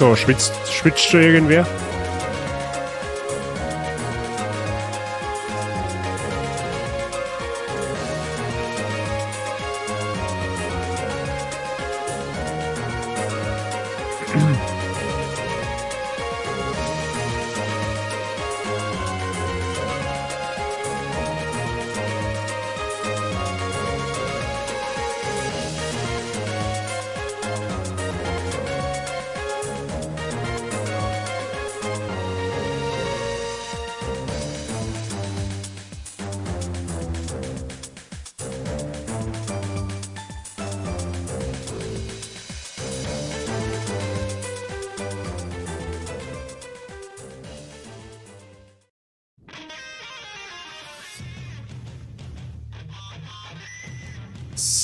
So, schwitzt schon irgendwer?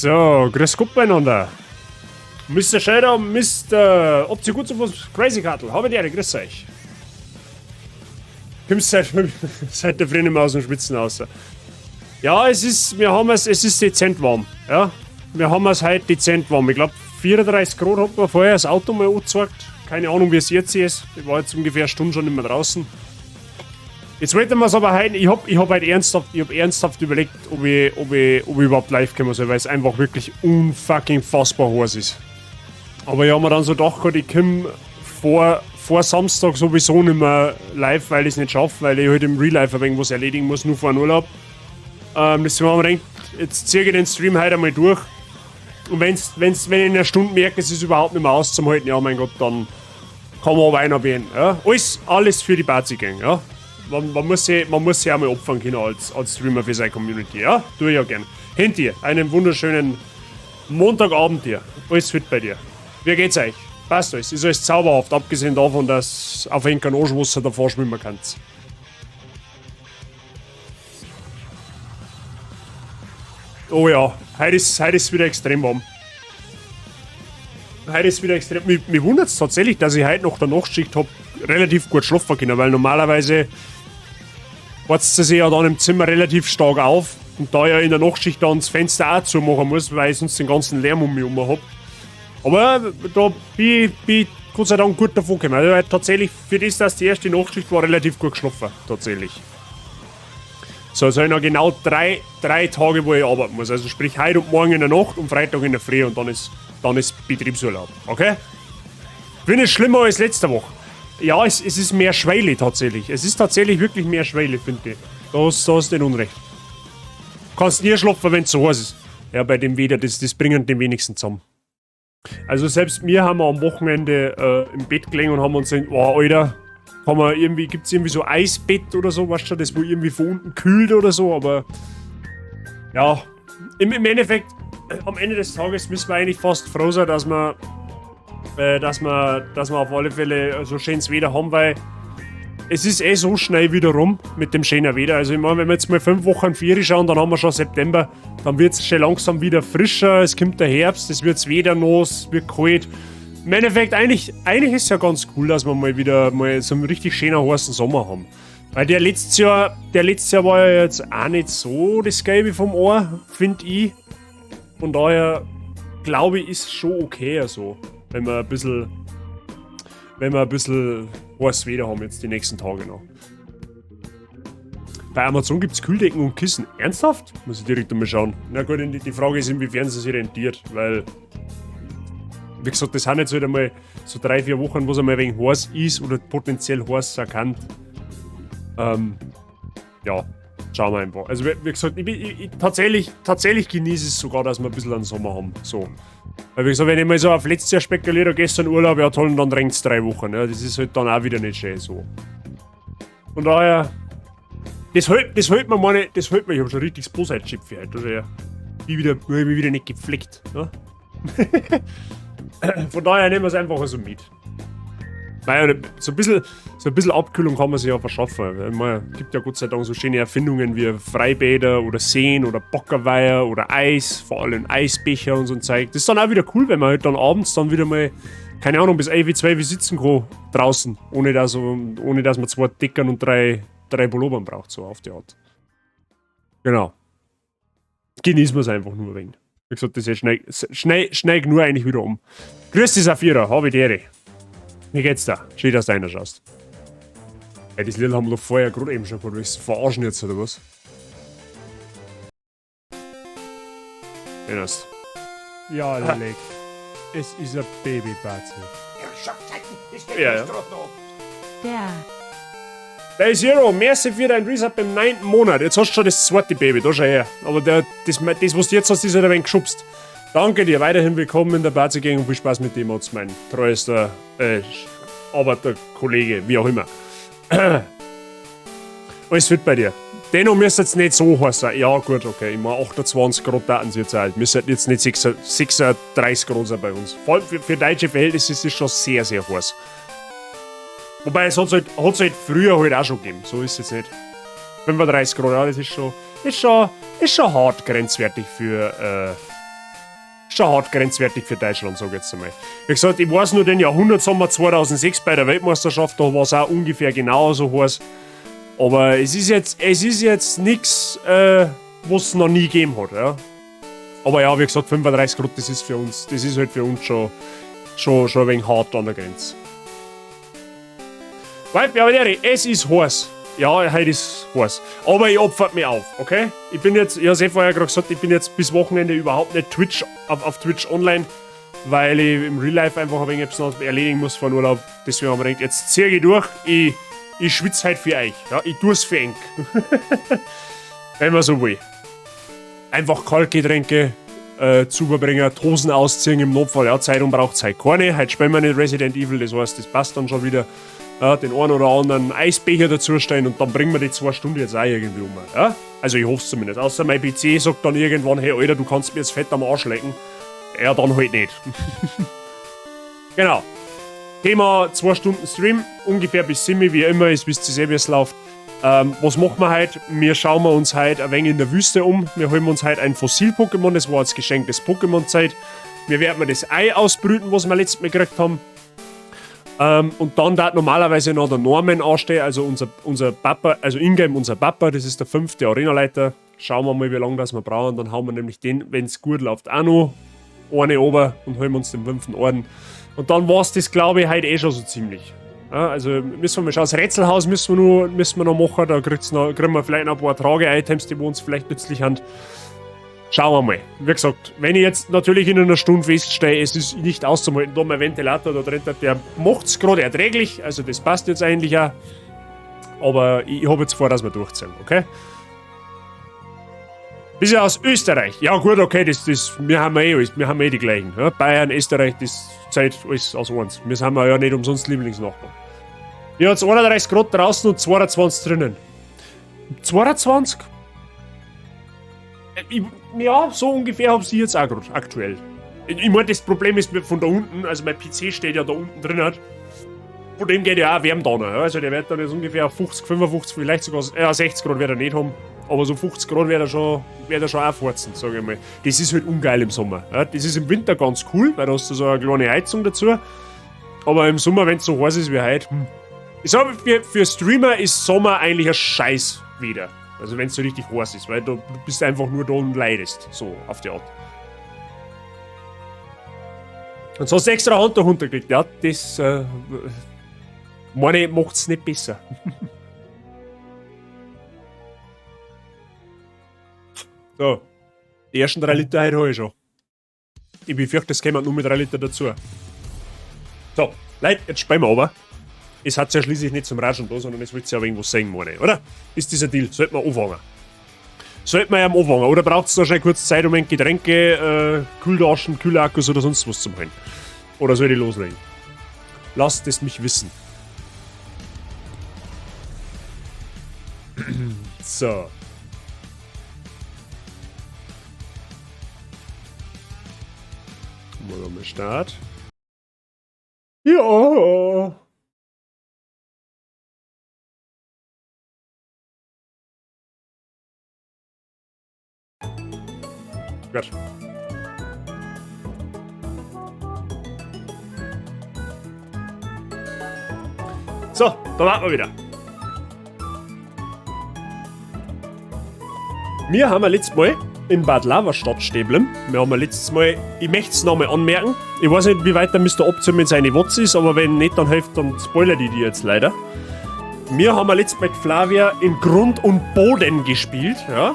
So, grüß Gott beieinander. Mr. Shadow, Mr. Option gut zu Fuß, Crazy Cattle, habe die Ehre, grüß euch. Kommst seit der Früh nicht mehr aus dem Schwitzen raus. Ja, es ist, wir haben es, es ist dezent warm. Ja, wir haben es heute dezent warm. Ich glaub, 34 Grad hat man vorher das Auto mal angezeigt. Keine Ahnung, wie es jetzt ist. Ich war jetzt ungefähr eine Stunde schon nicht mehr draußen. Jetzt wollten wir es aber heute, ich hab ernsthaft überlegt, ob ich überhaupt live kommen soll, weil es einfach wirklich unfucking fassbar heiß ist. Aber ich hab mir dann so gedacht, ich komm vor Samstag sowieso nicht mehr live, weil ich's nicht schaff, weil ich halt im Real Life ein wenig was erledigen muss, nur vor dem Urlaub. Deswegen haben wir gedacht, jetzt zieh ich den Stream heute einmal durch. Und wenn ich in einer Stunde merke, es ist überhaupt nicht mehr auszuhalten, ja mein Gott, dann kann man aber einer beenden. Ja? Alles für die Party-Gang, ja. Man muss sich auch mal opfern können als Streamer für seine Community, ja? Tue ich ja gern. Hinter dir, einen wunderschönen Montagabend dir. Alles fit bei dir. Wie geht's euch? Passt alles. Ist alles zauberhaft, abgesehen davon, dass auf ein Arschwasser davor schwimmen kannst. Oh ja, heute ist wieder extrem warm. Heute ist wieder extrem. Mich wundert's tatsächlich, dass ich heute nach der Nachtschicht hab relativ gut schlafen können, weil normalerweise heizt sie sich ja dann im Zimmer relativ stark auf und da ich ja in der Nachtschicht dann das Fenster auch zumachen muss, weil ich sonst den ganzen Lärm um mich herum hab. Aber da bin ich Gott sei Dank gut davon gekommen. Also tatsächlich, für das, dass die erste Nachtschicht war, relativ gut geschlafen. Tatsächlich. So, jetzt hab ich noch genau drei Tage, wo ich arbeiten muss. Also sprich heute und morgen in der Nacht und Freitag in der Früh und dann ist Betriebsurlaub. Okay? Finde ich schlimmer als letzte Woche. Ja, es ist mehr Schweile tatsächlich. Es ist tatsächlich wirklich mehr Schweile, finde ich. Da hast du nicht Unrecht. Kannst nie schlafen, wenn's so heiß ist. Ja, bei dem Wetter, das bringen die wenigsten zusammen. Also selbst wir haben am Wochenende im Bett gelegen und haben uns gedacht, oh, Alter, kann man irgendwie, gibt's irgendwie so Eisbett oder so, weißt du, das wo irgendwie von unten kühlt oder so, aber ja, im Endeffekt, am Ende des Tages müssen wir eigentlich fast froh sein, dass wir auf alle Fälle so schönes Wetter haben, weil es ist eh so schnell wieder rum mit dem schönen Wetter. Also ich meine, wenn wir jetzt mal 5 Wochen Ferien schauen, dann haben wir schon September, dann wird's schon langsam wieder frischer, es kommt der Herbst, es wird's wieder nass, es wird kalt. Im Endeffekt, eigentlich ist es ja ganz cool, dass wir mal wieder mal so einen richtig schönen heißen Sommer haben. Weil der letztes Jahr war ja jetzt auch nicht so das Gelbe vom Ohr, find ich. Von daher glaube ich, ist schon okay so, wenn wir ein bisschen, wenn wir ein bisschen heißes Wetter haben jetzt die nächsten Tage noch. Bei Amazon gibt's Kühldecken und Kissen. Ernsthaft? Muss ich direkt einmal schauen. Na gut, die Frage ist, inwiefern sie sich rentiert, weil, wie gesagt, das sind jetzt halt einmal so 3, 4 Wochen, wo es einmal ein wenig heiß ist oder potenziell heiß sein kann. Ja, schauen wir einfach. Also, wie gesagt, tatsächlich genieße ich es sogar, dass wir ein bisschen einen Sommer haben. So. Weil, wie gesagt, wenn ich mal so auf letztes Jahr spekuliere, gestern Urlaub, ja toll, und dann regnt's 3 Wochen. Ja, das ist halt dann auch wieder nicht schön so. Von daher, das hält, das hält mir meine, das hält mir, ich hab schon richtig das Bosheitschipf heute, also ja, wie wieder, wie wieder nicht gepflegt. Ne? Von daher nehmen wir's einfach so mit. Weil so ein bisschen Abkühlung kann man sich ja verschaffen. Ich meine, es gibt ja Gott sei Dank so schöne Erfindungen wie Freibäder oder Seen oder Bockerweiher oder Eis, vor allem Eisbecher und so ein Zeug. Das ist dann auch wieder cool, wenn man halt dann abends dann wieder mal, keine Ahnung, bis 11, 12 sitzen kann draußen, ohne dass man 2 Deckern und drei Pullovern braucht, so auf die Art. Genau. Genießen wir's einfach nur ein wenig. Wie gesagt, das ist schnell, schnell, schnell genug eigentlich wieder um. Grüß dich, Saphira, habe die Ehre. Wie geht's da? Schön, dass du reinschaust. Ey, das Lied haben wir doch vorher gerade eben schon gehört. Willst du verarschen jetzt oder was? Erinnerst. Ja, leck. Es ist ein Babybatzel. Ja, ja. Der. Day Zero, merci für dein Resub im 9. Monat. Jetzt hast du schon das zweite Baby, da schau her. Aber das, was du jetzt hast, ist halt ein wenig geschubst. Danke dir, weiterhin willkommen in der Bazi Gang und viel Spaß mit dem, Otz, mein treuester Arbeiterkollege, wie auch immer. Alles fit bei dir. Dennoch müsste jetzt nicht so heiß sein. Ja, gut, okay. Ich meine, 28 Grad Daten sind jetzt alt. Müsste jetzt nicht 36 Grad sein bei uns. Vor allem für deutsche Verhältnisse ist es schon sehr, sehr heiß. Wobei, es hat's halt früher halt auch schon gegeben. So ist es jetzt nicht. 35 Grad, ja, das ist schon hart grenzwertig für, schon hart grenzwertig für Deutschland, sag ich jetzt einmal. Wie gesagt, ich weiß nur den Jahrhundertsommer 2006 bei der Weltmeisterschaft, da war's auch ungefähr genauso heiß. Aber es ist jetzt nix, was es noch nie gegeben hat, ja. Aber ja, wie gesagt, 35 Grad, das ist für uns, das ist halt für uns schon ein wenig hart an der Grenze. Weil, ja, aber es ist heiß. Ja, heute ist heiß. Aber ich opfer mich auf, okay? Ich bin jetzt, ich hab's eh vorher gerade gesagt, ich bin jetzt bis Wochenende überhaupt nicht auf Twitch online, weil ich im Real Life einfach ein wenig etwas noch erledigen muss vor dem Urlaub. Deswegen haben wir gedacht, jetzt zieh ich durch, ich schwitze halt für euch. Ja, ich tu's für eng. Wenn man so will. Einfach Kaltgetränke zubringen, Hosen ausziehen im Notfall. Ja, Zeitung braucht's halt keine. Heute spielen wir nicht Resident Evil, das heißt, das passt dann schon wieder. Ja, den einen oder anderen Eisbecher dazustellen und dann bringen wir die 2 Stunden jetzt auch irgendwie um. Ja? Also ich hoff's zumindest. Außer mein PC sagt dann irgendwann, hey Alter, du kannst mir jetzt fett am Arsch lecken. Ja, dann halt nicht. Genau. Thema 2 Stunden Stream, ungefähr bis 7, wie immer ist, wisst ihr eh, wie es läuft. Was machen wir heute? Wir schauen wir uns heute ein wenig in der Wüste um. Wir holen uns heute ein Fossil-Pokémon, das war als Geschenk des Pokémon-Zeit. Wir werden das Ei ausbrüten, was wir letztes Mal gekriegt haben. Und dann darf normalerweise noch der Norman anstehen, also unser Papa, also Ingame unser Papa, das ist der 5. Arenaleiter. Schauen wir mal, wie lange das wir brauchen. Dann hauen wir nämlich den, wenn's gut läuft, auch noch eine ober und holen uns den 5. Orden. Und dann war's das, glaube ich, heute eh schon so ziemlich. Ja, also müssen wir mal schauen. Das Rätselhaus müssen wir noch machen, da kriegen wir vielleicht noch ein paar Trage-Items, die uns vielleicht nützlich sind. Schauen wir mal. Wie gesagt, wenn ich jetzt natürlich in einer Stunde feststehe, es ist nicht auszuhalten, da mein Ventilator da drin, der macht's gerade erträglich, also das passt jetzt eigentlich auch. Aber ich hab jetzt vor, dass wir durchziehen, okay? Bist ja aus Österreich. Ja gut, okay, wir haben eh alles, wir haben eh die gleichen. Ja? Bayern, Österreich, das zählt alles aus eins. Wir sind ja nicht umsonst Lieblingsnachbarn. Hier hat's 31 Grad draußen und 22 drinnen. 22? Ja, so ungefähr hab ich jetzt auch grad, aktuell. Ich mein, das Problem ist von da unten, also mein PC steht ja da unten drin, von dem geht ja auch Wärme da, ja? Also der wird dann jetzt ungefähr 50, 55, vielleicht sogar 60 Grad wird er nicht haben, aber so 50 Grad wird er schon auch forzen, sag ich mal. Das ist halt ungeil im Sommer. Ja? Das ist im Winter ganz cool, weil da hast du so eine kleine Heizung dazu, aber im Sommer, wenn's so heiß ist wie heute, Ich sag, für Streamer ist Sommer eigentlich ein Scheiß wieder. Also wenn's so richtig heiß ist, weil du bist einfach nur da und leidest, so auf die Art. Und so hast du extra Hand darunter gekriegt, ja, das, meine, macht's nicht besser. So, die ersten 3 Liter heute habe ich schon. Ich befürchte, es kämen nur mit 3 Liter dazu. So, Leute, jetzt spielen wir aber. Es hat ja schließlich nicht zum Ratschen da, sondern es wollt ja irgendwas sehen, meine ich, oder? Ist dieser Deal? Sollte man anfangen? Sollte man ja anfangen? Oder braucht es da schon kurz Zeit, um ein Getränke, Kühltaschen, Kühlakkus oder sonst was zu holen? Oder soll ich loslegen? Lasst es mich wissen. So. Mal Start. Ja. Gut. So, da warten wir wieder. Wir haben ja letztes Mal in Bad Lavastadt stehen geblieben. Wir haben ja letztes Mal, ich möchte es nochmal anmerken, ich weiß nicht, wie weit der Mr. Option mit seinen Watts ist, aber wenn nicht, dann hilft, dann spoilert ich die jetzt leider. Wir haben ja letztes Mal mit Flavia in Grund und Boden gespielt, ja.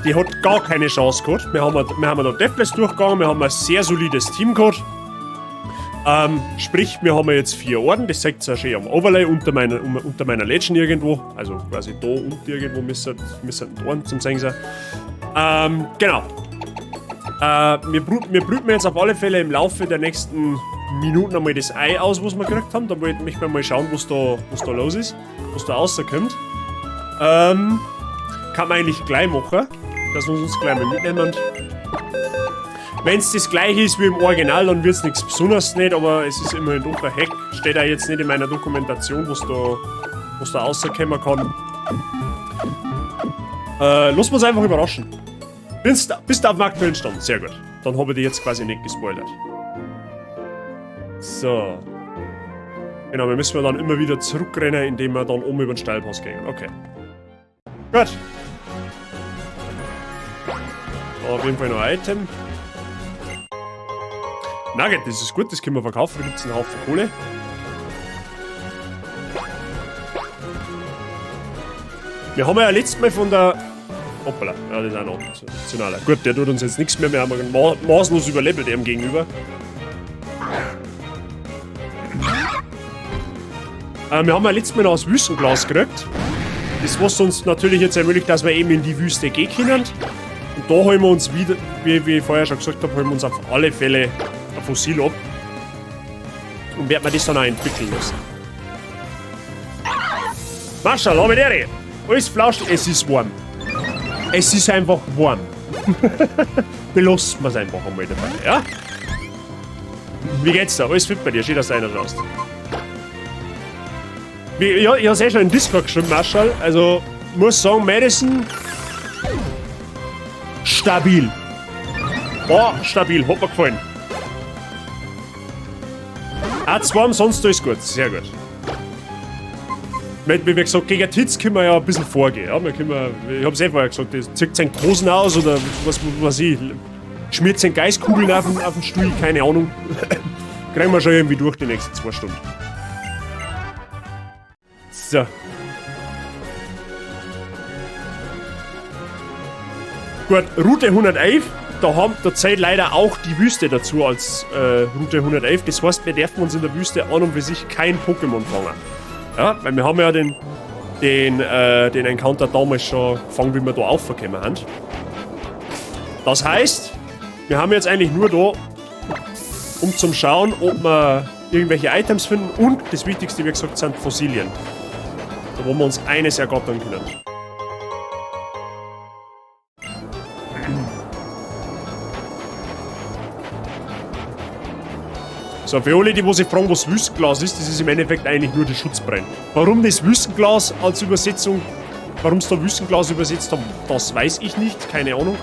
Die hat gar keine Chance gehabt. Wir haben da Deathless durchgegangen, wir haben ein sehr solides Team gehabt. Sprich, wir haben jetzt vier Orden, das seht ihr ja schön am Overlay unter meiner Legend irgendwo. Also quasi da unten irgendwo müssen die Orden zum sehen sein. Genau. Wir brüten jetzt auf alle Fälle im Laufe der nächsten Minuten einmal das Ei aus, was wir gekriegt haben. Da möchten wir mal schauen, was da los ist, was da rauskommt. Kann man eigentlich gleich machen, dass wir uns gleich mal mitnehmen. Wenn es das gleiche ist wie im Original, dann wird es nichts Besonderes nicht, aber es ist immerhin doch ein Hack. Steht auch jetzt nicht in meiner Dokumentation, was da rauskommen kann. Lass uns einfach überraschen. Bist du auf dem aktuellen Stand? Sehr gut. Dann habe ich dich jetzt quasi nicht gespoilert. So. Genau, wir müssen dann immer wieder zurückrennen, indem wir dann oben über den Steilpass gehen. Okay. Gut. Da auf jeden Fall noch ein Item. Nugget, das ist gut, das können wir verkaufen, da gibt es einen Haufen Kohle. Wir haben ja letztes Mal von der. Hoppala, ja, das ist auch noch optionaler. Gut, der tut uns jetzt nichts mehr, wir haben ma maßlos überlevelt ihm gegenüber. Wir haben ja letztes Mal noch das Wüstenglas gekriegt. Das, was uns natürlich jetzt ermöglicht, dass wir eben in die Wüste gehen können. Und da holen wir uns wieder, wie ich vorher schon gesagt habe, holen wir uns auf alle Fälle ein Fossil ab. Und werden wir das dann auch entwickeln lassen. Marschall, habe die. Alles flauscht, es ist warm. Es ist einfach warm. Belassen wir es einfach einmal dabei, ja? Wie geht's da? Alles fit bei dir? Schön, dass du einer schaust. Ja, ich hab's eh schon in Discord geschrieben, Marschall. Also, muss sagen, Madison stabil. War stabil, hat mir gefallen. Auch zwei, sonst alles gut. Sehr gut. Wie gesagt, gegen Titz können wir ja ein bisschen vorgehen. Ja? Wir können, ich hab's eh vorher gesagt, das zieht seine Hosen aus oder was weiß ich, schmiert seine Geistkugeln auf den Stuhl, keine Ahnung. Kriegen wir schon irgendwie durch die nächsten 2 Stunden. So. Gut, Route 111, da zählt leider auch die Wüste dazu als Route 111. Das heißt, wir dürfen uns in der Wüste an und für sich kein Pokémon fangen. Ja, weil wir haben ja den Encounter damals schon gefangen, wie wir da aufgekommen haben. Das heißt, wir haben jetzt eigentlich nur da, um zum Schauen, ob wir irgendwelche Items finden, und das Wichtigste, wie gesagt, sind Fossilien. Da wo wir uns eines ergattern können. So, für alle, die wo sich fragen, was Wüstenglas ist, das ist im Endeffekt eigentlich nur die Schutzbrennen. Warum das Wüstenglas als Übersetzung, warum es da Wüstenglas übersetzt haben, das weiß ich nicht, keine Ahnung.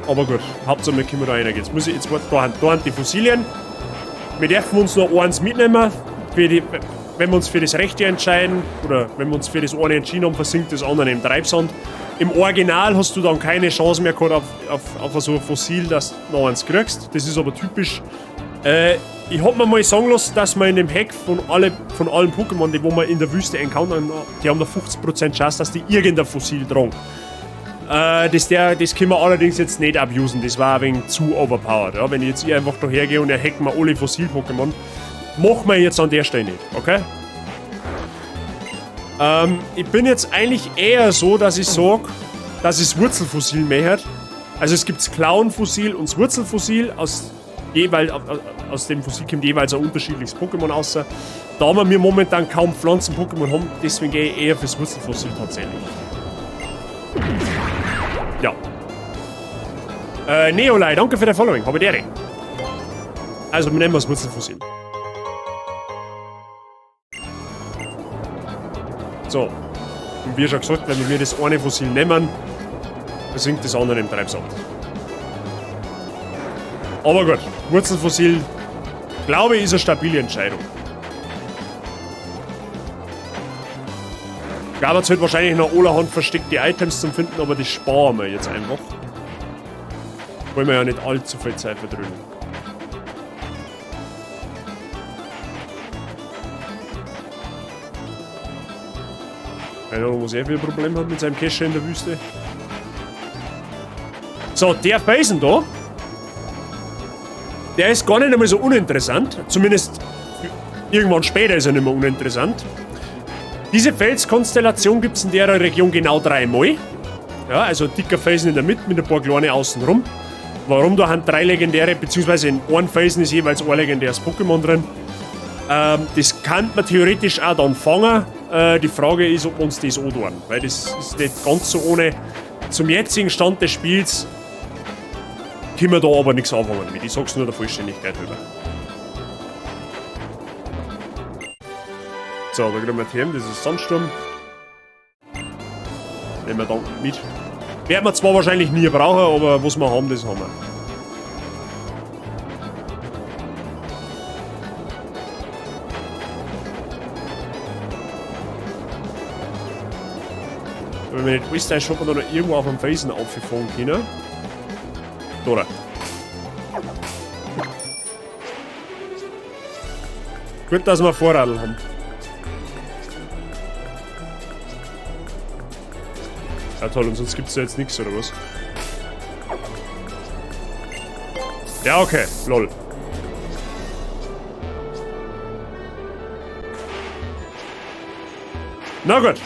Aber gut, Hauptsache wir können da rein. Jetzt muss ich, jetzt da die Fossilien. Wir dürfen uns noch eins mitnehmen. Wenn wir uns für das Rechte entscheiden, oder wenn wir uns für das eine entschieden haben, versinkt das andere im Treibsand. Im Original hast du dann keine Chance mehr gehabt auf so ein Fossil, dass du noch eins kriegst. Das ist aber typisch. Ich hab mir mal sagen lassen, dass man in dem Hack von allen Pokémon, die wo man in der Wüste encountern, die haben da 50% Chance, dass die irgendein Fossil tragen. Das können wir allerdings jetzt nicht abusen, das war ein wenig zu overpowered. Ja? Wenn ich jetzt hier einfach dahergehe und er hackt mir alle Fossil-Pokémon, machen wir jetzt an der Stelle nicht, okay? Ich bin jetzt eigentlich eher so, dass ich sag, dass ich das Wurzelfossil möchte. Also es gibt das Klauenfossil und das Wurzelfossil. Aus dem Fossil kommt jeweils ein unterschiedliches Pokémon raus. Da wir momentan kaum Pflanzen-Pokémon haben, deswegen gehe ich eher fürs Wurzelfossil tatsächlich. Ja. Neolai, danke für dein Following. Habe die Ehre. Also, wir nehmen das Wurzelfossil. So. Und wie schon gesagt, wenn wir das eine Fossil nehmen, versinkt das andere im Treibsand. Aber gut, Wurzelfossil, glaube ich, ist eine stabile Entscheidung. Gab es halt wahrscheinlich noch allerhand versteckte Items zum Finden, aber das sparen wir jetzt einfach. Wollen wir ja nicht allzu viel Zeit verdröhnen. Keine Ahnung, was er für ein Problem hat mit seinem Kescher in der Wüste. So, der Felsen da, der ist gar nicht einmal so uninteressant. Zumindest irgendwann später ist er nicht mehr uninteressant. Diese Felskonstellation gibt es in der Region genau dreimal. Ja, also ein dicker Felsen in der Mitte mit ein paar kleinen außenrum. Warum da haben drei legendäre, beziehungsweise in einem Felsen ist jeweils ein legendäres Pokémon drin. Das kann man theoretisch auch dann fangen. Die Frage ist, ob uns das antun, weil das ist nicht ganz so ohne. Zum jetzigen Stand des Spiels können wir da aber nichts anfangen damit. Ich sag's nur der Vollständigkeit halber. So, da kriegen wir TM, das ist Sandsturm. Nehmen wir dankend mit. Werden wir zwar wahrscheinlich nie brauchen, aber was wir haben, das haben wir. Wenn wir nicht alles täuscht, hat man da noch irgendwo auf dem Felsen aufgefangen können. Da. Gut, dass wir Vorradl haben. Ja toll, und sonst gibt's da jetzt nichts, oder was? Ja, okay, lol. Na gut.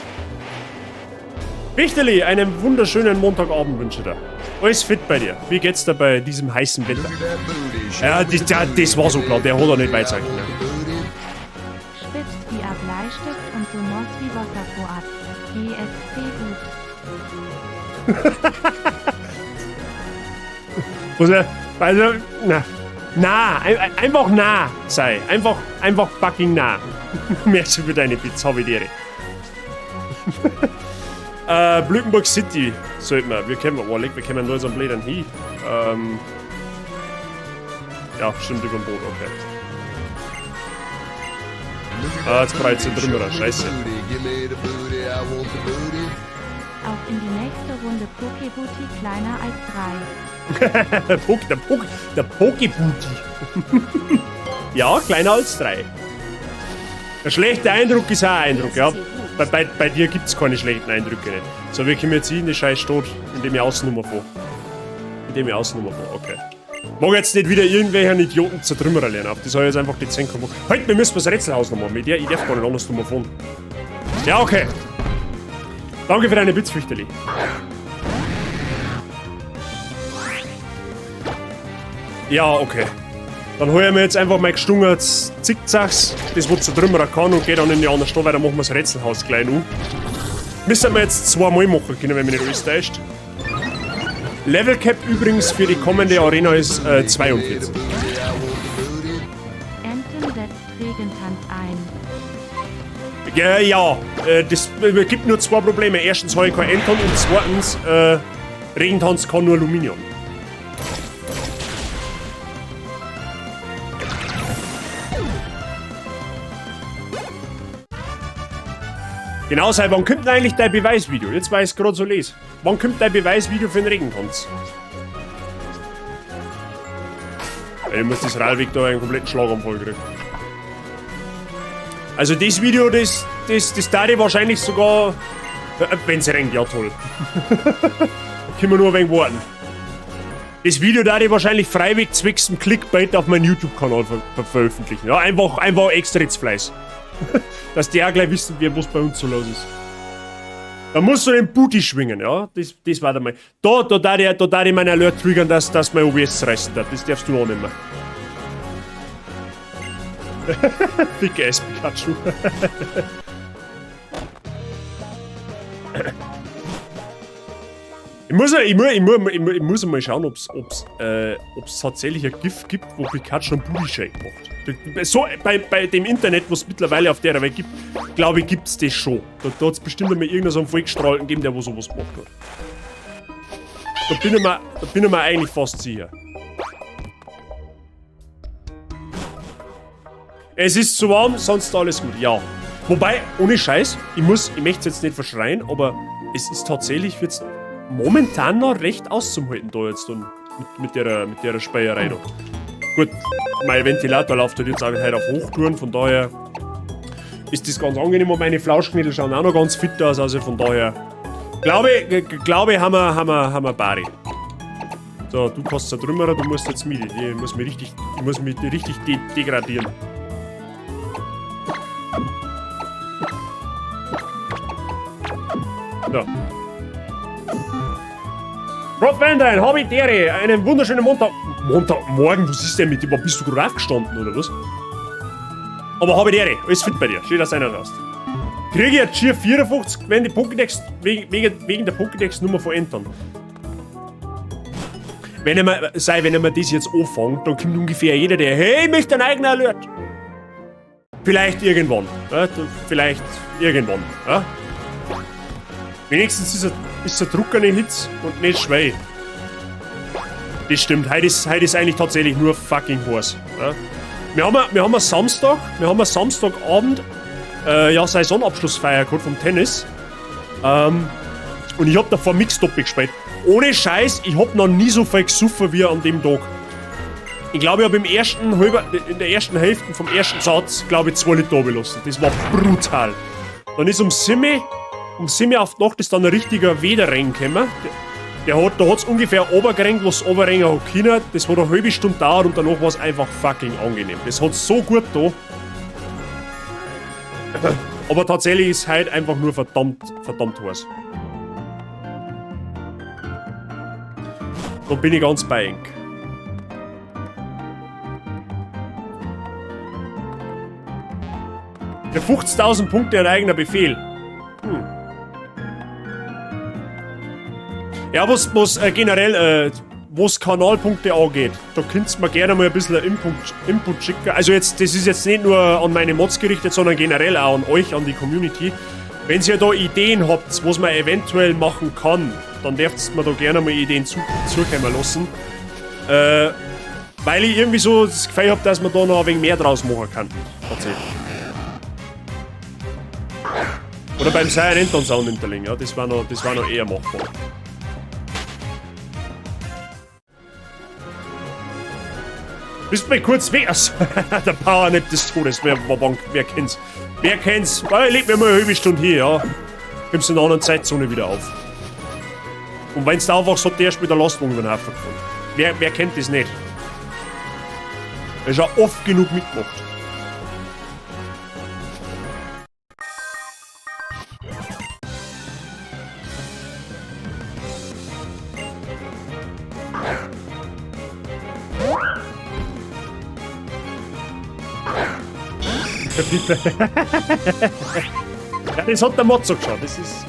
Wichterli, einen wunderschönen Montagabend wünsche ich dir. Alles fit bei dir. Wie geht's dir bei diesem heißen Wetter? Ja, das war so klar, der hat er nicht weit sein können. Spitz wie a Bleistift und so nass wie Wasservorrat. GSC gut. Also, na, einfach na sei. Einfach fucking na. Merci für deine Bits, hab ich dir. Blütenburg City sollten wir. Wir kennen, oh, leck, wir kommen da jetzt am Blättern hin. Ja, stimmt, über dem Boot, okay. Ah, jetzt breit sie drüber, scheiße. Auf in die nächste Runde Pokébooty kleiner als 3. Der Pokébooty. Ja, kleiner als 3. Der schlechte Eindruck ist auch ein Eindruck, ja. Bei dir gibt's keine schlechten Eindrücke nicht. So, wir kommen jetzt in die scheiß Stadt, in dem ich Außennummer fahre. In dem ich Außennummer fahre, okay. Mag jetzt nicht wieder irgendwelchen Idioten zertrümmern lernen. Auf das habe ich jetzt einfach dezent gemacht. Halt, wir müssen das Rätselhaus noch machen. Ich darf gar nicht anders Nummer fahren. Ja, okay. Danke für deine Bits, Fürchterli. Ja, okay. Dann hol ich mir jetzt einfach mein gestungenes Zickzacks, das wo zertrümmern kann, und geh dann in die andere Stadt, weil dann machen wir das Rätselhaus gleich noch. Müssen wir jetzt zweimal machen können, wenn mich nicht alles täuscht. Level Cap übrigens für die kommende Arena ist 42. Enten setzt Regentanz ein. Ja, ja, das gibt nur zwei Probleme. Erstens habe ich kein Enton und zweitens, Regentanz kann nur Lumineon. Genau, sei, wann kommt denn eigentlich dein Beweisvideo? Jetzt weiß ich gerade so lese. Wann kommt dein Beweisvideo für den Regentanz? Ich muss das Radweg da einen kompletten Schlaganfall kriegen. Also das Video, das darf ich wahrscheinlich sogar... Wenn's regnet, ja toll. Können wir nur ein wenig warten. Das Video darf ich wahrscheinlich freiwillig zwecks dem Clickbait auf meinem YouTube-Kanal veröffentlichen. Ja, einfach extra ins Fleiß. Dass die auch gleich wissen, was bei uns so los ist. Da musst du den Booty schwingen, ja? Das war der mal. Da darf ich meinen Alert triggern, dass mein OBS reißen darf. Das darfst du auch nicht mehr. Big Ass Pikachu. Ich muss mal schauen, ob's tatsächlich ein GIF gibt, wo Pikachu einen Booty Shake macht. So, bei dem Internet, was es mittlerweile auf der Welt gibt, glaube ich, gibt's das schon. Da hat's bestimmt einmal irgendeinen so einen Vollgestrahlten gegeben, der wo sowas gemacht hat. Da bin ich mir eigentlich fast sicher. Es ist zu warm, sonst alles gut, ja. Wobei, ohne Scheiß, ich möchte es jetzt nicht verschreien, aber es ist tatsächlich jetzt momentan noch recht auszuhalten da jetzt dann mit der Speierei da. Gut, mein Ventilator läuft halt jetzt auch heute auf Hochtouren, von daher ist das ganz angenehm und meine Flauschknädel schauen auch noch ganz fit aus, also von daher glaube ich, haben wir Bari. So, du kannst zertrümmern, du musst jetzt mit. Ich muss mich richtig degradieren. So. Rob Valentine, hab ich Dere, einen wunderschönen Montag. Montagmorgen, was ist denn mit dir? Bist du gerade aufgestanden oder was? Aber hab ich Dere, alles fit bei dir. Schön, dass du einer hast. Kriege ich jetzt schier 54, wenn die Pokédex, wegen der Pokédex-Nummer von Anton. Wenn ich mir das jetzt anfange, dann kommt ungefähr jeder, der, hey, ich möchte einen eigenen Alert. Vielleicht irgendwann. Ja, vielleicht irgendwann. Ja? Wenigstens ist der Drucker nicht Hitz und nicht schwer. Das stimmt, heute ist eigentlich tatsächlich nur fucking heiß. Ja? Wir haben Samstagabend ja, Saisonabschlussfeier gehabt vom Tennis. Und ich hab davor Mixed-Doppel gespielt. Ohne Scheiß, ich hab noch nie so viel gesoffen wie an dem Tag. Ich glaube, ich hab in der ersten Hälfte vom ersten Satz, glaube ich, 2 Liter runtergelassen. Das war brutal. Dann ist um 7 auf die Nacht ist dann ein richtiger Wederregen gekommen. Da hat's ungefähr runtergeregnet, was runterregnen hat können. Das hat eine halbe Stunde gedauert und danach war es einfach fucking angenehm. Das hat so gut da. Aber tatsächlich ist heute einfach nur verdammt, verdammt heiß. Da bin ich ganz bei eng. Der 50.000 Punkte ein eigener Befehl. Hm. Ja, was generell, was Kanalpunkte angeht, da könnt ihr mir gerne mal ein bisschen Input schicken. Also jetzt, das ist jetzt nicht nur an meine Mods gerichtet, sondern generell auch an euch, an die Community. Wenn ihr da Ideen habt, was man eventuell machen kann, dann dürft ihr mir da gerne mal Ideen zukommen lassen. Weil ich irgendwie so das Gefühl habe, dass man da noch ein wenig mehr draus machen kann. Tatsächlich. Oder beim Cyan Anton Sound hinterlegen, ja, das war noch eher machbar. Bist mal kurz weg. Also, der Powernap des Todes. Wer kennt's? Wer kennt's? Ich leg mir mal eine halbe Stunde hier, ja. Kommst in einer anderen Zeitzone wieder auf. Und wenn's da aufwachst, hat der erst mit der Lastwagen über den Haufen gefahren. Wer kennt das nicht? Er ist ja oft genug mitgemacht. Ja, das hat der Mod so geschaut, das ist...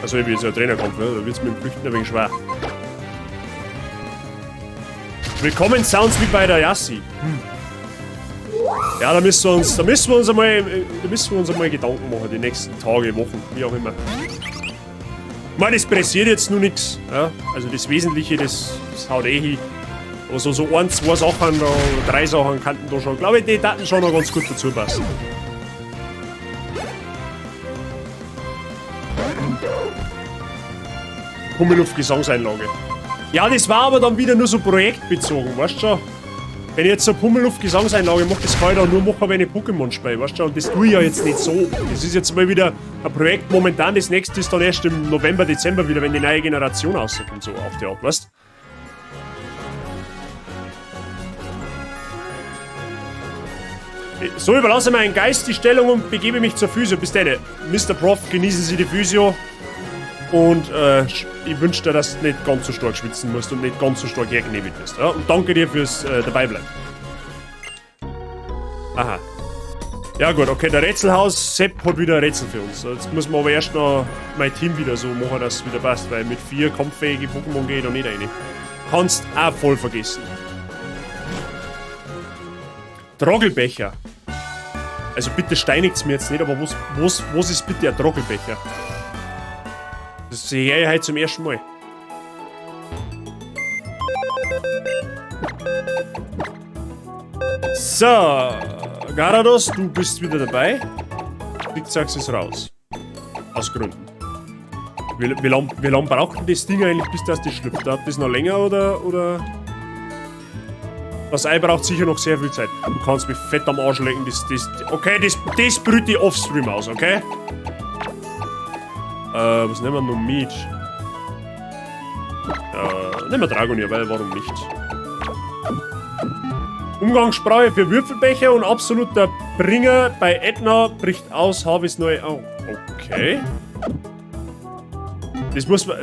Also ich bin jetzt ja Trainerkampf, ne? Da wird's mit dem Flüchten ein wenig schwer. Willkommen Sounds wie bei der Yassi. Hm. Ja, da müssen wir uns einmal Gedanken machen, die nächsten Tage, Wochen, wie auch immer. Ich meine, es pressiert jetzt nur nichts. Ja? Also das Wesentliche, das haut eh hin. Aber so ein, zwei Sachen, oder drei Sachen könnten da schon, glaube ich, die Daten schon noch ganz gut dazu passen. Pummeluft-Gesangseinlage. Ja, das war aber dann wieder nur so projektbezogen, weißt du schon? Wenn ich jetzt so eine Pummeluft-Gesangseinlage mache, das kann ich dann nur machen, wenn ich Pokémon spiele, weißt du schon? Und das tue ich ja jetzt nicht so. Das ist jetzt mal wieder ein Projekt momentan. Das nächste ist dann erst im November, Dezember wieder, wenn die neue Generation rauskommt, so auf die Art, weißt du? So, überlasse meinen Geist die Stellung und begebe mich zur Physio. Bis dann. Mr. Prof, genießen Sie die Physio. Und ich wünsche dir, dass du nicht ganz so stark schwitzen musst und nicht ganz so stark hergenebelt wirst. Ja? Und danke dir fürs Dabeibleiben. Aha. Ja gut, okay, der Rätselhaus Sepp hat wieder ein Rätsel für uns. Jetzt müssen wir aber erst noch mein Team wieder so machen, dass es wieder passt, weil mit 4 kampffähigen Pokémon gehe ich da nicht rein. Kannst auch voll vergessen. Troggelbecher. Also bitte steinigt's mir jetzt nicht, aber was ist bitte ein Troggelbecher? Das sehe ich heute zum ersten Mal. So, Garados, du bist wieder dabei. Zickzacks ist raus. Aus Gründen. Wie lang braucht denn das Ding eigentlich, bis das schlüpft? Dauert das noch länger oder? Das Ei braucht sicher noch sehr viel Zeit. Du kannst mich fett am Arsch lecken. Okay, das brüht die Offstream aus, okay? Was nehmen wir noch mit? Nehmen wir Dragonir, weil warum nicht? Umgangssprache für Würfelbecher und absoluter Bringer bei Edna bricht aus Harveys neue... Oh, okay. Das muss man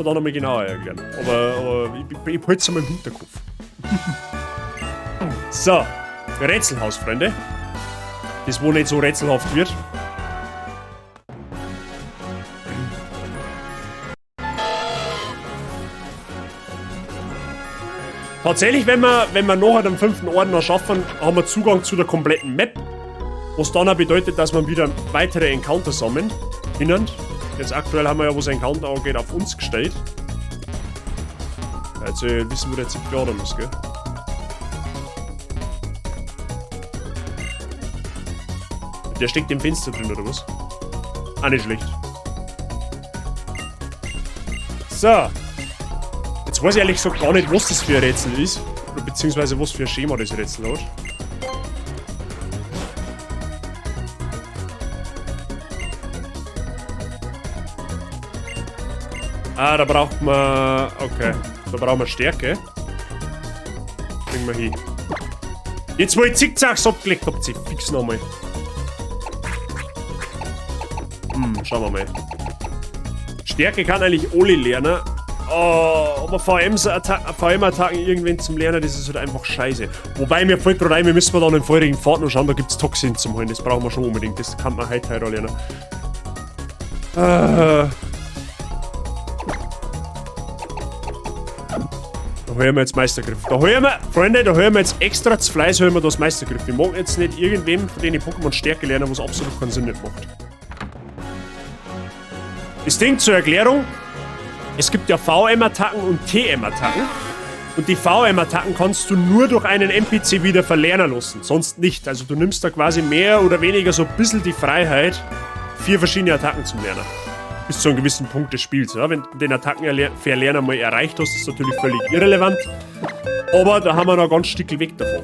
dann nochmal genauer erklären. Aber ich halte es einmal im Hinterkopf. So, Rätselhaus, Freunde. Das, wo nicht so rätselhaft wird. Tatsächlich, wenn wir nachher den 5. Orden noch schaffen, haben wir Zugang zu der kompletten Map. Was dann auch bedeutet, dass wir wieder weitere Encounter sammeln. Hinand. Jetzt aktuell haben wir ja, was Encounter angeht, auf uns gestellt. Also wissen, wo der 7. Adam ist, gell? Der steckt im Fenster drin, oder was? Ah, nicht schlecht. So. Jetzt weiß ich ehrlich gesagt gar nicht, was das für ein Rätsel ist. Oder beziehungsweise was für ein Schema das Rätsel hat. Ah, da braucht man... Okay. Da brauchen wir Stärke. Bringen wir hin. Jetzt, wo ich Zickzacks abgelegt hab, zieh fix nochmal. Schauen wir mal. Stärke kann eigentlich alle lernen. Oh, aber VM-Attacken irgendwen zum Lernen, das ist halt einfach scheiße. Wobei, mir fällt gerade ein, wir müssen dann im feurigen Pfad noch schauen, da gibt's Toxin zum Holen. Das brauchen wir schon unbedingt. Das kann man heute halt lernen. Da hören wir jetzt Meistergriff. Da hören wir, Freunde, da hören wir jetzt extra zu Fleiß, hören wir das Meistergriff. Wir machen jetzt nicht irgendwem, von denen Pokémon Stärke lernen, was absolut keinen Sinn nicht macht. Das Ding zur Erklärung: Es gibt ja VM-Attacken und TM-Attacken. Und die VM-Attacken kannst du nur durch einen NPC wieder verlernen lassen, sonst nicht. Also du nimmst da quasi mehr oder weniger so ein bisschen die Freiheit, 4 verschiedene Attacken zu lernen. Bis zu einem gewissen Punkt des Spiels. Ja? Wenn du den Attackenverlerner mal erreicht hast, ist das natürlich völlig irrelevant. Aber da haben wir noch ein ganz Stück Weg davon.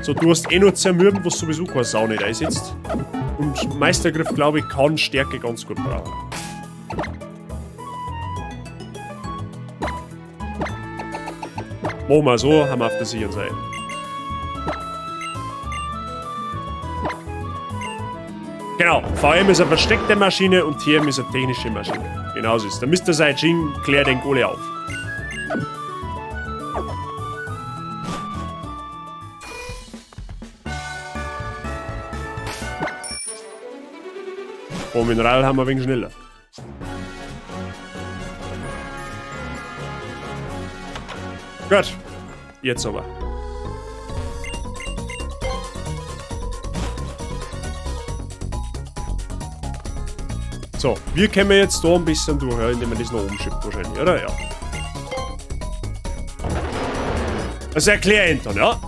So, du hast eh nur zermürben, was sowieso keine Sau nicht einsetzt. Und Meistergriff, glaube ich, kann Stärke ganz gut brauchen. Machen wir so, haben wir auf der sicheren Seite. Genau, VM ist eine versteckte Maschine und TM ist eine technische Maschine. Genau so ist es. Der Mr. Saiyajin klärt den Gole auf. Oh, Mineral haben wir ein wenig schneller. Gut, jetzt aber. So, wir kommen jetzt da ein bisschen durch, ja, indem wir das nach oben schiebt wahrscheinlich, oder? Ja. Das erklärt Enton, ja.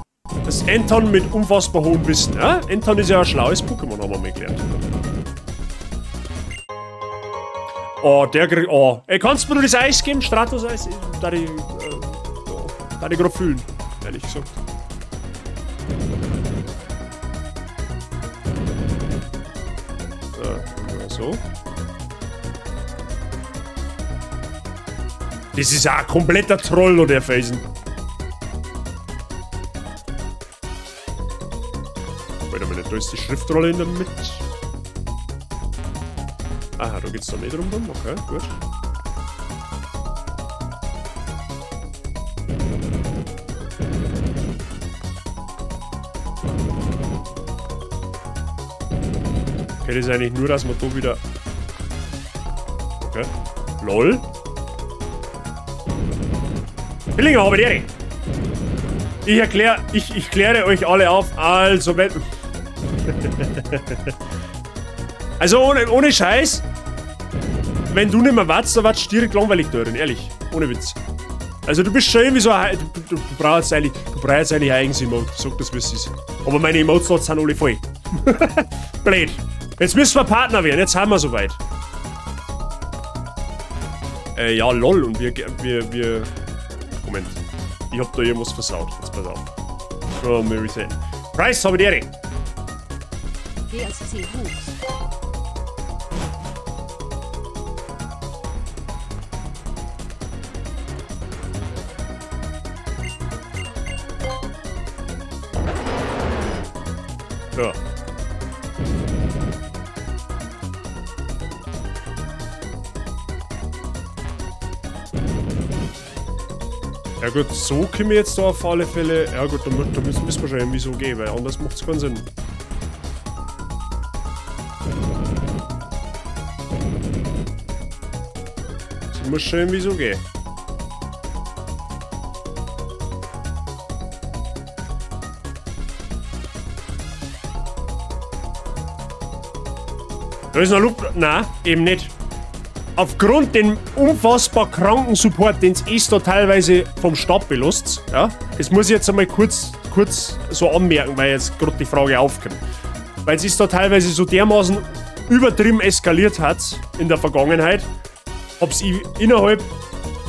Das Enton mit unfassbar hohem Wissen, ja. Enton ist ja ein schlaues Pokémon, haben wir mal gelernt. Oh, der kriegt... Oh. Ey, kannst du mir nur das Eis geben? Stratos-Eis? Da ich gerade fühlen, ehrlich gesagt. So. Das ist ja ein kompletter Troll, oder der Felsen. Warte mal, da ist die Schriftrolle in der Mitte. Aha, da geht's da nicht rum, okay, gut. Okay, das ist eigentlich nur, dass man da wieder... Okay. LOL. Billinger, habe die. Ich erkläre, ich kläre euch alle auf. Also, wenn... Also ohne Scheiß, wenn du nicht mehr wartest, dann wartest du direkt langweilig da drin, ehrlich. Ohne Witz. Also du bist schon irgendwie so ein, du brauchst eigentlich, du brauchst eigentlich ein eigenes Emote, sag das, wie es ist. Aber meine Emotes sind alle voll. Blöd. Jetzt müssen wir Partner werden, jetzt haben wir soweit. Ja, lol, und wir... Moment. Ich hab da irgendwas versaut. Jetzt pass auf. So, wir resetten. Price, hab ich die. GSC Hooks. So. Ja gut, so können wir jetzt da auf alle Fälle... Ja gut, da müssen wir schon irgendwie so gehen, weil anders macht's keinen Sinn. Das muss schon irgendwie so gehen. Da ist noch Luft... Nein, eben nicht. Aufgrund den unfassbar kranken Support, den es da teilweise vom Staat belasst, ja, das muss ich jetzt einmal kurz so anmerken, weil jetzt gerade die Frage aufkommt. Weil es ist da teilweise so dermaßen übertrieben eskaliert hat in der Vergangenheit, hab's ich innerhalb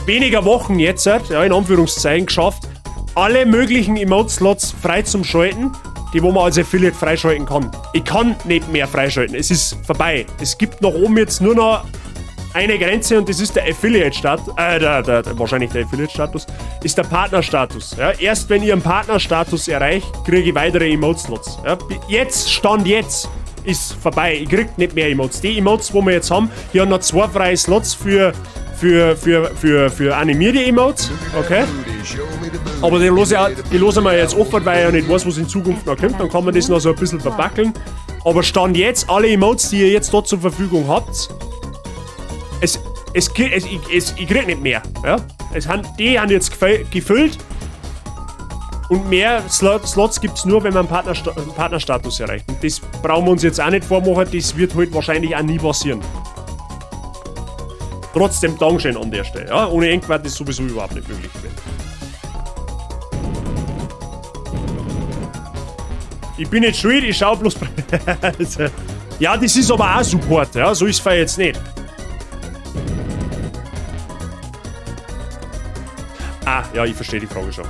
weniger Wochen jetzt, ja, in Anführungszeichen, geschafft, alle möglichen Emote-Slots frei zum Schalten, die wo man als Affiliate freischalten kann. Ich kann nicht mehr freischalten, es ist vorbei. Es gibt nach oben jetzt nur noch eine Grenze und das ist der Affiliate-Status, wahrscheinlich der Affiliate-Status, ist der Partnerstatus. Ja, erst wenn ihr einen Partnerstatus erreicht, kriege ich weitere Emote-Slots. Ja, jetzt, Stand jetzt, ist vorbei. Ich krieg nicht mehr Emotes. Die Emotes, wo wir jetzt haben, die haben noch 2 freie Slots für animierte Emotes. Okay. Aber die lassen wir jetzt offen, weil ich ja nicht weiß, was in Zukunft noch kommt. Dann kann man das noch so ein bisschen verbackeln. Aber Stand jetzt, alle Emotes, die ihr jetzt dort zur Verfügung habt, ich krieg nicht mehr. Ja? Die haben jetzt gefüllt und mehr Slots gibt es nur, wenn man einen Partnerstatus erreicht. Und das brauchen wir uns jetzt auch nicht vormachen, das wird halt wahrscheinlich auch nie passieren. Trotzdem Dankeschön an der Stelle. Ja? Ohne Enquart ist sowieso überhaupt nicht möglich gewesen. Ich bin nicht schuld, ich schau bloß... Ja, das ist aber auch Support, ja? So ist es jetzt nicht. Ah, ja, ich verstehe die Frage schon.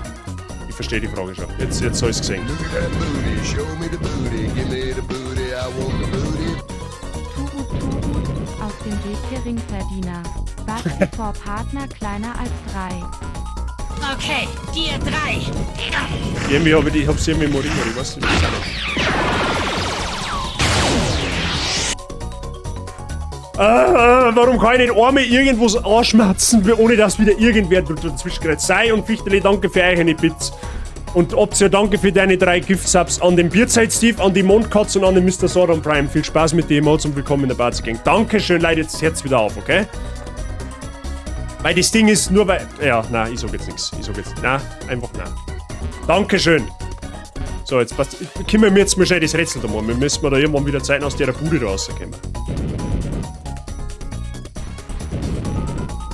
Ich verstehe die Frage schon. Jetzt habe ich es gesehen. Turut, auf dem Weg Geringverdiener. Basti vor Partner kleiner als 3. Okay, dir 3. Irgendwie habe ich hab's irgendwie im Ring, ich weiß nicht, was das ist. Warum kann ich nicht einmal irgendwas anschmerzen, ohne dass wieder irgendwer dazwischen gerät? Sei und Fichteli, danke für euch eine Bits. Und Optio, danke für deine 3 Gift-Subs an den Bierzeit Steve, an die Mondkatz und an den Mr. Sordon Prime. Viel Spaß mit den Emotes und willkommen in der Bazi Gang. Dankeschön, Leute, jetzt Herz wieder auf, okay? Weil das Ding ist nur weil... Ja, nein, ich sag jetzt nichts. Ich sag jetzt... Nein, einfach nein. Dankeschön. So, jetzt passt... Können wir jetzt mal schnell das Rätsel da machen. Wir müssen da irgendwann wieder Zeiten aus der Bude rauskommen.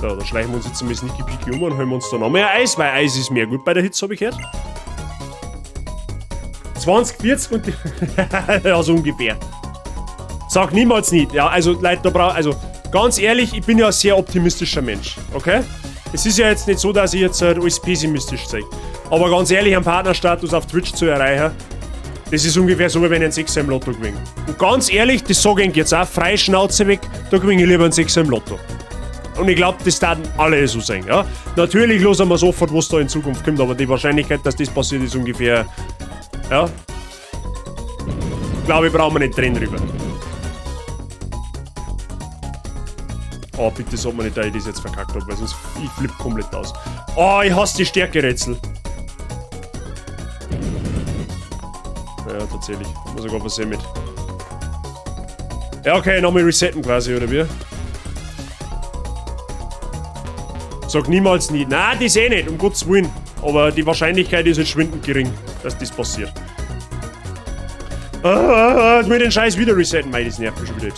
So, da schleichen wir uns jetzt ein bisschen Sneaky Peeky um und holen wir uns da noch mehr Eis, weil Eis ist mehr gut bei der Hitze, habe ich gehört. 20, 40 und... ja, so ungefähr. Sag niemals nie. Ja, also, Leute, da brauch... Also, ganz ehrlich, ich bin ja ein sehr optimistischer Mensch, okay? Es ist ja jetzt nicht so, dass ich jetzt halt alles pessimistisch zeige. Aber ganz ehrlich, einen Partnerstatus auf Twitch zu erreichen, das ist ungefähr so, wie wenn ich einen 6er im Lotto gewinne. Und ganz ehrlich, das sage ich jetzt auch, frei Schnauze weg, da gewinne ich lieber einen 6er im Lotto. Und ich glaube, das taten alle so sein, ja? Natürlich hören wir sofort, was da in Zukunft kommt, aber die Wahrscheinlichkeit, dass das passiert, ist ungefähr... Ja? Glaube ich, brauchen wir nicht drin drüber. Oh, bitte sag mir nicht, dass ich das jetzt verkackt habe, weil sonst ich flipp komplett aus. Oh, ich hasse die Stärke-Rätsel. Ja, tatsächlich. Muss sogar was sehen mit. Ja, okay, nochmal resetten quasi, oder wie? Sag niemals nie. Nein, das eh nicht, um Gottes Willen. Aber die Wahrscheinlichkeit ist jetzt schwindend gering, dass das passiert. Ah, jetzt will ich den Scheiß wieder resetten. Mei, das nervt mich schon wieder.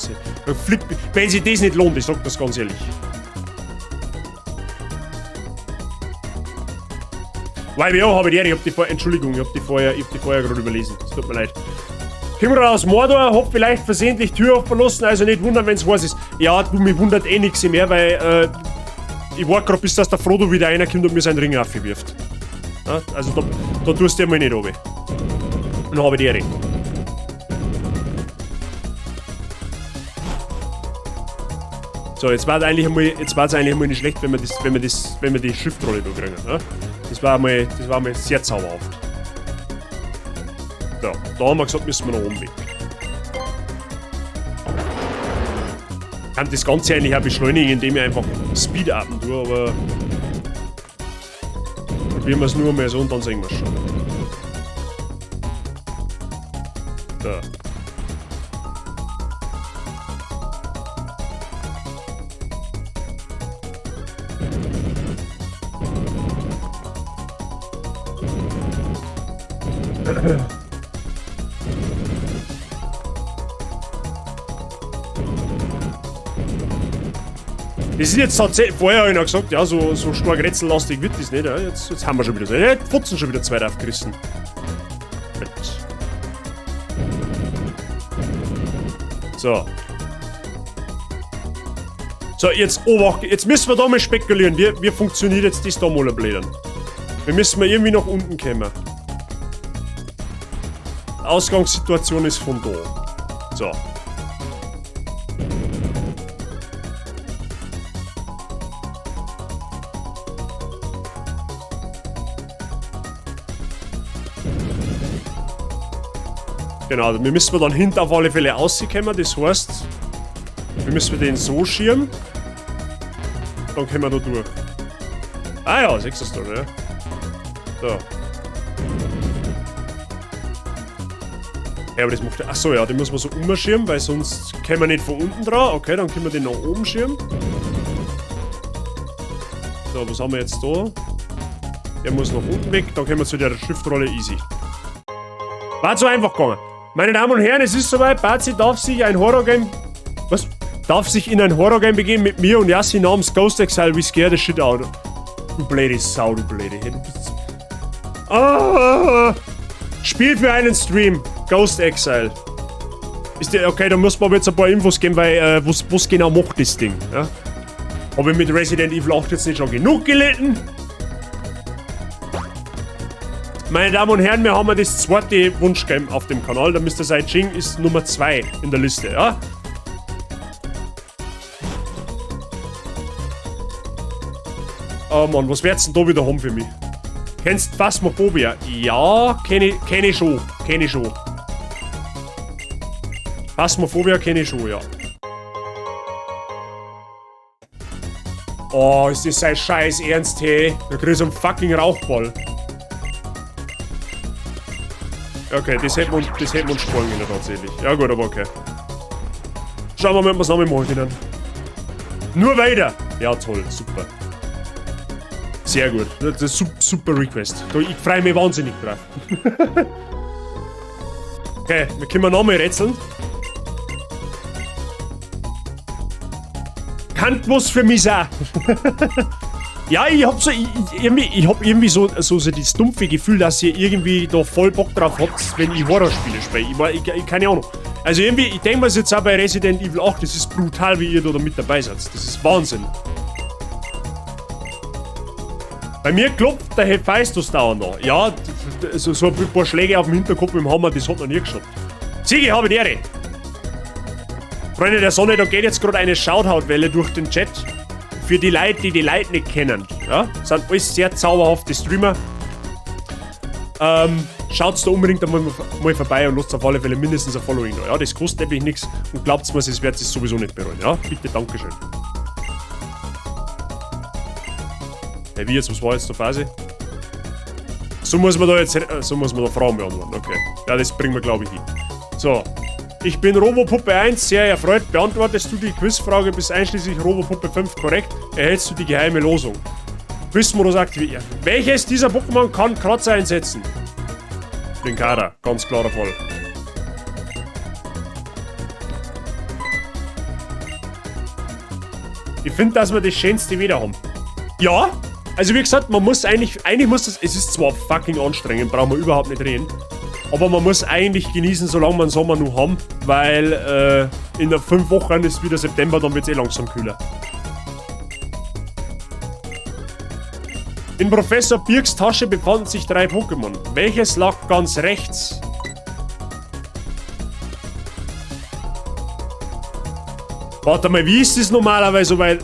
Flip, wenn sich das nicht lohnt, ich sag das ganz ehrlich. YBO habe ich die, ich hab die vorher, Entschuldigung, ich hab die vorher gerade überlesen. Es tut mir leid. Komm gerade aus Mordor, hab vielleicht versehentlich Tür aufverlassen, also nicht wundern, wenn's heiß ist. Ja, du, mich wundert eh nix mehr, weil ich warte grad, bis dass der Frodo wieder reinkommt und mir seinen Ring aufwirft. Ja, also da tust du mal nicht runter. Dann hab ich die Ehre. So, jetzt war's eigentlich einmal, jetzt war's eigentlich einmal nicht schlecht, wenn wir das, wenn wir das, wenn wir die Schriftrolle da kriegen. Ne? Das war einmal sehr zauberhaft. So, da haben wir gesagt, müssen wir nach oben weg. Kann das Ganze eigentlich auch beschleunigen, indem ich einfach Speed-upen tue, aber probieren wir's nur mal so und dann sehen wir's schon. So. Das ist jetzt tatsächlich, vorher hab ich noch gesagt, ja, so stark rätsellastig wird das nicht, ja. Jetzt haben wir schon wieder so. Ja, jetzt Fotzen schon wieder zwei aufgerissen. Gut. So. So, jetzt Obacht, jetzt müssen wir da mal spekulieren. Wie funktioniert jetzt das da mal ein Blödern? Wir müssen mal irgendwie nach unten kommen. Ausgangssituation ist von da. So. Genau, wir müssen dann hinten auf alle Fälle rauskommen, das heißt, wir müssen den so schirmen. Dann können wir da durch. Ah ja, siehst du das da, ne? So. Ja, aber das macht ja. Achso, ja, den muss man so umschirmen, weil sonst können wir nicht von unten dran. Okay, dann können wir den nach oben schirmen. So, was haben wir jetzt da? Der muss nach unten weg, dann können wir zu der Schriftrolle easy. War zu einfach gegangen. Meine Damen und Herren, es ist soweit. Bazi darf sich ein Horror-Game. Was? Darf sich in ein Horror-Game begeben mit mir und Yassi namens Ghost Exile. We scare the shit out. Du blöde Sau, du blöde. Hey, du bist. Ah! Spiel für einen Stream. Ghost Exile. Ist der, okay, da muss man aber jetzt ein paar Infos geben, weil, was genau macht das Ding? Ja? Hab ich mit Resident Evil 8 jetzt nicht schon genug gelitten? Meine Damen und Herren, wir haben ja das zweite Wunschgame auf dem Kanal. Der Mister Sai Ching ist Nummer 2 in der Liste, ja? Oh Mann, was wird's denn da wieder haben für mich? Kennst du Phasmophobia? Ja, kenn ich schon. Kenn ich schon. Phasmophobia kenn ich schon, ja. Oh, ist das sein Scheiß Ernst, hey? Da krieg ich so einen fucking Rauchball. Okay, das hätten wir uns sparen können tatsächlich. Ja gut, aber okay. Schauen wir mal, ob wir es nochmal machen können. Nur weiter! Ja, toll, super. Sehr gut. Das ist super Request. Ich freue mich wahnsinnig drauf. Okay, wir können nochmal rätseln. Kann was für mich sein. Ja, ich hab so, ich hab irgendwie so das dumpfe Gefühl, dass ihr irgendwie da voll Bock drauf habt, wenn ich Horrorspiele spiele. Ich keine Ahnung. Also irgendwie, ich denke mir jetzt auch bei Resident Evil 8, das ist brutal, wie ihr da mit dabei seid. Das ist Wahnsinn. Bei mir klopft der Hephaistos dauernd an. Ja, so ein paar Schläge auf dem Hinterkopf mit dem Hammer, das hat noch nie geschafft. Sigi, habe die Ehre. Freunde der Sonne, da geht jetzt gerade eine Shoutout-Welle durch den Chat. Für die Leute, die die Leute nicht kennen. Ja, sind alles sehr zauberhafte Streamer. Schaut's da unbedingt einmal mal vorbei und lasst auf alle Fälle mindestens ein Following da. Ja, das kostet nämlich nichts und glaubt's mir, es wird sich sowieso nicht bereuen. Ja, bitte, Dankeschön. Hey, wie jetzt? Was war jetzt die Phase? So muss man da jetzt, so muss man da Fragen beantworten. Okay. Ja, das bringen wir, glaube ich, hin. So. Ich bin Robopuppe 1, sehr erfreut. Beantwortest du die Quizfrage bis einschließlich Robopuppe 5 korrekt, erhältst du die geheime Losung. Quizmodus aktiviert. Welches dieser Pokémon kann Kratzer einsetzen? Linkara, ganz klarer Fall. Ich finde, dass wir das Schönste wieder haben. Ja, also wie gesagt, man muss eigentlich muss das, es ist zwar fucking anstrengend, brauchen wir überhaupt nicht reden. Aber man muss eigentlich genießen, solange wir den Sommer noch haben, weil in der 5 Wochen ist wieder September, dann wird's eh langsam kühler. In Professor Birks Tasche befanden sich 3 Pokémon. Welches lag ganz rechts? Warte mal, wie ist das normalerweise? Weil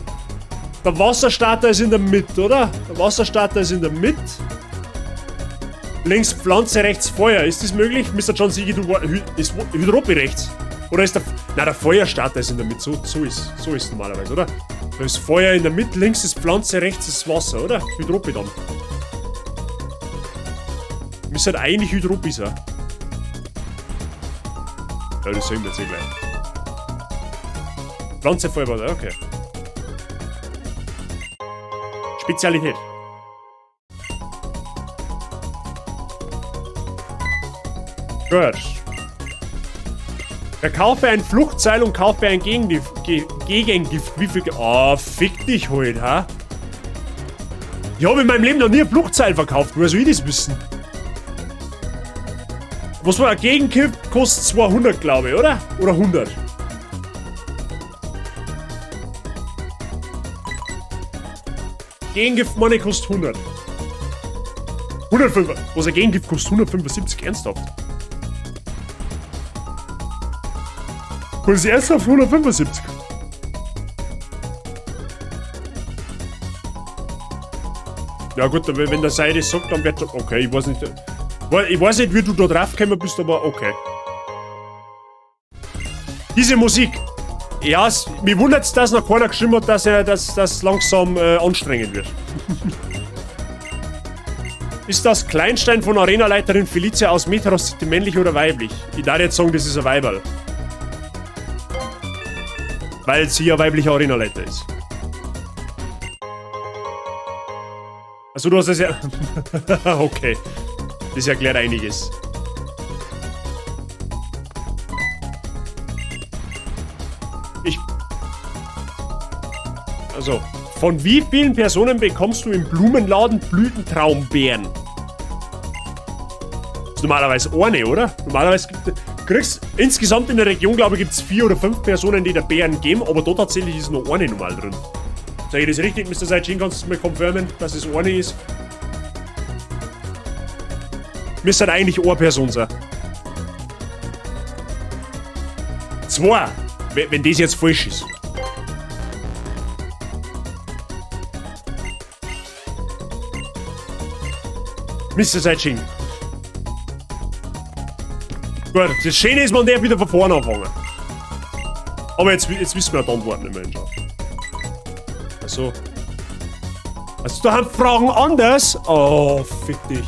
der Wasserstarter ist in der Mitte, oder? Der Wasserstarter ist in der Mitte. Links Pflanze, rechts Feuer. Ist das möglich? Mister John Siegi, du ist Hydropi rechts? Oder ist der... Nein, der Feuerstarter ist in der Mitte. So ist normalerweise, oder? Da ist Feuer in der Mitte, links ist Pflanze, rechts ist Wasser, oder? Hydropi dann. Müsste halt eigentlich Hydropi sein. Ja, das sehen wir jetzt eh gleich. Pflanze, Feuer, Wasser, okay. Spezialität. Gut. Verkaufe ein Fluchtseil und kaufe ein Gegengift. Wie viel Oh, fick dich halt, ha? Ich hab in meinem Leben noch nie ein Fluchtseil verkauft. Woher soll ich das wissen? Was war ein Gegengift? Kostet 200, glaube ich, oder? Oder 100? Gegengift Money kostet 100. 105. Was ein Gegengift kostet 175, ernsthaft? Was ist ernsthaft 175? Ja gut, wenn der Seide sagt, dann wird... Okay, ich weiß nicht... Ich weiß nicht, wie du da drauf gekommen bist, aber okay. Diese Musik. Ja, mich wundert's, dass noch keiner geschrieben hat, dass das langsam anstrengend wird. Ist das Kleinstein von Arenaleiterin Felicia aus Metaros City männlich oder weiblich? Ich darf jetzt sagen, das ist ein Weiberl. Weil sie ja weiblicher Arenaleiter ist. Also du hast es ja... Okay. Das erklärt einiges. Ich... Also, von wie vielen Personen bekommst du im Blumenladen Blütentraumbeeren? Das ist normalerweise eine, oder? Normalerweise gibt, kriegst insgesamt in der Region, glaube ich, gibt's 4 oder 5 Personen, die da Beeren geben, aber da tatsächlich ist noch eine normal drin. Sag ich das richtig, Mister Saijin, kannst du mir confirmen, dass es eine ist? Müsste halt eigentlich eine Person sein. 2! Wenn das jetzt falsch ist. Mister Saijin. Gut, das Schöne ist, man darf wieder von vorne anfangen. Aber jetzt wissen wir die Antworten nicht mehr. Also. Also, da haben Fragen anders. Oh, fick dich.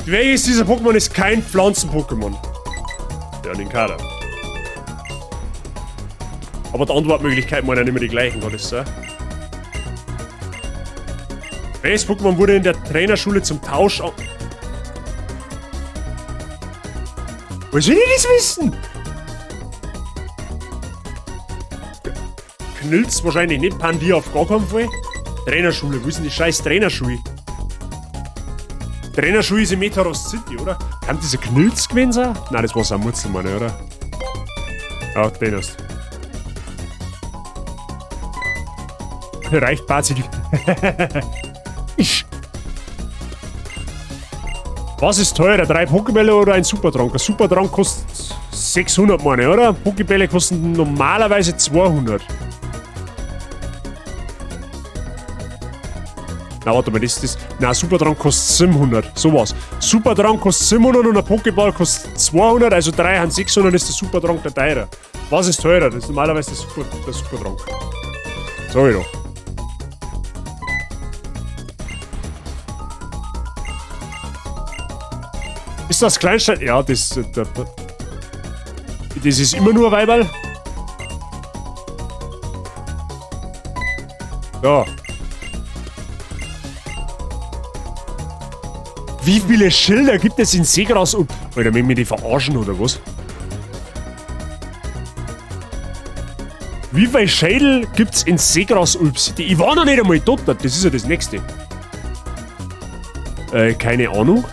Welches dieser Pokémon ist kein Pflanzen-Pokémon? Ja, den Kader. Aber die Antwortmöglichkeiten waren ja nicht mehr die gleichen, kann das sein? Welches Pokémon wurde in der Trainerschule zum Tausch an- Woher soll ich das wissen? Knüllt's wahrscheinlich nicht, Pandia auf gar keinen Fall. Trainerschule, wo ist denn die scheiß Trainerschule? Trainerschule ist in Metaros City, oder? Kann dieser Knülz gewesen sein? Nein, das war so ein Murzelmann, oder? Ja, den hast du. Reicht Bazi. Ich. Was ist teurer? 3 Pokébälle oder ein Supertrank? Ein Supertrank kostet 600, meine ich, oder? Pokébälle kosten normalerweise 200. Na, warte mal, das ist. Na, Supertrank kostet 700. Sowas. Supertrank kostet 700 und ein Pokéball kostet 200, also 3 haben 600 ist der Supertrank der teurer. Was ist teurer? Das ist normalerweise der Supertrank. Sag ich doch. Ist das Kleinstein? Ja, das ist immer nur Weiberl. Ja. Wie viele Schilder gibt es in Seegras und... Alter, will mich die verarschen oder was? Wie viele Schädel gibt's in Seegrasulp City? Ich war noch nicht einmal dort, das ist ja das nächste. Keine Ahnung.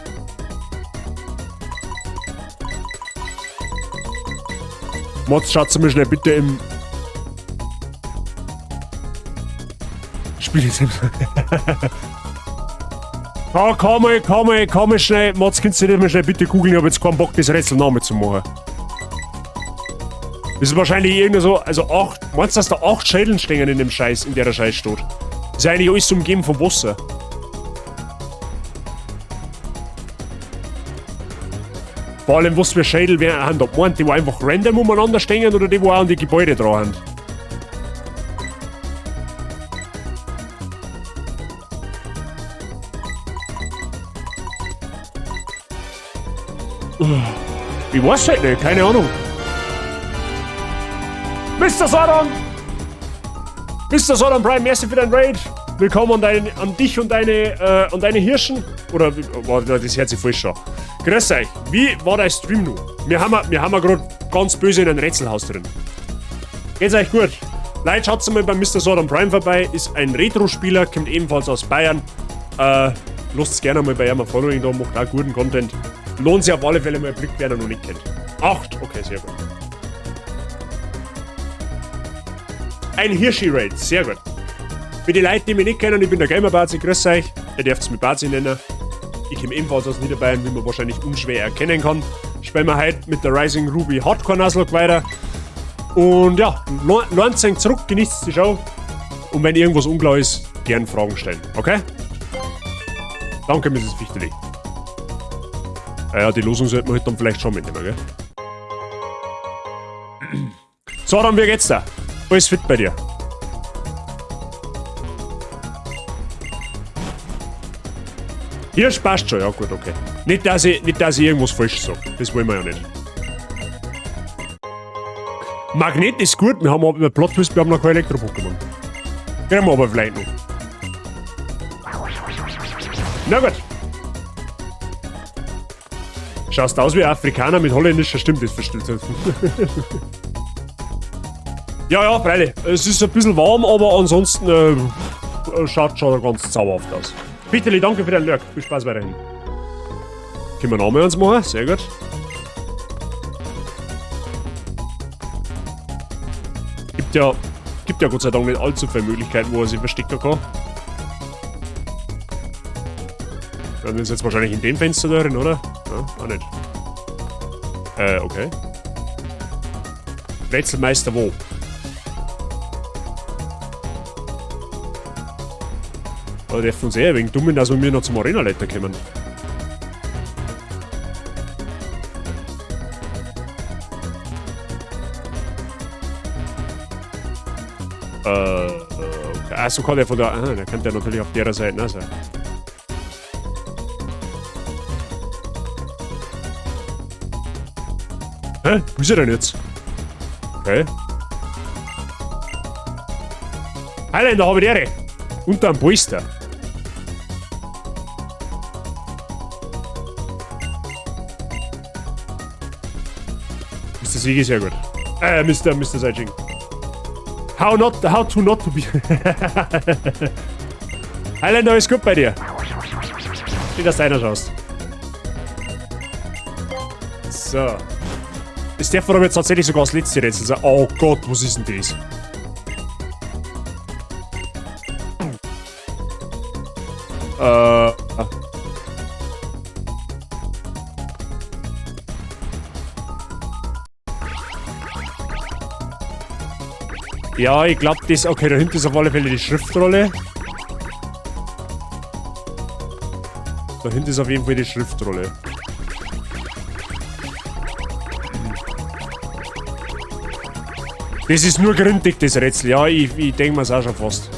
Mods, schaut mal schnell bitte im Spiel jetzt. Oh, komm mal, komm mal, komm mal schnell. Mods, kannst du nicht mal schnell bitte googeln? Ich hab jetzt keinen Bock, das Rätsel nochmal zu machen. Das ist wahrscheinlich irgend so, also 8, meinst du, dass da 8 Schädeln stehen in dem Scheiß, in der Scheiß steht? Das ist ja eigentlich alles umgeben vom Wasser. Vor allem, was für Schädel werden da gemeint, die wo einfach random umeinander stehen oder die wo auch an die Gebäude dran haben? Ich weiß halt nicht, keine Ahnung. Mr. Sodom! Mr. Sodom Prime, merci für dein Raid. Willkommen an dich und deine Hirschen. Oder, warte, das hört sich falsch an. Grüß euch. Wie war dein Stream nun? Wir haben grad ganz böse in einem Rätselhaus drin. Geht's euch gut? Leute, schaut mal bei Mr. Sodom Prime vorbei. Ist ein Retro-Spieler, kommt ebenfalls aus Bayern. Lasst gerne mal bei ihm ein Following da, macht auch guten Content. Lohnt sich auf alle Fälle mal einen Blick, wer ihn noch nicht kennt. 8, okay, sehr gut. Ein Hirschi-Raid, sehr gut. Für die Leute, die mich nicht kennen, ich bin der Gamer-Bazi, grüß euch. Ihr dürft mich Bazi nennen. Ich komme ebenfalls aus Niederbayern, wie man wahrscheinlich unschwer erkennen kann. Spielen wir heute mit der Rising Ruby Hardcore Nuzlocke weiter. Und ja, lohnt sich zurück, genießt die Show. Und wenn irgendwas unklar ist, gern Fragen stellen, okay? Danke, Mrs. Fichteli. Ja, die Losung sollten wir heute dann vielleicht schon mitnehmen, gell? So, dann wie geht's da? Alles fit bei dir? Hirsch passt schon, ja gut, okay. Nicht, dass ich irgendwas falsch sag. Das wollen wir ja nicht. Magnet ist gut, wir haben aber Plot Twist, wir haben noch kein Elektro-Pokémon. Kriegen wir aber vielleicht noch. Na gut. Schaust aus wie ein Afrikaner mit holländischer Stimme, das versteht. Ja, ja, freilich. Es ist ein bisschen warm, aber ansonsten schaut schon ganz zauberhaft aus. Bitte, danke für deinen Lurk. Viel Spaß weiterhin. Können wir noch mal eins machen? Sehr gut. Gibt ja Gott sei Dank nicht allzu viele Möglichkeiten, wo er sich verstecken kann. Dann ist jetzt wahrscheinlich in dem Fenster drin, oder? Ja, auch nicht. Okay. Rätselmeister wo? Aber der von uns eh wegen dummen, dass wir mir noch zum Arena-Leiter kommen. Okay. Ah, so kann der von da. Ah, der kann der natürlich auf der Seite auch sein. Hä? Wo ist er denn jetzt? Okay. Highlander, habe ich die Ehre. Unter einem Polster. Mr. Sieg ist ja gut. Mr. Seijing. How to not to be. Highlander, ist gut bei dir. Schön, dass du einer schaust. So. Das darf aber jetzt tatsächlich sogar das letzte Rätsel sein. Oh Gott, was ist denn das? Ja, ich glaub, das... Okay, da hinten ist auf alle Fälle die Schriftrolle. Da hinten ist auf jeden Fall die Schriftrolle. Das ist nur grindig, das Rätsel. Ja, ich denk mir's auch schon fast.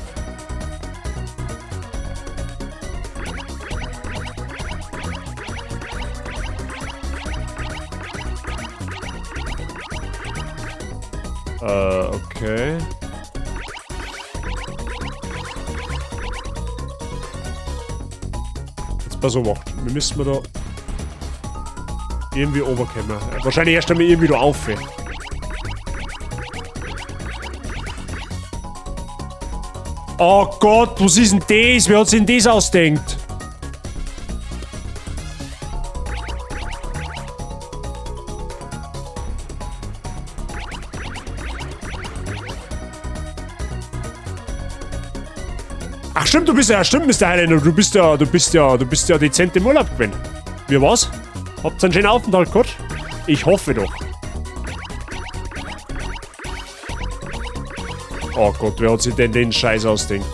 Okay. Jetzt pass auf, wir müssen da irgendwie runterkommen. Wahrscheinlich erst einmal irgendwie da auf. Oh Gott, was ist denn das? Wer hat sich denn das ausgedacht? Ach stimmt, du bist ja, stimmt, Mr. Highlander, du bist ja, du bist ja, du bist ja dezent im Urlaub gewesen. Wie war's? Habt ihr einen schönen Aufenthalt gehabt? Ich hoffe doch. Oh Gott, wer hat sich denn den Scheiß ausdenkt?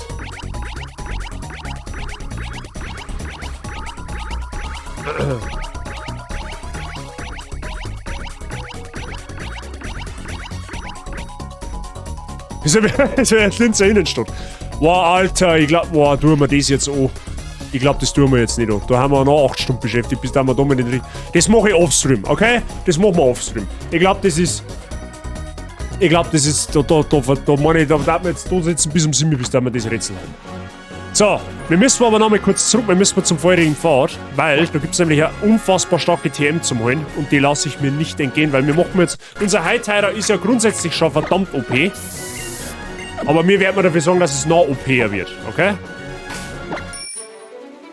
Ist ja ein Linzer Innenstadt. Boah, Alter, ich glaub, boah, tun wir das jetzt an. Ich glaub, das tun wir jetzt nicht an. Da haben wir noch 8 Stunden beschäftigt, bis da wir da mit den Das mache ich offstream, okay? Das machen wir offstream. Ich glaub, das ist. Ich glaub, das ist. Da, da, da, da, meine ich, da darf man jetzt da sitzen bis um 7, bis da wir das Rätsel haben. So, wir müssen aber noch mal kurz zurück, wir müssen zum vorherigen Pfad, weil da gibt's nämlich eine unfassbar starke TM zum Holen und die lasse ich mir nicht entgehen, weil wir machen jetzt. Unser Hightider ist ja grundsätzlich schon verdammt OP. Aber mir wird man dafür sorgen, dass es noch OP-er wird, okay?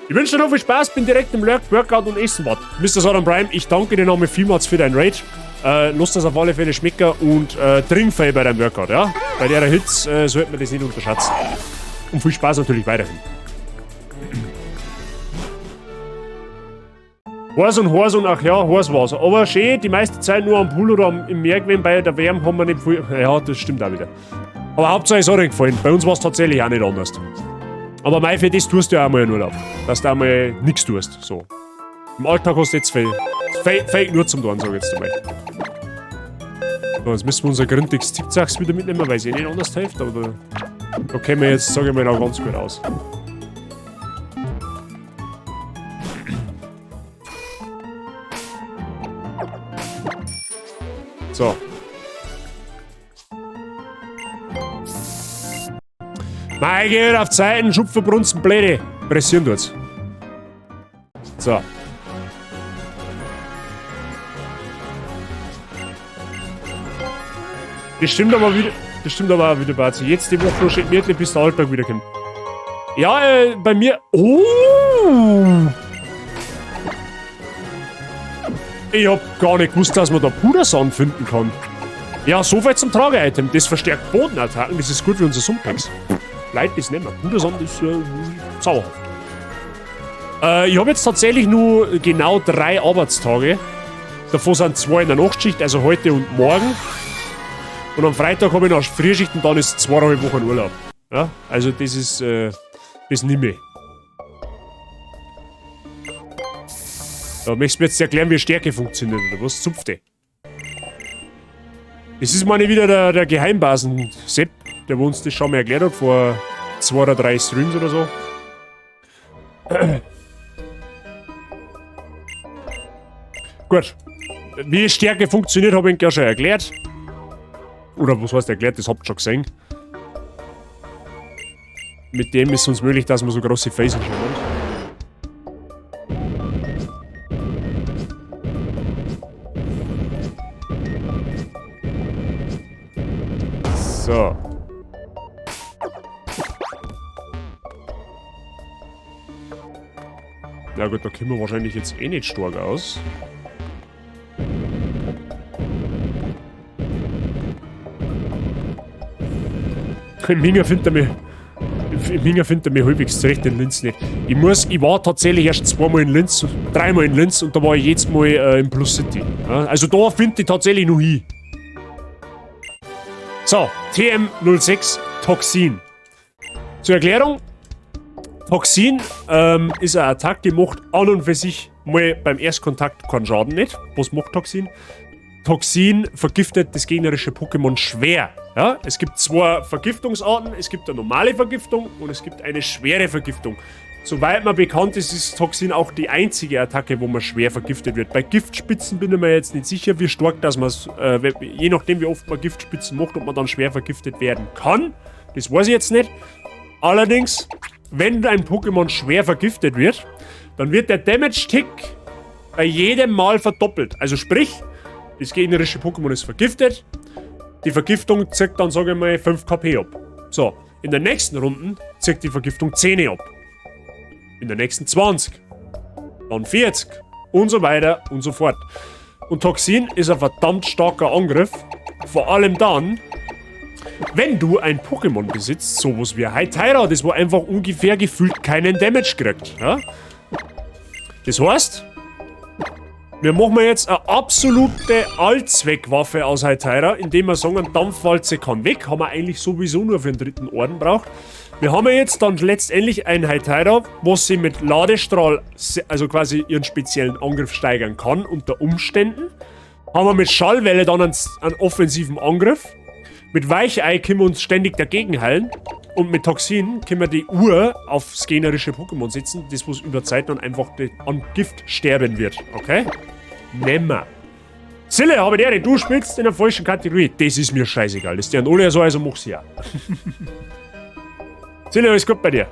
Ich wünsche dir noch viel Spaß, bin direkt im Lurk, Workout und Essen Bad. Mr. Sodom Prime, ich danke dir nochmal vielmals für dein Raid. Lass das auf alle Fälle schmecken und trink viel bei deinem Workout, ja? Bei der Hitze sollte man das nicht unterschätzen. Und viel Spaß natürlich weiterhin. Heiß und heiß und ach ja, heiß war's. Aber schön, die meiste Zeit nur am Pool oder im Meer gewesen, bei der Wärme haben wir nicht viel. Ja, das stimmt auch wieder. Aber Hauptsache es hat euch gefallen. Bei uns war's tatsächlich auch nicht anders. Aber mei, für das tust du ja auch mal einen Urlaub. Dass du auch mal nix tust. So. Im Alltag hast du jetzt viel, viel, viel nur zum Tun, sag ich jetzt einmal. So, jetzt müssen wir unser gründiges Zickzacks wieder mitnehmen, weil es eh nicht anders hilft. Aber da kämen wir jetzt, sag ich mal, noch ganz gut aus. So. Mei, geht auf Zeiten, Schupfen, Brunzen, Bläde. Pressieren tut's. So. Das stimmt aber wieder. Das stimmt aber auch wieder, Bazi. Jetzt die Woche noch schön gemütlich, bis der Alltag wieder kommt. Ja, bei mir. Oh! Ich hab gar nicht gewusst, dass man da Pudersand finden kann. Ja, so viel zum Trage-Item. Das verstärkt Bodenattacken, das ist gut für unser Sumpex. Leid ist nicht mehr. Pudersand ist zauberhaft. Ich hab jetzt tatsächlich nur genau 3 Arbeitstage. Davon sind 2 in der Nachtschicht, also heute und morgen. Und am Freitag hab ich noch Frühschicht und dann ist 2,5 Wochen Urlaub. Ja, also das ist, das nimm ich. Da möchtest du mir jetzt erklären, wie Stärke funktioniert, oder was? Zupfte. Das ist meine wieder der Geheimbasen-Sepp, der wo uns das schon mal erklärt hat, vor 2 oder 3 Streams oder so. Gut. Wie Stärke funktioniert, hab ich ja schon erklärt. Oder was heißt erklärt, das habt ihr schon gesehen. Mit dem ist es uns möglich, dass wir so große Felsen schon haben. So. Na gut, da kommen wir wahrscheinlich jetzt eh nicht stark aus. Im Hinger findet er mich. Im Hinger findet er mich halbwegs zurecht, in Linz nicht. Ich war tatsächlich erst 2-mal in Linz, 3-mal in Linz und da war ich jedes Mal in Plus City. Ja, also da finde ich tatsächlich noch hin. So, TM06 Toxin. Zur Erklärung: Toxin ist eine Attacke, die macht an und für sich mal beim Erstkontakt keinen Schaden nicht. Was macht Toxin? Toxin vergiftet das gegnerische Pokémon schwer. Ja, es gibt 2 Vergiftungsarten. Es gibt eine normale Vergiftung und es gibt eine schwere Vergiftung. Soweit mir bekannt ist, ist Toxin auch die einzige Attacke, wo man schwer vergiftet wird. Bei Giftspitzen bin ich mir jetzt nicht sicher, wie stark dass man's je nachdem wie oft man Giftspitzen macht, ob man dann schwer vergiftet werden kann. Das weiß ich jetzt nicht. Allerdings, wenn ein Pokémon schwer vergiftet wird, dann wird der Damage-Tick bei jedem Mal verdoppelt. Also sprich, das gegnerische Pokémon ist vergiftet. Die Vergiftung zieht dann, sage ich mal, 5 KP ab. So, in der nächsten Runde zieht die Vergiftung 10 ab. In der nächsten 20. Dann 40. Und so weiter und so fort. Und Toxin ist ein verdammt starker Angriff. Vor allem dann, Wenn du ein Pokémon besitzt, sowas wie Hytera, das wo einfach ungefähr gefühlt keinen Damage kriegt. Ja? Das heißt, wir machen jetzt eine absolute Allzweckwaffe aus Hytera, indem wir sagen, Dampfwalze kann weg, haben wir eigentlich sowieso nur für den dritten Orden braucht. Wir haben jetzt dann letztendlich ein Hytera, was sie mit Ladestrahl, also quasi ihren speziellen Angriff steigern kann, unter Umständen. Haben wir mit Schallwelle dann einen offensiven Angriff. Mit Weichei können wir uns ständig dagegen heilen. Und mit Toxin können wir die Uhr aufs gegnerische Pokémon setzen, das was über Zeit dann einfach an Gift sterben wird. Okay? Nimmer. Sille, habe die Ehre, du spielst in der falschen Kategorie. Das ist mir scheißegal. Das ist der alle so, also mach sie ja. Sille, alles gut bei dir?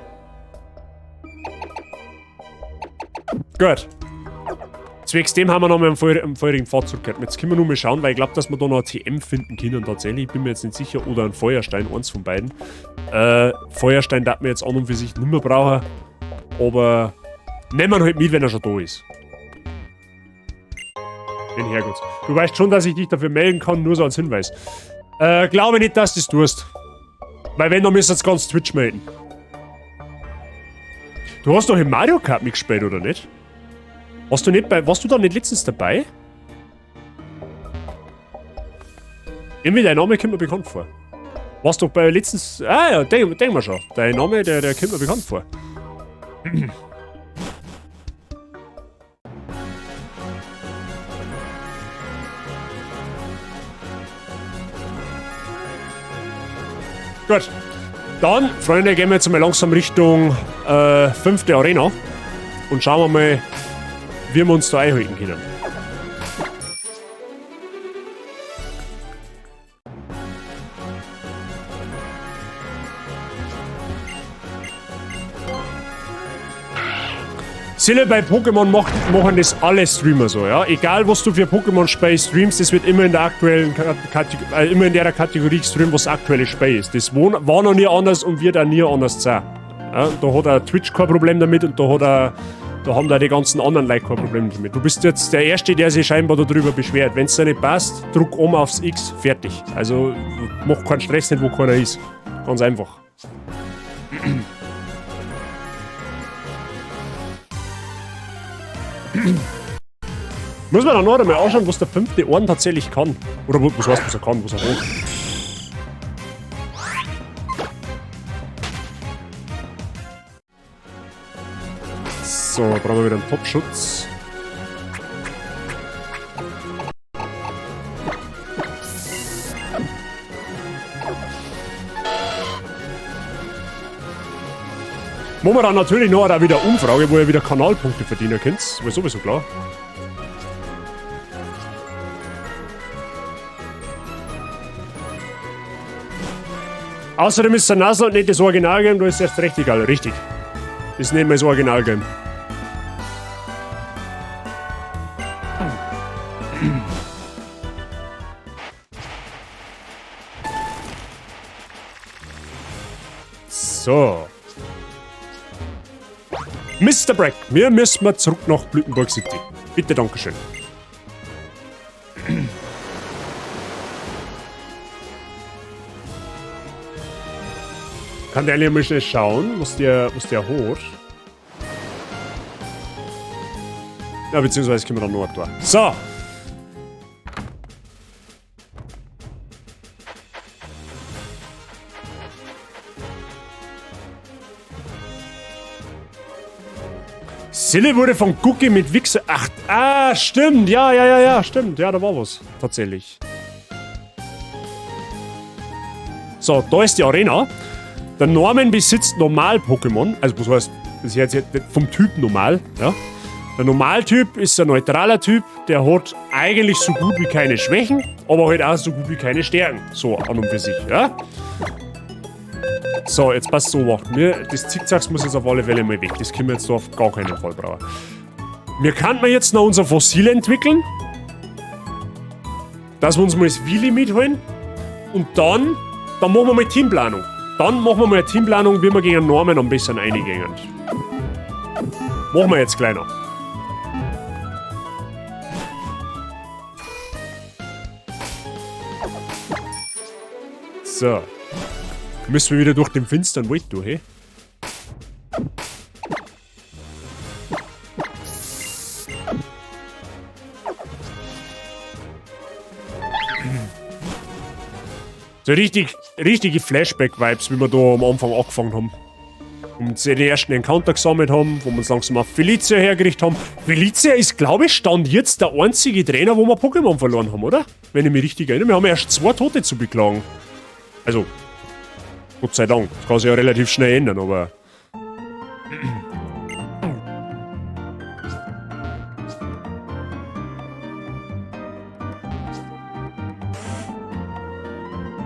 Gut. Zwecks dem haben wir noch mal am feurigen Pfad zurückgehört. Jetzt können wir nur mal schauen, weil ich glaub, dass wir da noch ein TM finden können tatsächlich. Ich bin mir jetzt nicht sicher. Oder ein Feuerstein, eins von beiden. Feuerstein darf man jetzt an und für sich nicht mehr brauchen. Aber nehmen wir halt mit, wenn er schon da ist. Den Herrgott. Du weißt schon, dass ich dich dafür melden kann, nur so als Hinweis. Glaube nicht, dass du das tust. Weil wenn, dann müsst ihr jetzt ganz Twitch melden. Du hast doch im Mario Kart mitgespielt, oder nicht? Warst du nicht bei, warst du da nicht letztens dabei? Irgendwie dein Name kommt mir bekannt vor. Warst doch bei letztens... Ah ja, denk mal schon. Dein Name, der kommt mir bekannt vor. Gut. Dann, Freunde, gehen wir jetzt mal langsam Richtung 5. Arena. Und schauen wir mal, wie wir uns da einhalten können. Sille, bei Pokémon machen das alle Streamer so, ja? Egal, was du für Pokémon-Spiel streamst, das wird immer in der aktuellen immer in der Kategorie gestreamt, was das aktuelle Spiel ist. Das war noch nie anders und wird auch nie anders sein. Ja? Da hat auch Twitch kein Problem damit und da haben da die ganzen anderen Leute kein Problem damit. Du bist jetzt der Erste, der sich scheinbar darüber beschwert. Wenn's dir nicht passt, druck oben aufs X, fertig. Also mach keinen Stress nicht, wo keiner ist. Ganz einfach. Muss man dann noch einmal anschauen, was der 5. Orden tatsächlich kann. Oder was heißt, was er kann, was er hat. So, da brauchen wir wieder einen Popschutz. Machen wir dann natürlich noch auch wieder Umfrage, wo ihr wieder Kanalpunkte verdienen könnt. Das war sowieso klar. Außerdem ist der Nuzlocke nicht das Original-Game, da ist erst recht egal. Richtig. Das ist nicht mehr das Original-Game. So. Mister Brack, wir müssen mal zurück nach Blütenburg City. Bitte, Dankeschön. Kann der eigentlich mal schnell schauen, was der hat? Ja, beziehungsweise können wir dann noch da. So! Sille wurde von Gucki mit Wichse... Ach, ah, stimmt. Ja, ja, ja, ja, stimmt. Ja, da war was. Tatsächlich. So, da ist die Arena. Der Norman besitzt Normal-Pokémon. Also, was heißt, das ist jetzt vom Typ normal. Ja. Der Normaltyp ist ein neutraler Typ. Der hat eigentlich so gut wie keine Schwächen, aber halt auch so gut wie keine Stärken. So, an und für sich. Ja. So, jetzt passt so, macht mir. Das Zickzacks muss jetzt auf alle Fälle mal weg. Das können wir jetzt da auf gar keinen Fall brauchen. Wir könnten jetzt noch unser Fossil entwickeln. Dass wir uns mal das Willi mitholen. Und dann machen wir mal Teamplanung. Dann machen wir mal eine Teamplanung, wie wir gegen Norman am besten reingehen. Machen wir jetzt gleich noch. So. Müssen wir wieder durch den finsteren Wald durch, hey? So richtig, richtige Flashback-Vibes, wie wir da am Anfang angefangen haben. Und den ersten Encounter gesammelt haben, wo wir uns langsam auf Felicia hergerichtet haben. Felicia ist, glaube ich, Stand jetzt der einzige Trainer, wo wir Pokémon verloren haben, oder? Wenn ich mich richtig erinnere. Wir haben erst 2 Tote zu beklagen. Also, Gott sei Dank. Das kann sich ja relativ schnell ändern, aber...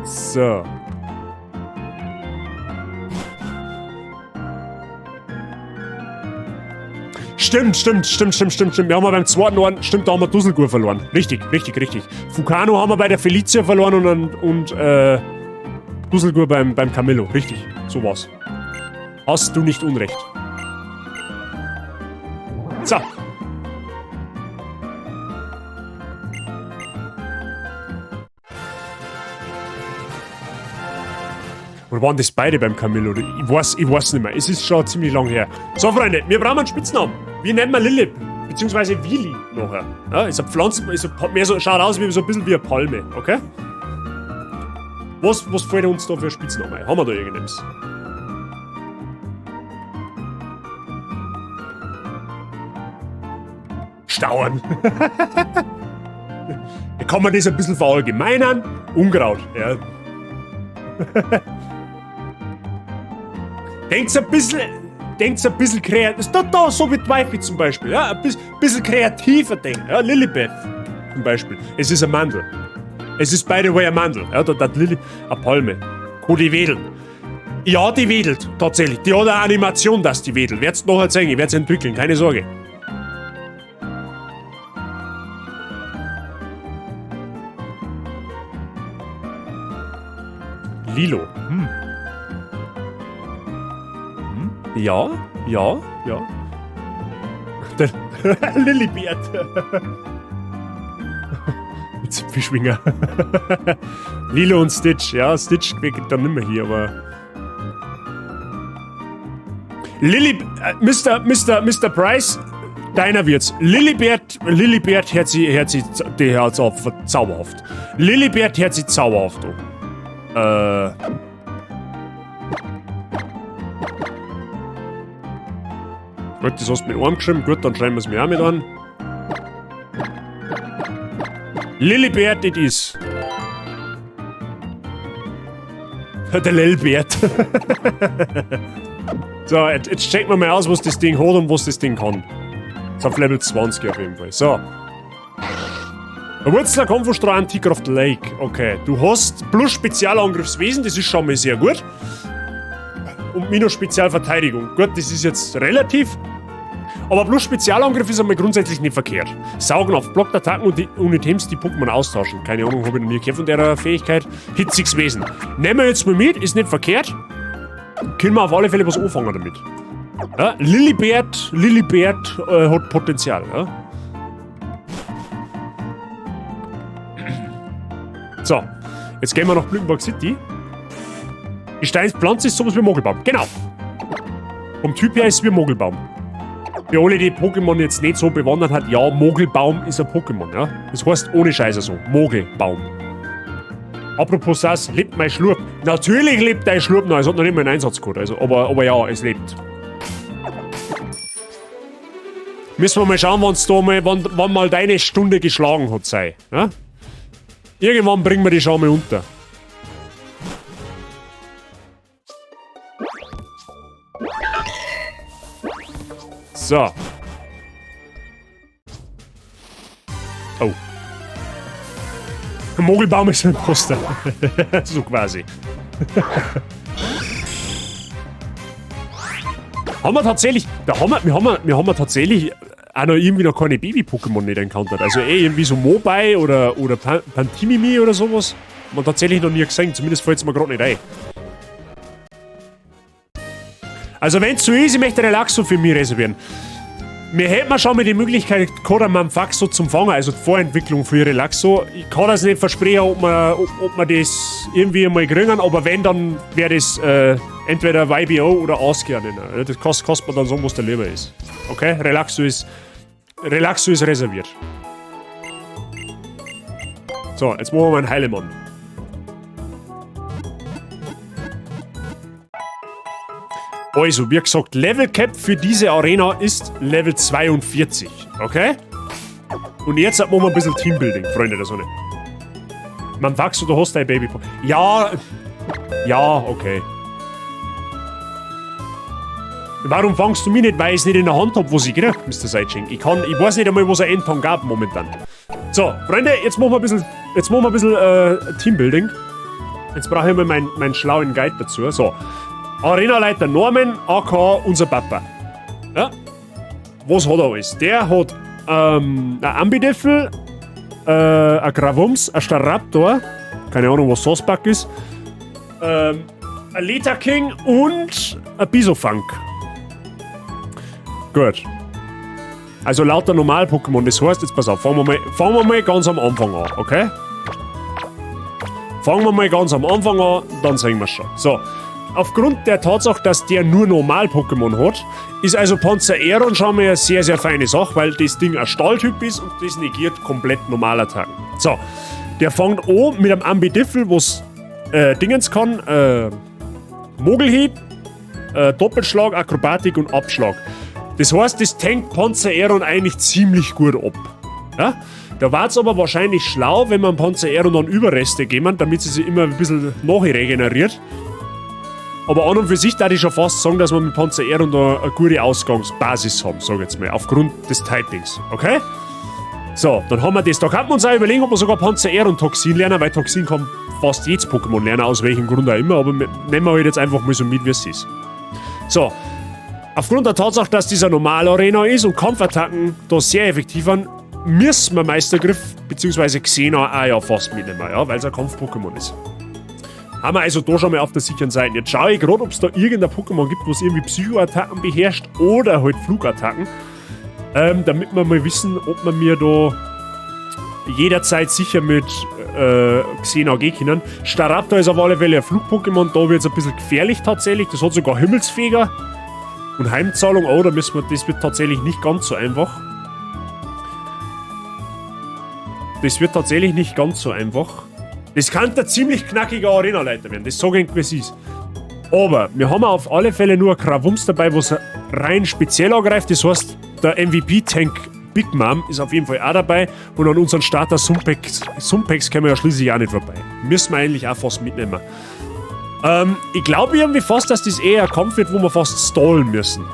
So. Stimmt, stimmt, stimmt, stimmt, stimmt, stimmt. Wir haben ja beim zweiten Orden, stimmt, da haben wir Dusselgur verloren. Richtig, richtig, richtig. Fukano haben wir bei der Felicia verloren und Dusselgur beim Camillo. Richtig, so war's. Hast du nicht Unrecht. So. Oder waren das beide beim Camillo? Ich weiß nicht mehr. Es ist schon ziemlich lang her. So, Freunde, wir brauchen einen Spitznamen. Wie nennen wir Lilip? Beziehungsweise Willi nachher. Ja, ist eine Pflanze, ist ein, mehr so, schaut aus wie so ein bisschen wie eine Palme, okay? Was fällt uns da für einen Spitznamen ein? Haben wir da irgendetwas? Stauern. Da kann man das ein bisschen verallgemeinern. Unkraut, ja. Denkt's ein bisschen, denkt's ein bisschen kreativ. Da, da, so wie Twifey zum Beispiel. Ja, ein bisschen kreativer denken. Ja, Lilibeth zum Beispiel. Es ist ein Mandel. Es ist, by the way, ein Mandel. Ja, da hat Lilly eine Palme. Kann die wedeln. Ja, die wedelt, tatsächlich. Die hat eine Animation, dass die wedelt. Werd's nachher zeigen, ich werd's entwickeln, keine Sorge. Lilo. Ja, ja, ja. Der Lilibert. Mit Zipfelschwinger. Lilo und Stitch. Ja, Stitch geht dann nimmer hier, aber... Lilly Mister Price, deiner wird's. Lilibert, Lilibert hört sie, hört sie, die hört auf, zauberhaft. Lilibert hört sie zauberhaft an. Gut, das hast du mit einem geschrieben. Gut, dann schreiben wir's mir auch mit an. Lilibert it is. Der Lilbert. So, jetzt checken wir mal aus, was das Ding hat und was das Ding kann. Ist auf Level 20 auf jeden Fall. So. Wurzler, Konfostra, Antikraft Lake. Okay, du hast plus Spezialangriffswesen, das ist schon mal sehr gut. Und minus Spezialverteidigung. Gut, das ist jetzt relativ. Aber plus Spezialangriff ist einmal grundsätzlich nicht verkehrt. Saugen auf blockt Attacken und die Unitems, die Pokémon austauschen. Keine Ahnung, hab ich noch nie gehört von der Fähigkeit. Hitziges Wesen. Nehmen wir jetzt mal mit, ist nicht verkehrt. Können wir auf alle Fälle was anfangen damit. Ja, Lilibert hat Potenzial. Ja. So, jetzt gehen wir nach Blütenburg City. Die Steinspflanze ist sowas wie Mogelbaum. Genau. Vom Typ her ist es wie Mogelbaum. Für alle, die Pokémon jetzt nicht so bewandert hat, ja, Mogelbaum ist ein Pokémon, ja. Das heißt ohne Scheiße so. Mogelbaum. Apropos das, lebt mein Schlurp. Natürlich lebt dein Schlurp noch, es hat noch nicht mal einen Einsatzcode, also, aber ja, es lebt. Müssen wir mal schauen, wann's da mal, wann, wann mal deine Stunde geschlagen hat, sei. Ja? Irgendwann bringen wir die schon mal unter. So. Oh. Der Mogelbaum ist ein Poster. So quasi. Haben wir tatsächlich, da haben wir, wir haben, wir haben tatsächlich auch noch irgendwie noch keine Baby-Pokémon nicht encountered. Also irgendwie so Mobai oder Pantimimi oder sowas. Haben wir tatsächlich noch nie gesehen. Zumindest fällt's mir grad nicht ein. Also wenn's so ist, ich möchte Relaxo für mich reservieren. Wir hätten schon mal die Möglichkeit gehabt, Manfaxo zum Fangen, also die Vorentwicklung für Relaxo. Ich kann das nicht versprechen, ob wir das irgendwie mal kriegen, aber wenn, dann wäre das entweder YBO oder Askia nennen. Das kostet man dann so, was der lieber ist. Okay? Relaxo ist reserviert. So, jetzt machen wir mal einen Heilemann. Also, wie gesagt, Level Cap für diese Arena ist Level 42, okay? Und jetzt machen wir ein bisschen Teambuilding, Freunde der Sonne. Manfaxo, du hast dein Baby. Ja, ja, okay. Warum fangst du mich nicht, weil ich es nicht in der Hand hab, was ich krieg, Mr. Seitschenk? Ich weiß nicht einmal, was ein Endtang gab momentan. So, Freunde, jetzt machen wir ein bisschen, Teambuilding. Jetzt brauche ich mal meinen schlauen Guide dazu. So. Arenaleiter Norman, aka unser Papa. Ja? Was hat er alles? Der hat ein Ambideffel, ein Gravums, ein Staraptor, keine Ahnung, was Sosback ist, ein Leta King und ein Bisofunk. Gut. Also lauter Normal-Pokémon, das heißt, jetzt pass auf, fangen wir mal ganz am Anfang an, okay? Fangen wir mal ganz am Anfang an, dann sehen wir schon. So. Aufgrund der Tatsache, dass der nur Normal-Pokémon hat, ist also Panzaeron schon mal eine sehr, sehr feine Sache, weil das Ding ein Stahltyp ist und das negiert komplett Normalattacken. So, der fängt an mit einem Ambidiffel, was Dingens kann, Mogelhieb, Doppelschlag, Akrobatik und Abschlag. Das heißt, das tankt Panzaeron eigentlich ziemlich gut ab. Ja? Da war es aber wahrscheinlich schlau, wenn man Panzaeron dann Überreste geben, damit sie sich immer ein bisschen nachregeneriert. Aber an und für sich darf ich schon fast sagen, dass wir mit Panzaeron da eine gute Ausgangsbasis haben, sag ich jetzt mal, aufgrund des Typings, okay? So, dann haben wir das. Da kann man uns auch überlegen, ob wir sogar Panzaeron Toxin lernen, weil Toxin kann fast jedes Pokémon lernen, aus welchem Grund auch immer, aber nehmen wir halt jetzt einfach mal so mit, wie es ist. So, aufgrund der Tatsache, dass dieser Normal-Arena ist und Kampfattacken da sehr effektiv waren, müssen wir Meistergriff bzw. Xena auch ja fast mitnehmen, ja, weil es ein Kampf-Pokémon ist. Haben wir also da schon mal auf der sicheren Seite. Jetzt schaue ich gerade, ob es da irgendein Pokémon gibt, was irgendwie Psychoattacken beherrscht oder halt Flugattacken. Damit wir mal wissen, ob wir mir da jederzeit sicher mit Xena gehen können. Staraptor ist auf alle Fälle ein Flug-Pokémon, da wird es ein bisschen gefährlich tatsächlich. Das hat sogar Himmelsfeger und Heimzahlung. Oh, da müssen wir, das wird tatsächlich nicht ganz so einfach. Das wird tatsächlich nicht ganz so einfach. Das kann der ziemlich knackiger Arenaleiter werden, das sage ich, wie es ist. Aber wir haben auf alle Fälle nur ein Krawums dabei, was rein speziell angreift. Das heißt, der MVP-Tank Big Mom ist auf jeden Fall auch dabei. Und an unseren Starter Sumpex kommen wir ja schließlich auch nicht vorbei. Müssen wir eigentlich auch fast mitnehmen. Ich glaube irgendwie fast, dass das eher ein Kampf wird, wo wir fast stallen müssen.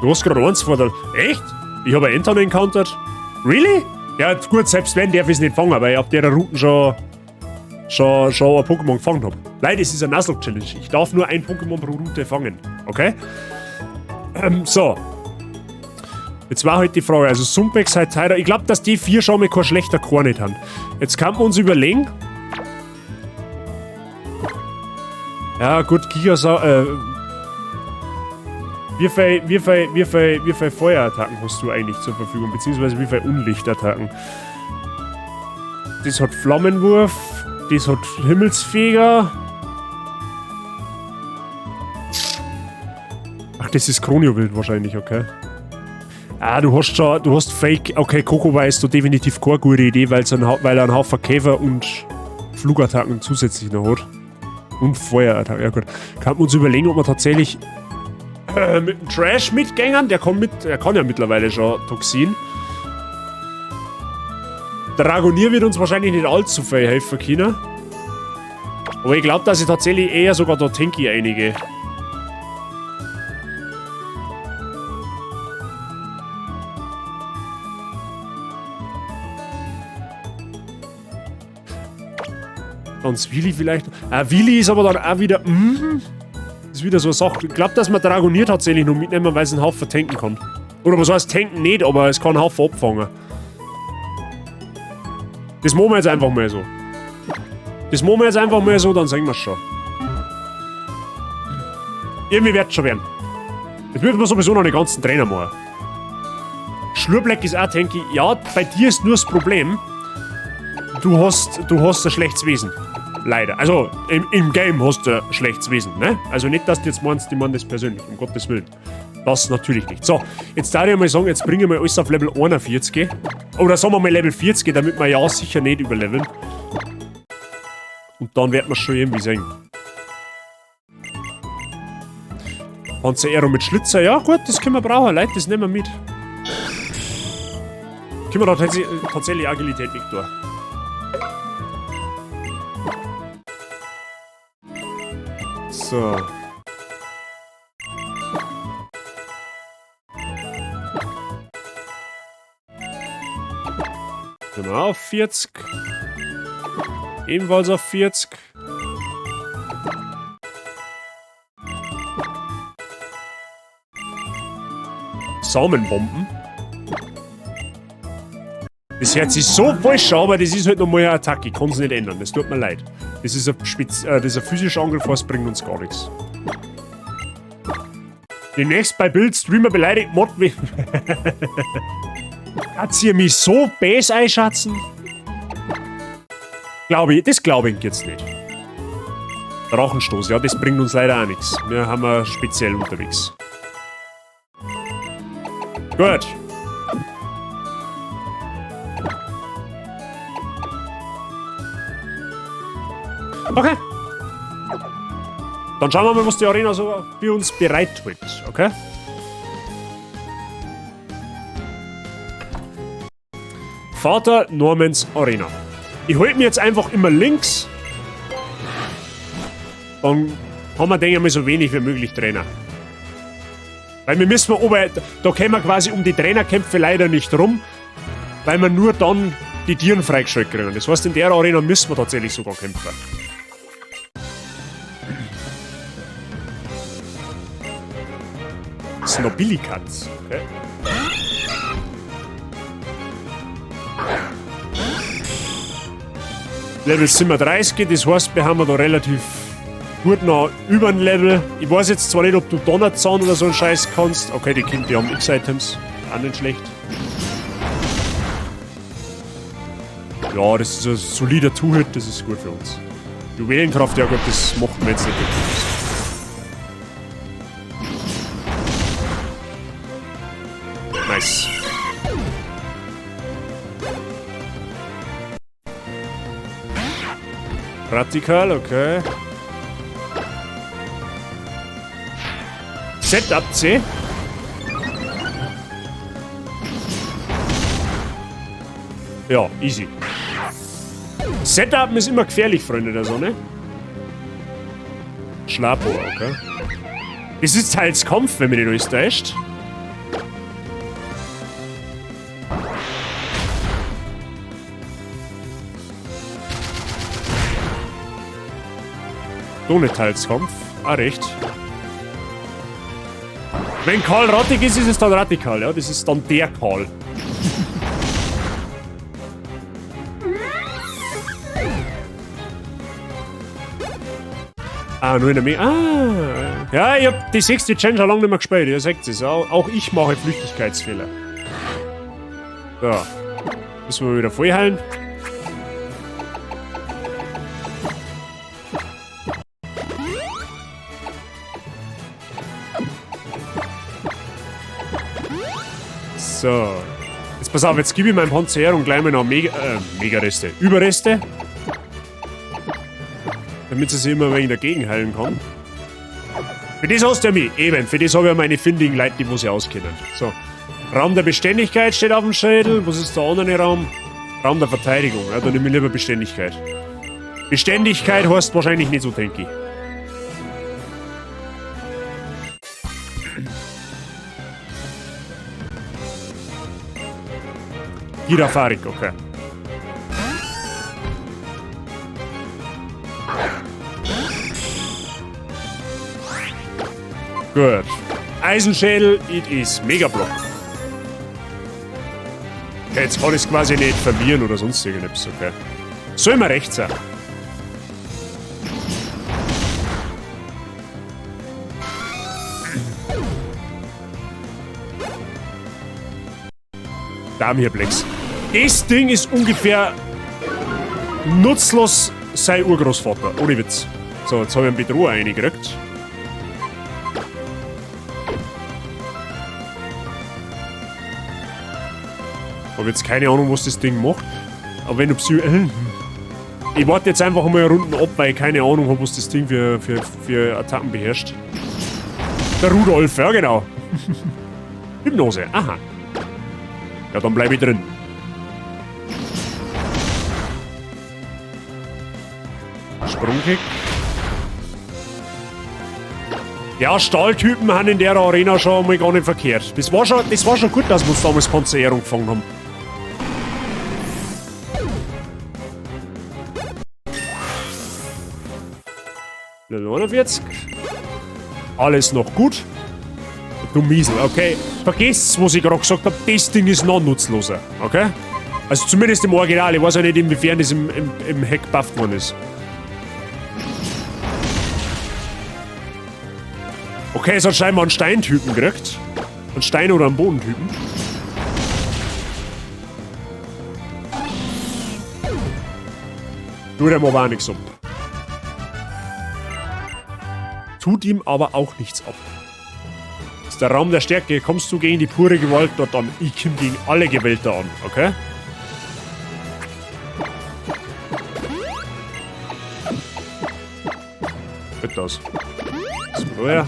Du hast gerade eins vor der... Echt? Ich habe einen Enton encountered. Really? Ja, gut, selbst wenn, darf ich es nicht fangen, weil ich auf der Route schon ein Pokémon gefangen habe. Leider, es ist eine Nuzlocke-Challenge. Ich darf nur ein Pokémon pro Route fangen. Okay? So. Jetzt war halt die Frage, also Sumpex halt teurer. Ich glaube, dass die vier schon mal kein schlechter Korn nicht haben. Jetzt kann man uns überlegen. Ja, gut, Gigasau... Wie viel Feuerattacken hast du eigentlich zur Verfügung? Beziehungsweise wie viel Unlichtattacken? Das hat Flammenwurf, das hat Himmelsfeger. Ach, das ist Kronjuwel wahrscheinlich, okay. Ah, du hast schon, du hast Fake. Okay, Kokowei ist da definitiv keine gute Idee, weil er einen Haufen Käfer und Flugattacken zusätzlich noch hat. Und Feuerattacken, ja gut. Kann man uns überlegen, ob man tatsächlich mit dem Trash mitgängern, der kommt mit, der kann ja mittlerweile schon Toxin. Dragonir wird uns wahrscheinlich nicht allzu viel helfen können. Aber ich glaube, dass ich tatsächlich eher sogar da Tenki einige. Dann Willi vielleicht. Ah, Willi ist aber dann auch wieder. Ist wieder so eine Sache. Ich glaube, dass man Dragonir tatsächlich noch mitnehmen, weil es einen Haufen tanken kann. Oder was heißt tanken nicht, aber es kann einen Haufen abfangen. Das machen wir jetzt einfach mal so. Das machen wir jetzt einfach mal so, dann sehen wir's schon. Irgendwie wird's schon werden. Jetzt müssen wir sowieso noch den ganzen Trainer machen. Schlurpleck ist auch tanky. Ja, bei dir ist nur das Problem, du hast ein schlechtes Wesen. Leider. Also, im Game hast du ein schlechtes Wesen, ne? Also nicht, dass du jetzt meinst, ich meine das persönlich, um Gottes Willen. Das natürlich nicht. So, jetzt darf ich mal sagen, jetzt bringen wir alles auf Level 41. Oder sagen wir mal Level 40, damit wir ja sicher nicht überleveln. Und dann werden wir schon irgendwie sehen. Panzer mit Schlitzer, ja gut, das können wir brauchen. Leute, das nehmen wir mit. Können wir da tatsächlich Agilität weg tun. So. Sind wir auf 40. Ebenfalls auf 40. Samenbomben. Das hört sich so falsch an, aber das ist halt nochmal eine Attacke. Ich kann es nicht ändern. Das tut mir leid. Das ist ein physischer Angriff, das bringt uns gar nichts. Demnächst bei Bild Streamer beleidigt Mod. Hat sie mich so bäs einschätzen? Glaube ich, das glaube ich jetzt nicht. Drachenstoß, ja, das bringt uns leider auch nichts. Wir haben ja speziell unterwegs. Gut. Okay. Dann schauen wir mal, was die Arena so für uns bereithält, okay? Vater Normans Arena. Ich halte mir jetzt einfach immer links. Dann haben wir, denke ich mal, so wenig wie möglich Trainer. Weil wir müssen ober, da kommen wir quasi um die Trainerkämpfe leider nicht rum, weil wir nur dann die Tieren freigeschaltet kriegen. Das heißt, in der Arena müssen wir tatsächlich sogar kämpfen. Snobillikatz, okay. Level 37, das heißt, wir haben da relativ gut noch über ein Level. Ich weiß jetzt zwar nicht, ob du Donnerzahn oder so einen Scheiß kannst. Okay, die Kinder, die haben X-Items. Auch nicht schlecht. Ja, das ist ein solider Two-Hit, das ist gut für uns. Juwelenkraft, ja gut, das macht mir jetzt nicht wirklich. Nice. Radikal, okay. Setup C. Ja, easy. Setup ist immer gefährlich, Freunde der Sonne. Schlapohr, okay. Es ist teils Kampf, wenn mich nicht alles täuscht. Ohne Teilskampf. Ah, recht. Wenn Karl rattig ist, ist es dann radikal, ja? Das ist dann der Karl. Ah, nur in der Ah. Ja, ich hab die 6. Gen schon lange nicht mehr gespielt. Ihr seht es. Auch ich mache Flüchtigkeitsfehler. So. Müssen wir wieder vollheilen. So. Jetzt pass auf, jetzt gebe ich meinem Panzer und gleich mal noch Mega-Reste. Überreste. Damit sie sich immer ein wenig dagegen heilen kann. Für das hast du ja mich. Eben, für das habe ich ja meine findigen Leute, die wo sie auskennen. So. Raum der Beständigkeit steht auf dem Schädel. Was ist der andere Raum? Raum der Verteidigung. Ja, da nehme ich lieber Beständigkeit. Beständigkeit heißt wahrscheinlich nicht so, denke ich. Girafarik, okay. Gut. Eisenschädel, it is. Megablock. Okay, jetzt kann ich es quasi nicht verlieren oder sonst irgendetwas, okay. Soll mir recht sein. Darmhirplex. Das Ding ist ungefähr nutzlos sein Urgroßvater. Ohne Witz. So, jetzt habe ich einen Bedroher reingekriegt. Habe jetzt keine Ahnung, was das Ding macht. Aber wenn du Psy... Ich warte jetzt einfach mal Runden ab, weil ich keine Ahnung habe, was das Ding für Attacken beherrscht. Der Rudolf, ja genau. Hypnose, aha. Ja, dann bleib ich drin. Sprungkick. Ja, Stahltypen haben in der Arena schon mal gar nicht verkehrt. Das war schon gut, dass wir uns damals Panzerehrung gefangen haben. Level 41. Alles noch gut. Du Miesel, okay. Vergesst, was ich gerade gesagt habe. Das Ding ist noch nutzloser, okay? Also zumindest im Original. Ich weiß ja nicht, inwiefern das im Hack bufft worden ist. Okay, es hat scheinbar einen Steintypen gekriegt. Einen Stein- oder einen Bodentypen. Tut ihm aber auch nichts ab. Tut ihm aber auch nichts ab. Das ist der Raum der Stärke. Kommst du gegen die pure Gewalt dort an? Ich komm gegen alle Gewälte an, okay? Bitte aus. So, ja.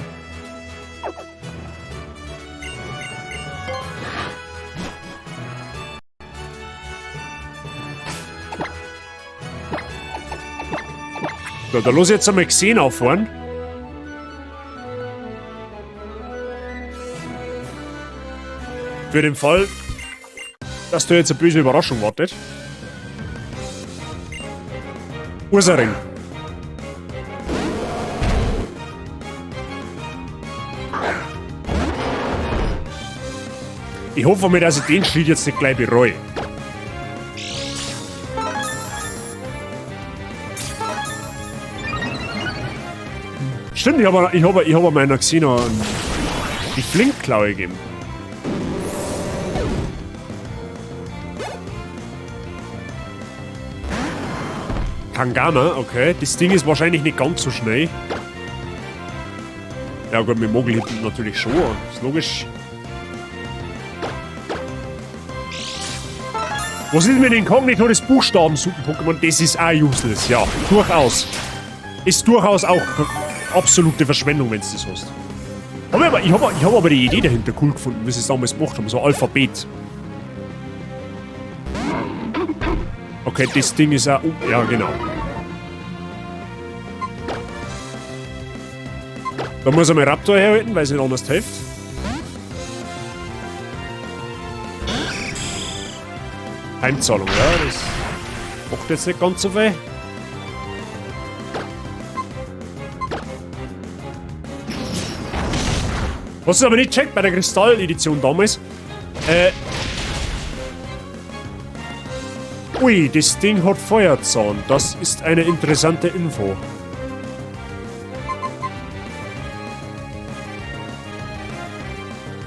So, da los jetzt einmal gesehen auffahren. Für den Fall, dass du jetzt eine böse Überraschung wartet. Ursaring. Ich hoffe mal, dass ich den Schritt jetzt nicht gleich bereue. Stimmt, ich habe meiner Xena die Flinkklaue gegeben. Kangana, okay. Das Ding ist wahrscheinlich nicht ganz so schnell. Ja gut, mit Mogel hinten natürlich schon. Ist logisch. Was ist mit Inkognito des Buchstabensuppen-Pokémon? Das ist auch useless, ja. Durchaus. Ist durchaus auch absolute Verschwendung, wenn du das hast. Aber ich hab aber die Idee dahinter cool gefunden, wie sie es damals gemacht haben. So Alphabet. Okay, das Ding ist auch... Oh, ja, genau. Da muss er mal Raptor herhalten, weil es nicht anders hilft. Heimzahlung, ja, das macht jetzt nicht ganz so viel. Was ich aber nicht checkt bei der Kristall-Edition damals. Ui, das Ding hat Feuerzahn. Das ist eine interessante Info.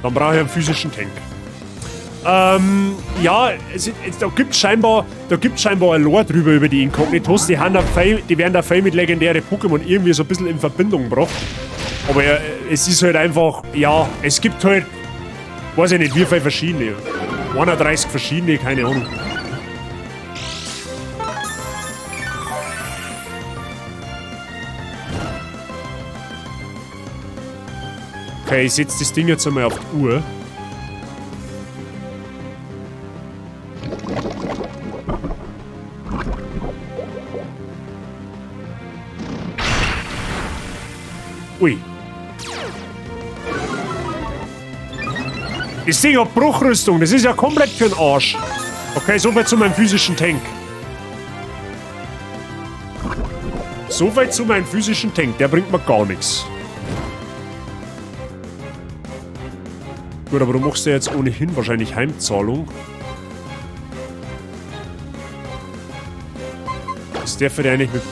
Dann brauche ich einen physischen Tank. Ja, da gibt es scheinbar, ein Lore drüber über die Inkognitos. Die werden da viel mit legendären Pokémon irgendwie so ein bisschen in Verbindung gebracht. Aber ja, es ist halt einfach, ja, es gibt halt, weiß ich nicht, wie viele verschiedene. 31 verschiedene, keine Ahnung. Okay, ich setze das Ding jetzt einmal auf die Uhr. Ui. Das Ding hat Bruchrüstung, das ist ja komplett für den Arsch. Okay, soweit zu meinem physischen Tank. Soweit zu meinem physischen Tank, der bringt mir gar nichts. Gut, aber du machst ja jetzt ohnehin wahrscheinlich Heimzahlung. Ist der für dich eigentlich mit...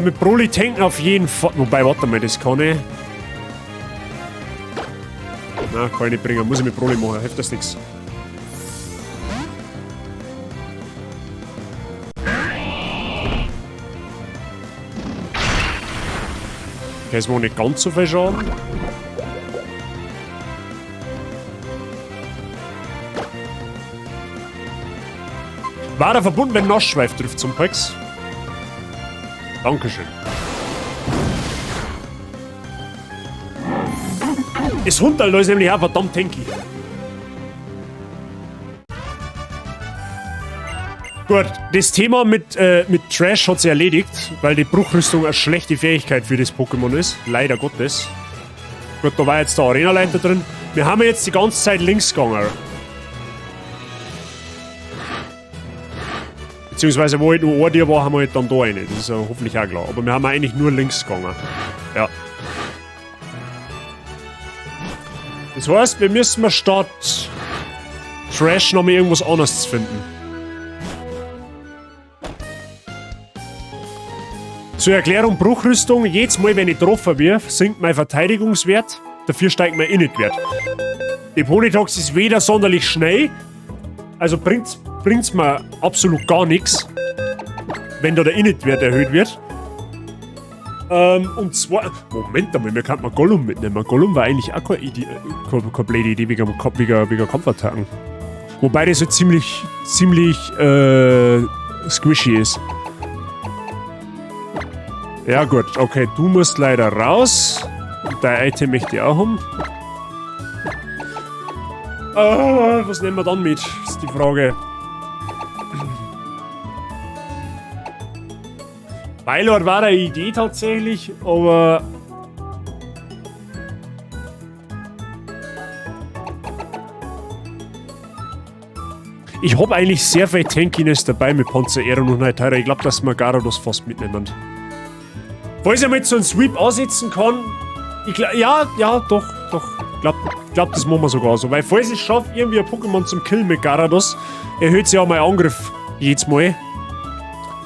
Mit Broly tanken auf jeden Fall. Wobei, warte mal, das kann ich. Na, kann ich nicht bringen. Muss ich mit Broly machen. Hilft das nichts. Okay, es war nicht ganz so viel Schaden. War er verbunden, wenn Nassschweif trifft zum Pex? Dankeschön. Das Hundal da ist nämlich auch verdammt tanky. Gut, das Thema mit Trash hat sich erledigt, weil die Bruchrüstung eine schlechte Fähigkeit für das Pokémon ist. Leider Gottes. Gut, da war jetzt der Arenaleiter drin. Wir haben jetzt die ganze Zeit links gegangen. Beziehungsweise, wo halt nur ein Tier war, haben wir halt dann da eine. Das ist ja hoffentlich auch klar. Aber wir haben eigentlich nur links gegangen. Ja. Das heißt, wir müssen statt Trash noch mal irgendwas anderes finden. Zur Erklärung Bruchrüstung, jedes Mal, wenn ich getroffen werde, sinkt mein Verteidigungswert, dafür steigt mein Init-Wert. Die Ponytox ist weder sonderlich schnell, also bringt's mir absolut gar nichts, wenn da der Init-Wert erhöht wird. Und zwar... Moment einmal, wir könnten mal Gollum mitnehmen. Gollum war eigentlich auch keine Idee, keine blöde Idee wegen Kampfattacken. Wobei das so ziemlich squishy ist. Ja gut, okay, du musst leider raus. Und dein Item möchte ich auch haben. Was nehmen wir dann mit? Ist die Frage. Bylord war eine Idee tatsächlich, aber... Ich hab eigentlich sehr viel Tankiness dabei mit Panzerero und Nightira. Ich glaub, dass wir Garados fast mitnehmen. Falls ich mit so einem Sweep ansetzen kann, ich glaub, ja, doch. Ich glaub, das machen wir sogar so. Weil falls ich es schaffe, irgendwie ein Pokémon zum Killen mit Garados, erhöht sich auch mein Angriff jedes Mal.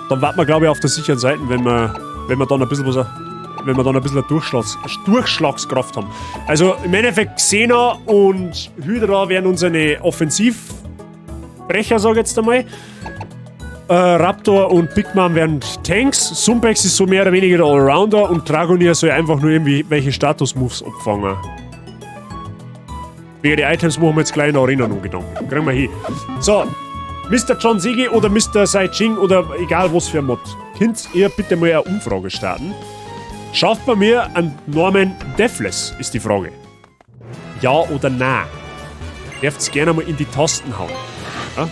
Dann warten wir, glaub ich, auf der sicheren Seite, wenn wir dann ein bisschen was, wenn wir dann ein bisschen Durchschlagskraft haben. Also im Endeffekt Xena und Hydra werden unsere Offensivbrecher, sag ich jetzt einmal. Raptor und Big Mom werden Tanks, Sumpex ist so mehr oder weniger der Allrounder und Dragonir soll einfach nur irgendwie welche Status-Moves abfangen. Wegen die Items machen wir jetzt gleich in der Arena noch Gedanken. Kriegen wir hin. So, Mr. John Sigi oder Mr. Sai Ching oder egal was für ein Mod. Könnt ihr bitte mal eine Umfrage starten? Schafft bei mir einen Norman Deathless, ist die Frage. Ja oder nein? Dürft's gerne mal in die Tasten hauen. Ja?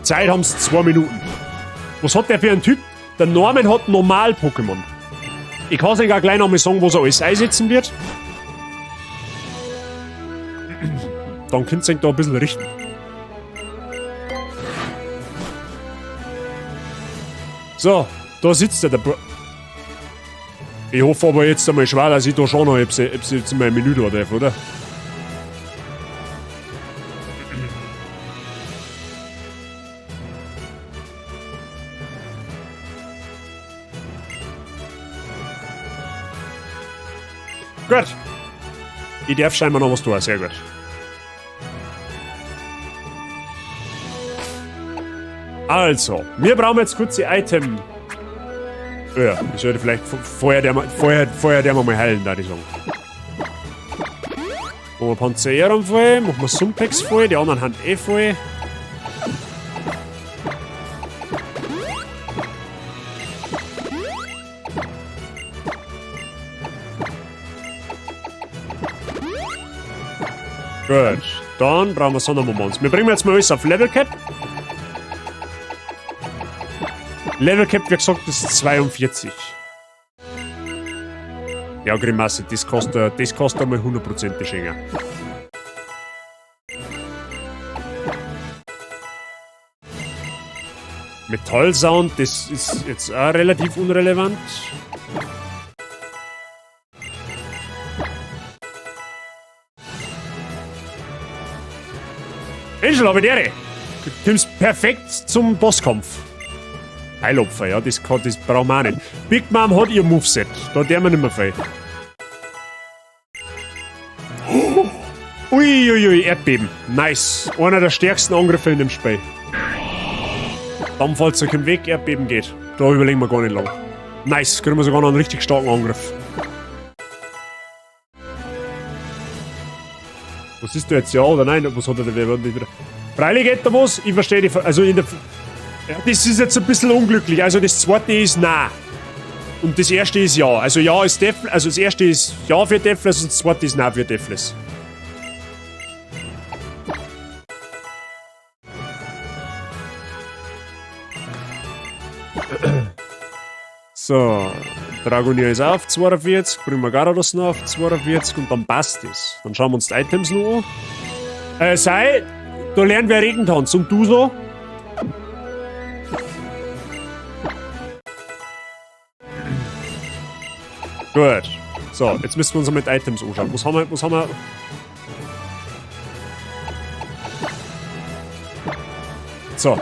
Zeit haben's 2 Minuten. Was hat der für einen Typ? Der Norman hat Normal-Pokémon. Ich kann's euch auch gleich noch mal sagen, was er alles einsetzen wird. Dann könnt ihr euch da ein bisschen richten. So, da sitzt der Ich hoffe aber jetzt einmal schwer, dass ich da schon noch jetzt in meinem Menü da darf, oder? Gut. Ich darf scheinbar noch was tun, sehr gut. Also, wir brauchen jetzt kurz die Item. Ja, ich sollte vielleicht vorher der mal heilen, da ich sagen. Machen wir Panzerung voll, machen wir Sumpex voll, die anderen haben eh voll. Gut, dann brauchen wir Sondermoments. Wir bringen jetzt mal alles auf Level Cap. Level Cap, wie gesagt, ist 42. Ja, Grimasse, das kostet einmal 100% Schenker. Metallsound, das ist jetzt auch relativ unrelevant. Angel, aber dere! Du kommst perfekt zum Bosskampf. Heilopfer, ja, das brauchen wir auch nicht. Big Mom hat ihr Moveset, da der wir nicht mehr viel. Uiuiui, Erdbeben. Nice. Einer der stärksten Angriffe in dem Spiel. Dampfwalzer kommt weg, Erdbeben geht. Da überlegen wir gar nicht lang. Nice, kriegen wir sogar noch einen richtig starken Angriff. Was ist da jetzt, ja oder nein? Was hat er denn wieder? Freilich geht da was, ich verstehe die. Also in der. Ja, das ist jetzt ein bisschen unglücklich. Also das zweite ist nein. Und das erste ist ja. Also ja ist Defles, also das erste ist ja für Defles und das zweite ist nein für Defles. So, Dragonir ist auf 42, bringen wir Garados noch auf 42 und dann passt es. Dann schauen wir uns die Items noch an. Sei, da lernen wir Regentanz und du so? Gut. So, jetzt müssen wir uns mit Items anschauen. Was haben wir? Was haben wir? So.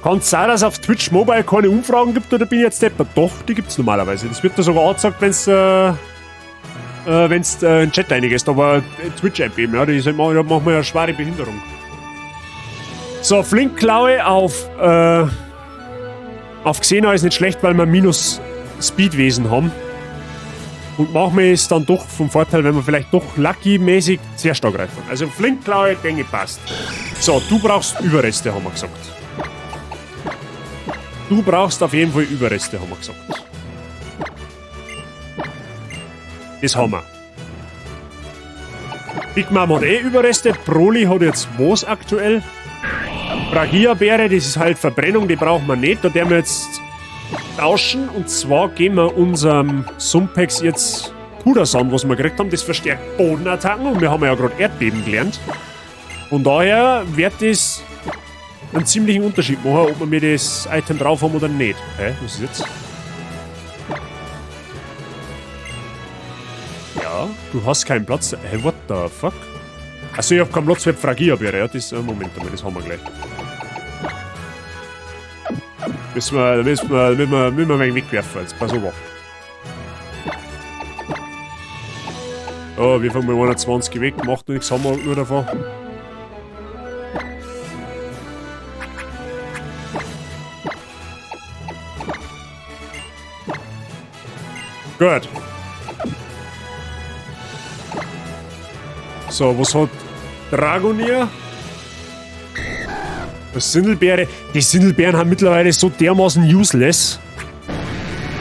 Kann es sein, dass es auf Twitch Mobile keine Umfragen gibt, oder bin ich jetzt deppert? Doch, die gibt's normalerweise. Das wird da sogar angezeigt, wenn's in den Chat reingehst. Aber Twitch-App eben, ja, die ist halt, da machen wir ja schwere Behinderung. So, Flinkklaue auf Xena ist nicht schlecht, weil wir minus Speedwesen haben. Und manchmal ist dann doch vom Vorteil, wenn wir vielleicht doch Lucky-mäßig sehr stark greifen. Also Flinkklaue, denke ich, passt. So, du brauchst Überreste, haben wir gesagt. Du brauchst auf jeden Fall Überreste, haben wir gesagt. Das haben wir. Big Mom hat eh Überreste. Broly hat jetzt was aktuell? Bragia-Beere, das ist halt Verbrennung, die brauchen wir nicht. Da werden wir jetzt tauschen. Und zwar geben wir unserem Sumpex jetzt Pudersand, was wir gekriegt haben. Das verstärkt Bodenattacken und wir haben ja gerade Erdbeben gelernt. Von daher wird das einen ziemlichen Unterschied machen, ob wir mir das Item drauf haben oder nicht. Hä? Was ist jetzt? Ja, du hast keinen Platz. Hä, what the fuck? Achso, ich hab keinen Platz für die Fragia-Beere. Ja, das, Moment einmal, das haben wir gleich. Müssen wir ein wenig wegwerfen. Jetzt pass auf. Oh, wir fangen mal 21 weg. Macht nichts, haben wir nur davon. Gut. So, was hat Dragonir? Was Sindelbeere? Die Sindelbeeren haben mittlerweile so dermaßen useless.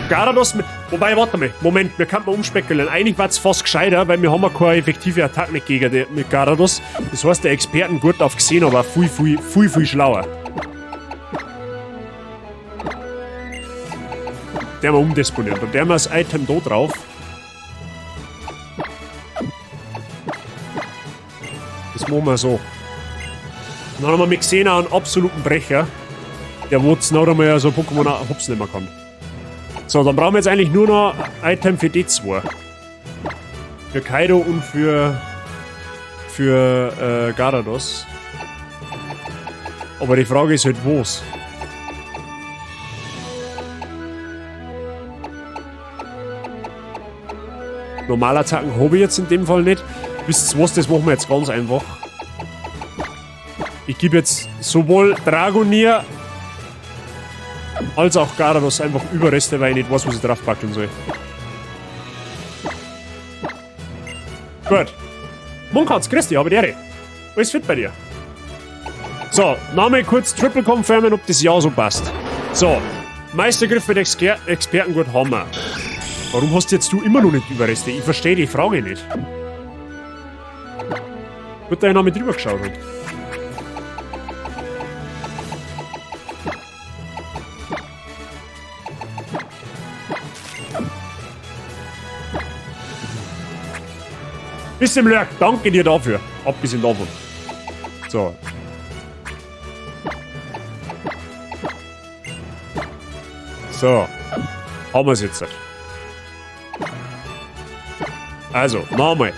Garados mit. Wobei, warte mal. Moment, wir könnten mal umspekulieren. Eigentlich war es fast gescheiter, weil wir haben ja keine effektive Attacke gegen die, mit Garados. Das heißt, der Expertengurt auf Xena war viel, viel, viel, viel schlauer. Der wir umdisponieren. Dann der wir das Item da drauf. Das machen wir so. Dann haben wir mit Xena einen absoluten Brecher, der wo jetzt noch einmal so ein Pokémon hops nehmen kann. So, dann brauchen wir jetzt eigentlich nur noch ein Item für die zwei. Für Kaido und für Garados. Aber die Frage ist halt, wo's? Normalattacken habe ich jetzt in dem Fall nicht. Wisst ihr was, das machen wir jetzt ganz einfach. Ich gebe jetzt sowohl Dragonir als auch Garados einfach Überreste, weil ich nicht weiß, was ich draufpacken soll. Gut. Munkatz, grüß dich, habe die Ehre. Alles fit bei dir. So, Name kurz Triple confirmen, ob das ja so passt. So, Meistergriff mit Expertengurt haben wir. Warum hast jetzt du immer noch nicht Überreste? Ich verstehe die Frage nicht. Wird da einer mit drüber geschaut haben. Bis im Lurk, danke dir dafür. Abgesehen davon. So. So. Haben wir es jetzt. Also, nochmal.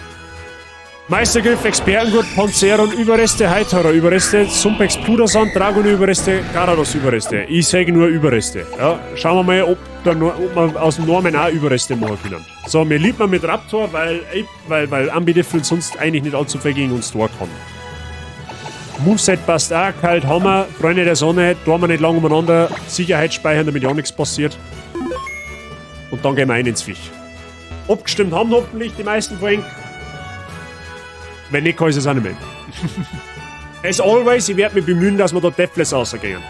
Meistergriff, Expertengurt, Panzeron, Überreste, Heiterer, Überreste, Sumpex, Pudersand, Dragon, Überreste, Garados, Überreste. Ich sage nur Überreste. Ja, schauen wir mal, ob wir aus dem Norman auch Überreste machen können. So, mir liebt man mit Raptor, weil Ambidifel sonst eigentlich nicht allzu viel gegen uns tun kann. Moveset passt auch, kalt Hammer, Freunde der Sonne, tun wir nicht lang umeinander, Sicherheit speichern, damit ja nichts passiert. Und dann gehen wir ein ins Viech. Abgestimmt haben hoffentlich die meisten von euch. Wenn nicht, kann ich es auch nicht mehr. As always, ich werde mich bemühen, dass wir da Deathless rausgehen.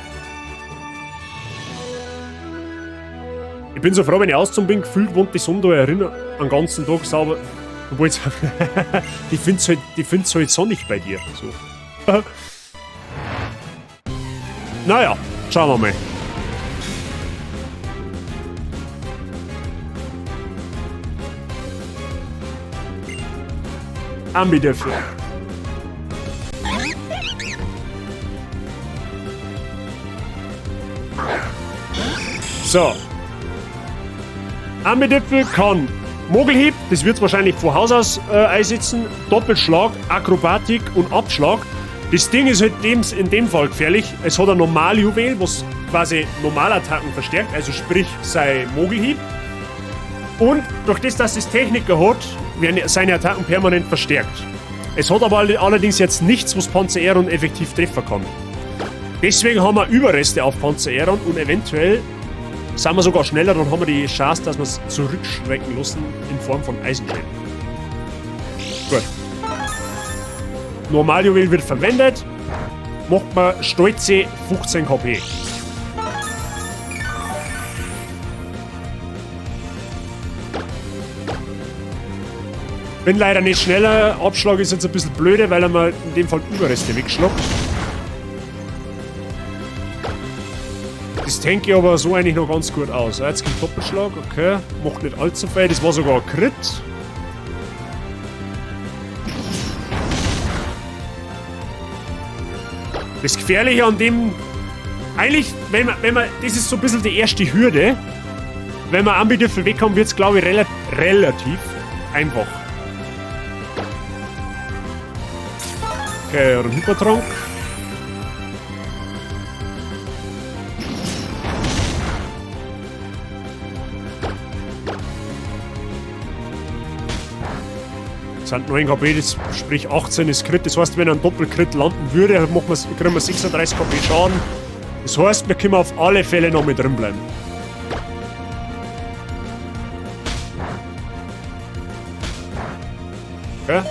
Ich bin so froh, wenn ich ausgezogen bin, gefühlt wohnt die Sonne da erinnert den ganzen Tag sauber. Obwohl, die find's halt sonnig bei dir. So. Naja, schauen wir mal. Ambidifel. So. Ambidifel kann Mogelhieb, das wird's wahrscheinlich von Haus aus einsetzen, Doppelschlag, Akrobatik und Abschlag. Das Ding ist halt in dem Fall gefährlich. Es hat ein Normaljuwel, was quasi Normalattacken verstärkt, also sprich sein Mogelhieb. Und durch das, dass es Techniker hat, werden seine Attacken permanent verstärkt. Es hat aber allerdings jetzt nichts, was Panzer Aeron effektiv treffen kann. Deswegen haben wir Überreste auf Panzer Aeron und eventuell sind wir sogar schneller, dann haben wir die Chance, dass wir es zurückschrecken lassen in Form von Eisenschäden. Gut. Normaljuwel wird verwendet, macht man stolze 15 KP. Bin leider nicht schneller. Abschlag ist jetzt ein bisschen blöde, weil er mir in dem Fall Überreste wegschlagt. Das tanke ich aber so eigentlich noch ganz gut aus. Jetzt kommt Doppelschlag, okay. Macht nicht allzu viel. Das war sogar ein Crit. Das Gefährliche an dem... Eigentlich, wenn man... Das ist so ein bisschen die erste Hürde. Wenn man Ambidifel wegkommt, wird's, glaube ich, relativ einfach. Okay, ein Hypertrank. Das sind 9 KP, das sprich 18 ist Crit. Das heißt, wenn er einen Doppelcrit landen würde, kriegen wir 36 KP Schaden. Das heißt, wir können auf alle Fälle noch mit drin bleiben. Okay.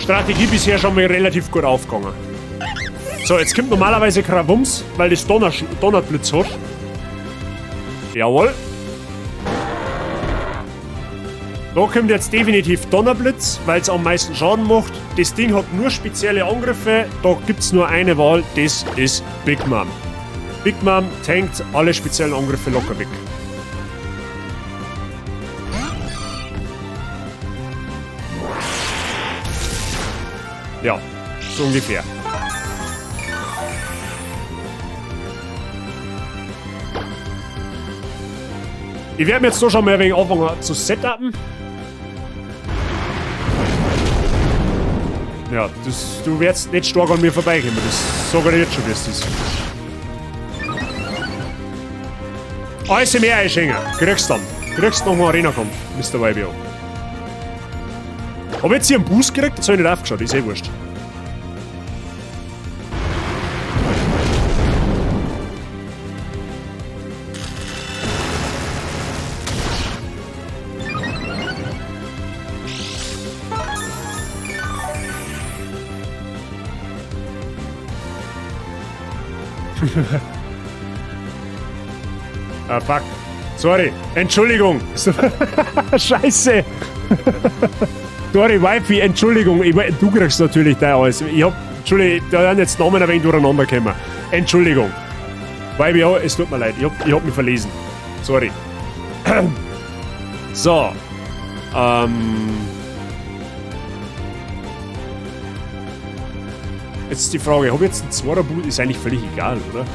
Strategie bisher schon mal relativ gut aufgegangen. So, jetzt kommt normalerweise Krawums, weil das Donnerblitz hat. Jawohl. Da kommt jetzt definitiv Donnerblitz, weil es am meisten Schaden macht. Das Ding hat nur spezielle Angriffe, da gibt's nur eine Wahl, das ist Big Mom. Big Mom tankt alle speziellen Angriffe locker weg. Ja, so ungefähr. Ich werde mir jetzt so schon mal ein wenig anfangen zu setupen. Ja, du wirst nicht stark an mir vorbeikommen. Das sage ich jetzt schon, wie es ist. Alles mehr einschenken. Kriegst dann. Kriegst noch einen Arena-Kampf, Mister YBO. Hab ich jetzt hier einen Boost gekriegt? Jetzt hab ich nicht aufgeschaut, ist eh wurscht. Ah, fuck. Sorry. Entschuldigung. Scheiße. Sorry, Wifey, Entschuldigung. Du kriegst natürlich da alles. Ich hab, Entschuldigung, da sind jetzt Namen ein wenig durcheinander gekommen. Entschuldigung. Wifey, ja, es tut mir leid. Ich hab mich verlesen. Sorry. So. Jetzt ist die Frage, hab ich jetzt einen Zweierboot? Ist eigentlich völlig egal, oder?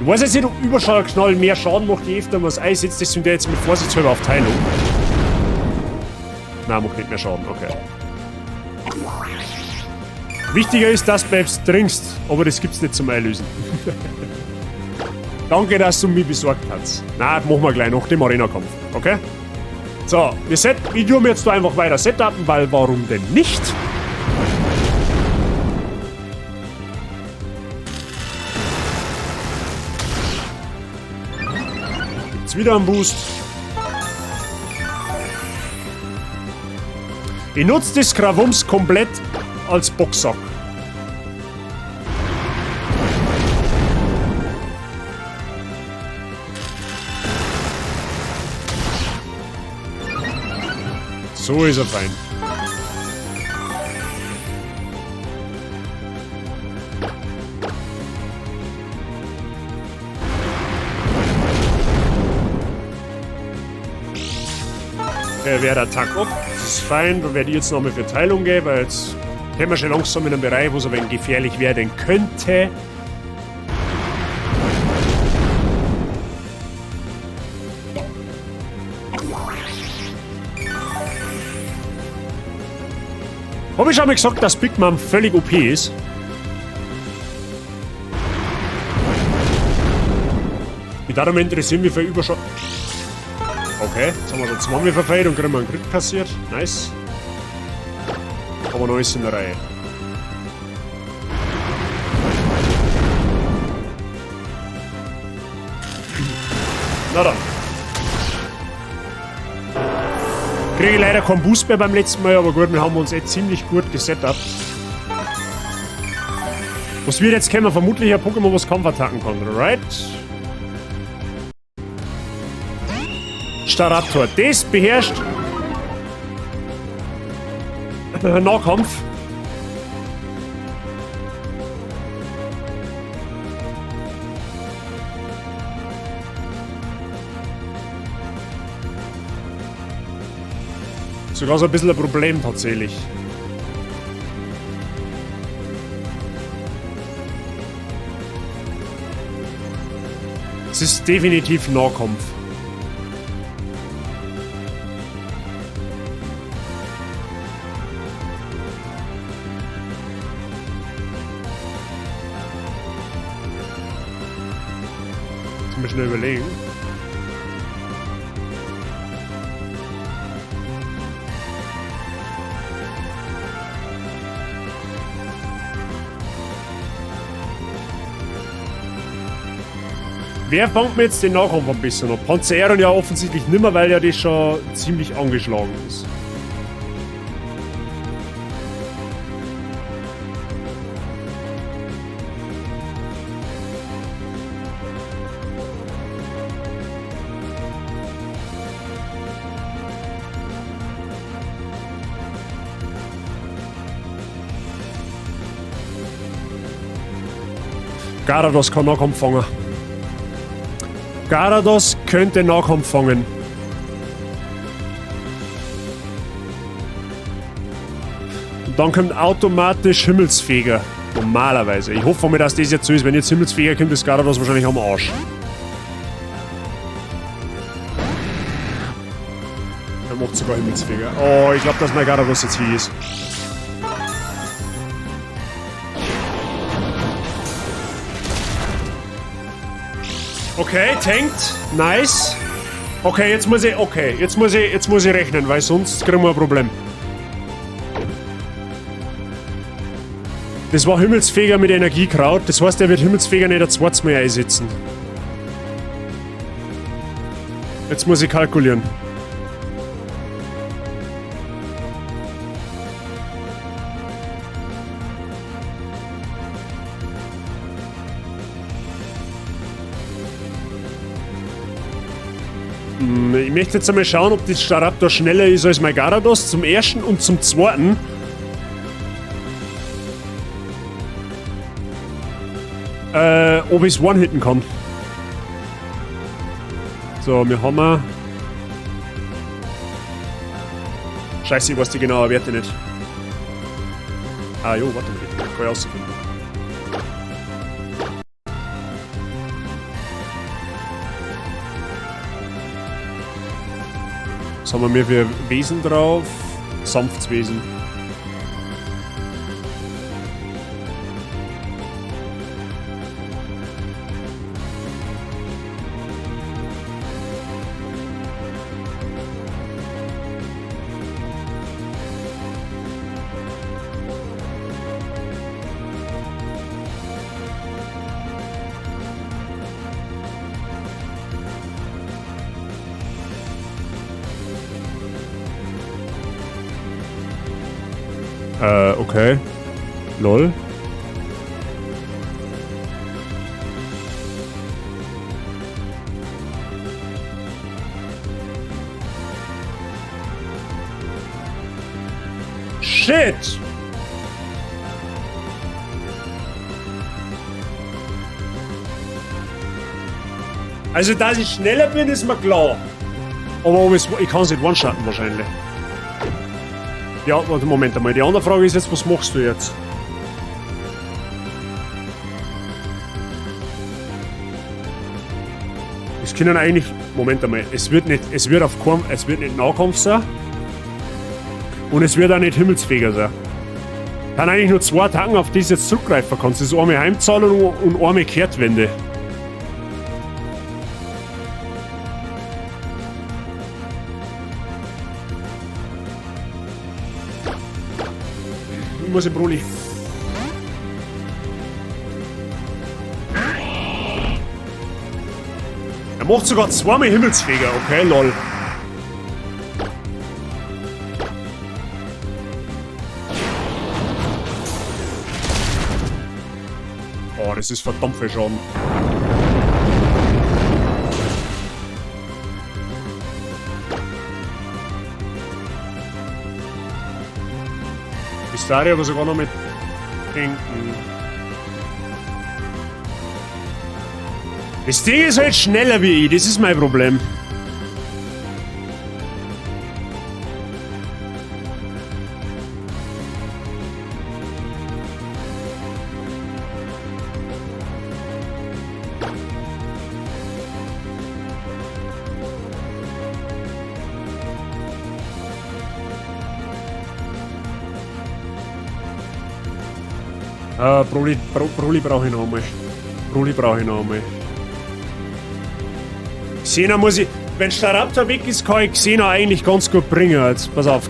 Ich weiß jetzt nicht, ob Überschallknall mehr Schaden macht, je öfter man es einsetzt, deswegen der jetzt mit vorsichtshalber auf Teilung. Nein, macht nicht mehr Schaden, okay. Wichtiger ist, dass du bleibst trinkst, aber das gibt's nicht zum Einlösen. Danke, dass du mich besorgt hast. Na, machen wir gleich noch dem Arena-Kampf, okay? So, wir set, ich tue mir jetzt da einfach weiter setupen, weil warum denn nicht? Gibt's wieder einen Boost. Ich nutze das Krawums komplett als Boxsack. So ist er fein. Er wehrt Attack ab. Das ist fein. Da werde ich jetzt nochmal für Teilung gehen, weil jetzt kommen wir schon langsam in einen Bereich, wo es ein wenig gefährlich werden könnte. Hab ich schon mal gesagt, dass Big Mom völlig OP ist? Mich würde mal interessieren, wie viel Überschall... Okay, jetzt haben wir schon 2 verfehlt und kriegen wir einen Crit kassiert. Nice. Aber noch ist in der Reihe. Na dann. Kriege ich leider keinen Boost mehr beim letzten Mal, aber gut, wir haben uns eh ziemlich gut gesetupt. Was wir jetzt kennen, vermutlich ein Pokémon, was Kampfattacken kann, right? Staraptor, das beherrscht Nahkampf. Sogar so ein bisschen ein Problem tatsächlich. Es ist definitiv Nahkampf. Jetzt müssen wir schnell überlegen. Wer fängt mir jetzt den Nahkampf ein bisschen ab? Panzaeron ja offensichtlich nimmer, weil ja das schon ziemlich angeschlagen ist. Garados kann Nahkampf fangen. Garados könnte Nahkampf fangen. Und dann kommt automatisch Himmelsfeger. Normalerweise. Ich hoffe mal, dass das jetzt so ist. Wenn jetzt Himmelsfeger kommt, ist Garados wahrscheinlich am Arsch. Er macht sogar Himmelsfeger. Oh, ich glaub, dass mein Garados jetzt hier ist. Okay, tankt. Nice. Okay, jetzt muss ich, okay, jetzt muss ich, jetzt muss ich rechnen, weil sonst kriegen wir ein Problem. Das war Himmelsfeger mit Energiekraut. Das heißt, er wird Himmelsfeger nicht ein zweites Mal einsetzen. Jetzt muss ich kalkulieren. Ich möchte jetzt einmal schauen, ob das Staraptor schneller ist als mein Garados. Zum ersten und zum zweiten. Ob ich's one-hitten kann. So, wir haben wir. Scheiße, ich weiß die genauen Werte nicht. Ah jo, warte mal, kann ich rausfinden. Was haben wir für Wesen drauf? Sanftes Wesen. Okay. Lol. Shit! Also, dass ich schneller bin, ist mir klar. Aber ob ich's, ich kann's nicht one-shotten wahrscheinlich. Ja, warte, Moment einmal. Die andere Frage ist jetzt, was machst du jetzt? Es können eigentlich... Moment einmal. Es wird nicht, es wird auf keinem, es wird nicht Nahkampf sein. Und es wird auch nicht Himmelsfeger sein. Es sind eigentlich nur zwei Attacken, auf die du jetzt zurückgreifen kannst. Das ist einmal Heimzahlung und einmal Kehrtwende. Ich muss in Broly. Er macht sogar zweimal Himmelsfeger, okay, lol. Oh, das ist verdammt viel Schaden. Ich aber sogar noch mit denken. Das Ding ist halt schneller wie ich, das ist mein Problem. Broly, Broly brauche ich noch einmal. Broly brauche ich noch einmal. Xena muss ich... Wenn Staraptor weg ist, kann ich Xena eigentlich ganz gut bringen. Jetzt, pass auf.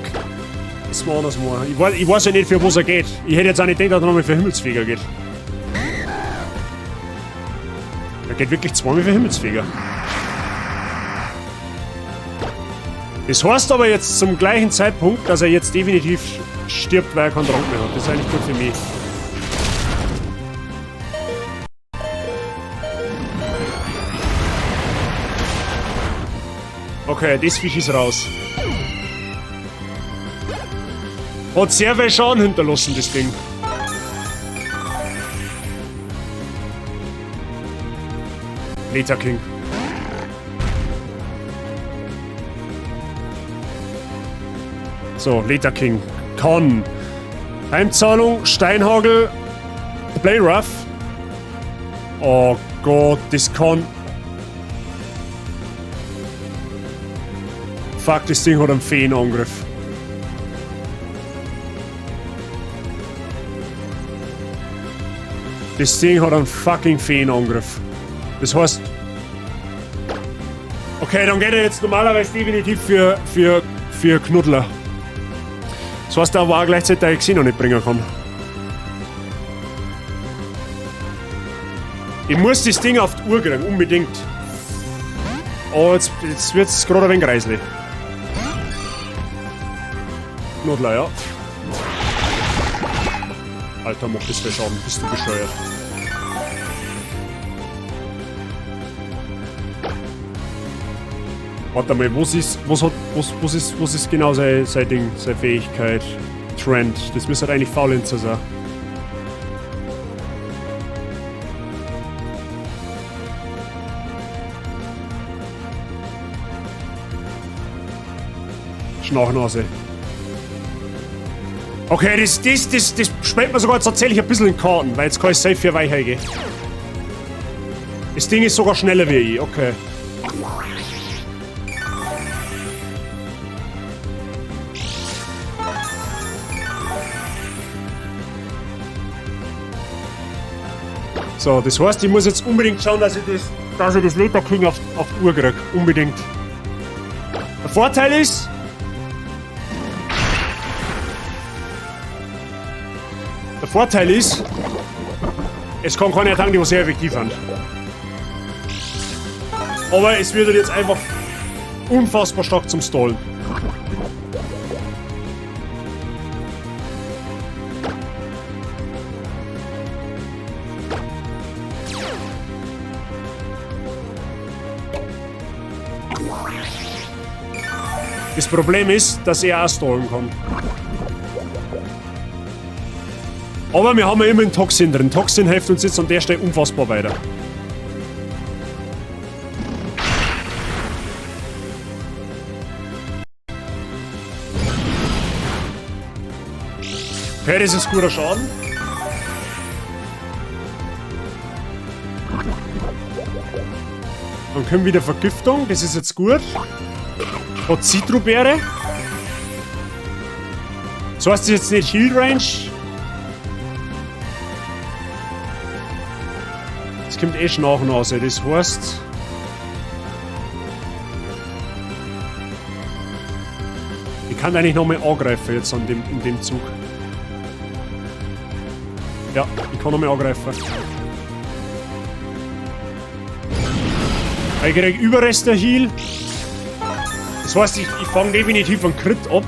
Das war anders mal. Ich weiß ja nicht, für was er geht. Ich hätte jetzt auch nicht gedacht, dass er nochmal für Himmelsfeger geht. Er geht wirklich zweimal für Himmelsfeger. Das heißt aber jetzt zum gleichen Zeitpunkt, dass er jetzt definitiv stirbt, weil er keinen Trank mehr hat. Das ist eigentlich gut für mich. Okay, das Viech ist raus. Hat sehr viel Schaden hinterlassen, das Ding. Leta King. So, Leta King. Kann. Heimzahlung, Steinhagel, Play Rough. Oh Gott, das kann... Fuck, das Ding hat einen Feenangriff. Das Ding hat einen fucking Feenangriff. Das heißt... Okay, dann geht er jetzt normalerweise definitiv für Knuddler. Das heißt, da war gleichzeitig, dass ich Xena nicht bringen kann. Ich muss das Ding auf die Uhr kriegen, unbedingt. Oh, jetzt wird's gerade ein wenig kreislich. Knuddler, ja. Alter, macht das viel Schaden. Bist du bescheuert? Warte mal, was ist genau sein Ding, seine Fähigkeit? Trend. Das müsste halt eigentlich Faulenzer sein. Schnarchnase. Okay, das spielt mir sogar tatsächlich ein bisschen in Karten, weil jetzt kann ich safe für Weichheit gehen. Das Ding ist sogar schneller wie ich, okay. So, das heißt, ich muss jetzt unbedingt schauen, dass ich das Leta King auf die Uhr krieg. Unbedingt. Der Vorteil ist... Es kann keine Attacken, die sehr effektiv sind. Aber es wird jetzt einfach unfassbar stark zum Stallen. Das Problem ist, dass er auch stallen kann. Aber wir haben ja immer einen Toxin drin. Toxin hilft uns jetzt an der Stelle unfassbar weiter. Okay, das ist guter Schaden. Dann kommt wieder Vergiftung, das ist jetzt gut. Hat Zitrobeere. So heißt das jetzt nicht Heal Range. Das kommt eh schon nach Nase, das heißt... Ich kann eigentlich nochmal angreifen jetzt an dem, in dem Zug. Ja, ich kann nochmal angreifen. Ich krieg Überreste Heal. Das heißt, ich fange definitiv einen Crit ab.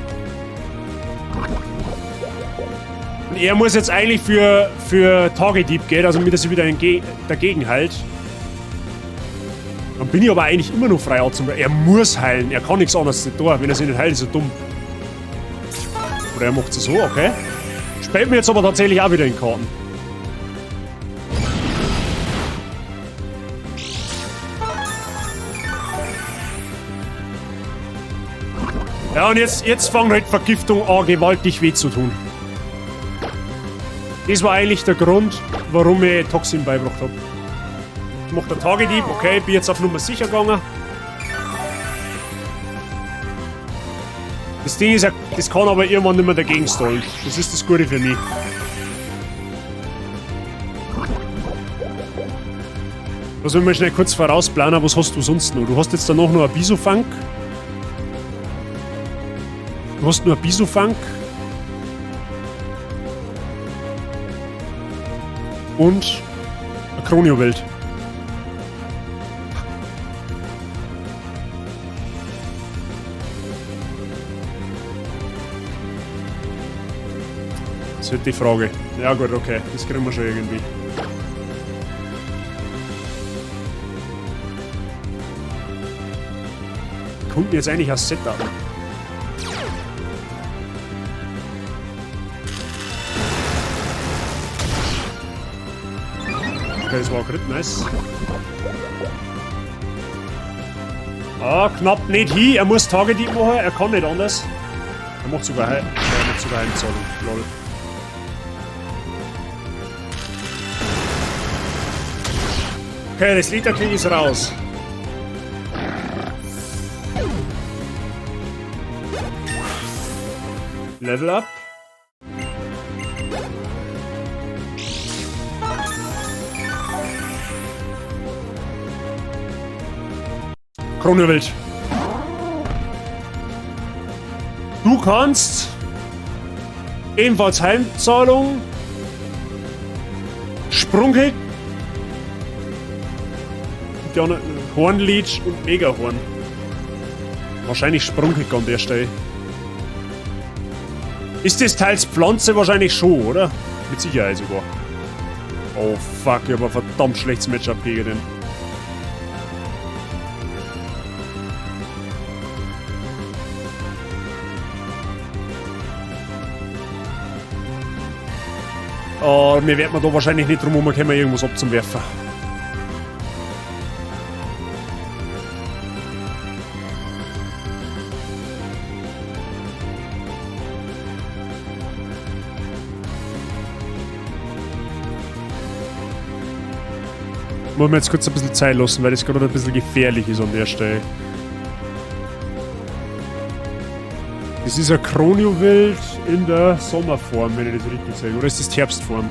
Und er muss jetzt eigentlich für Tagedieb gehen, also damit er sich wieder dagegen heilt. Dann bin ich aber eigentlich immer noch frei zum. Er muss heilen, er kann nichts anderes nicht tun. Wenn er sich nicht heilt, ist er dumm. Oder er macht es so, okay. Spielt mir jetzt aber tatsächlich auch wieder in Karten. Ja, und jetzt fängt halt Vergiftung an, gewaltig weh zu tun. Das war eigentlich der Grund, warum ich Toxin beigebracht hab. Ich mach der Tagedieb, okay, bin jetzt auf Nummer sicher gegangen. Das Ding ist ja, das kann aber irgendwann nicht mehr dagegen stallen. Das ist das Gute für mich. Lass mich mal schnell kurz vorausplanen, was hast du sonst noch? Du hast jetzt danach noch ein Bisofunk. Du hast nur ein Bisofunk. Und eine Kronio-Welt. Das ist halt die Frage. Ja gut, okay. Das kriegen wir schon irgendwie. Kommt mir jetzt eigentlich ein Setup? Okay, das war auch Crit, nice. Ah, knapp nicht hin. Er muss Tagedieb machen, er kann nicht anders. Er macht sogar Heil. Er macht sogar Heimzahlung. Lol. Okay, das Lita King ist raus. Level up. Kronjuwelt. Du kannst ebenfalls Heimzahlung, Sprungkick, Hornleech und Megahorn. Wahrscheinlich Sprungkick an der Stelle. Ist das teils Pflanze wahrscheinlich schon, oder? Mit Sicherheit sogar. Oh fuck, ich hab ein verdammt schlechtes Matchup gegen den. Oh, mir wird man da wahrscheinlich nicht drum herum, irgendwas abzuwerfen. Muss mir jetzt kurz ein bisschen Zeit lassen, weil das gerade ein bisschen gefährlich ist an der Stelle. Das ist ein Kronjuwel in der Sommerform, wenn ich das richtig sehe. Oder ist das die Herbstform?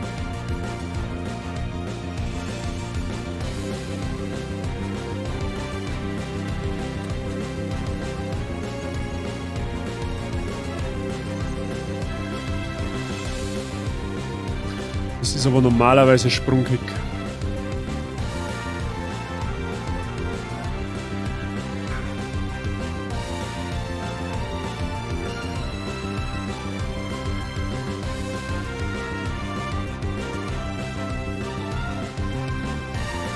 ist aber normalerweise Sprungkick.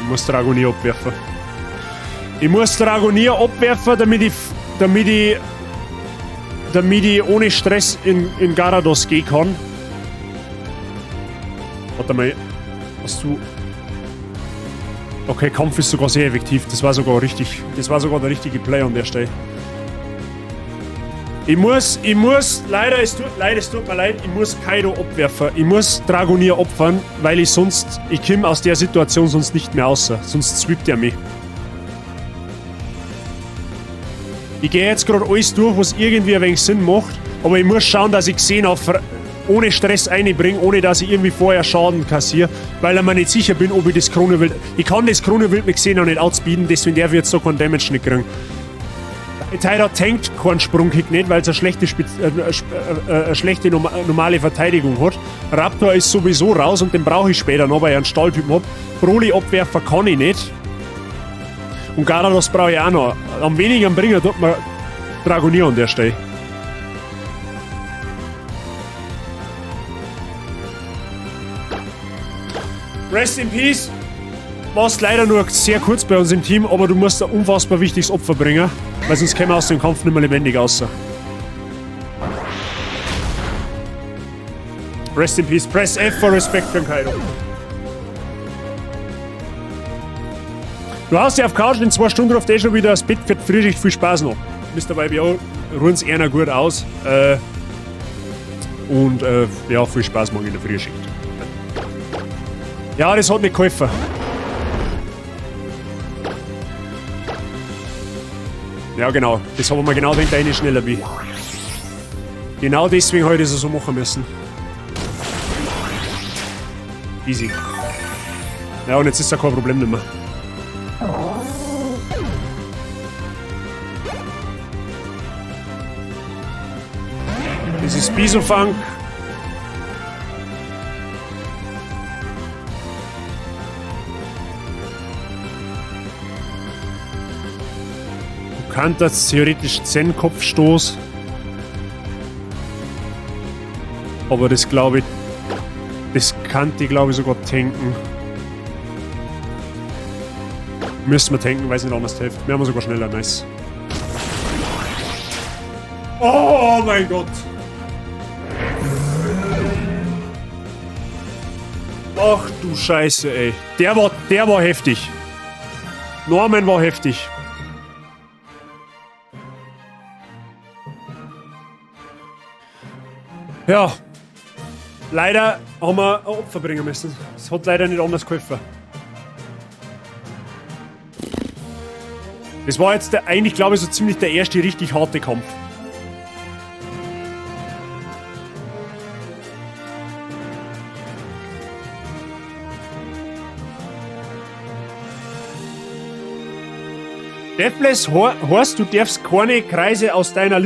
Ich muss Dragonir abwerfen. Ich muss Dragonir abwerfen, damit ich ohne Stress in Garados gehen kann. Warte mal, hast du... Okay, Kampf ist sogar sehr effektiv. Das war sogar richtig. Das war sogar der richtige Play an der Stelle. Ich muss, leider, es tut mir leid, ich muss Kaido abwerfen. Ich muss Dragonir opfern, weil ich sonst, ich komme aus der Situation sonst nicht mehr raus. Sonst sweept er mich. Ich gehe jetzt gerade alles durch, was irgendwie ein wenig Sinn macht, aber ich muss schauen, dass ich Xena ohne Stress einbringe, ohne dass ich irgendwie vorher Schaden kassiere, weil ich mir nicht sicher bin, ob ich das Krone-Wild... Ich kann das Krone-Wild mit Xena nicht outspeeden, deswegen darf ich jetzt so keinen Damage nicht kriegen. Tyra tankt keinen Sprungkick nicht, weil es eine schlechte normale Verteidigung hat. Raptor ist sowieso raus und den brauche ich später noch, weil ich einen Stahltypen hab. Broly abwerfen kann ich nicht. Und Garados brauche ich auch noch. Am wenigen bringen tut mir Dragonir an der Stelle. Rest in Peace. Warst leider nur sehr kurz bei uns im Team, aber du musst ein unfassbar wichtiges Opfer bringen, weil sonst kämen wir aus dem Kampf nicht mehr lebendig raus. Rest in Peace. Press F for Respect für den Kaido. Du hast ja auf Couch in 2 Stunden auf der schon wieder das Bett für die Frühschicht. Viel Spaß noch. Mr. YBO, ruhen's einer gut aus. Ja, viel Spaß morgen in der Frühschicht. Ja, das hat nicht geholfen. Ja, genau. Das haben wir genau gedacht, dass ich schneller bin. Genau deswegen habe ich das so machen müssen. Easy. Ja, und jetzt ist da kein Problem mehr. Das ist Bisofang. Du kannst das theoretisch Zen-Kopfstoß. Aber das glaube ich. Das kann die, glaube ich, sogar tanken. Müssen wir tanken, weil es nicht anders hilft. Wir haben sogar schneller, nice. Oh mein Gott! Ach du Scheiße, ey. Der war heftig. Norman war heftig. Ja. Leider haben wir ein Opfer bringen müssen. Es hat leider nicht anders geholfen. Das war jetzt der, eigentlich, glaube ich, so ziemlich der erste richtig harte Kampf. Deathless heißt, du darfst keine Kreise aus deiner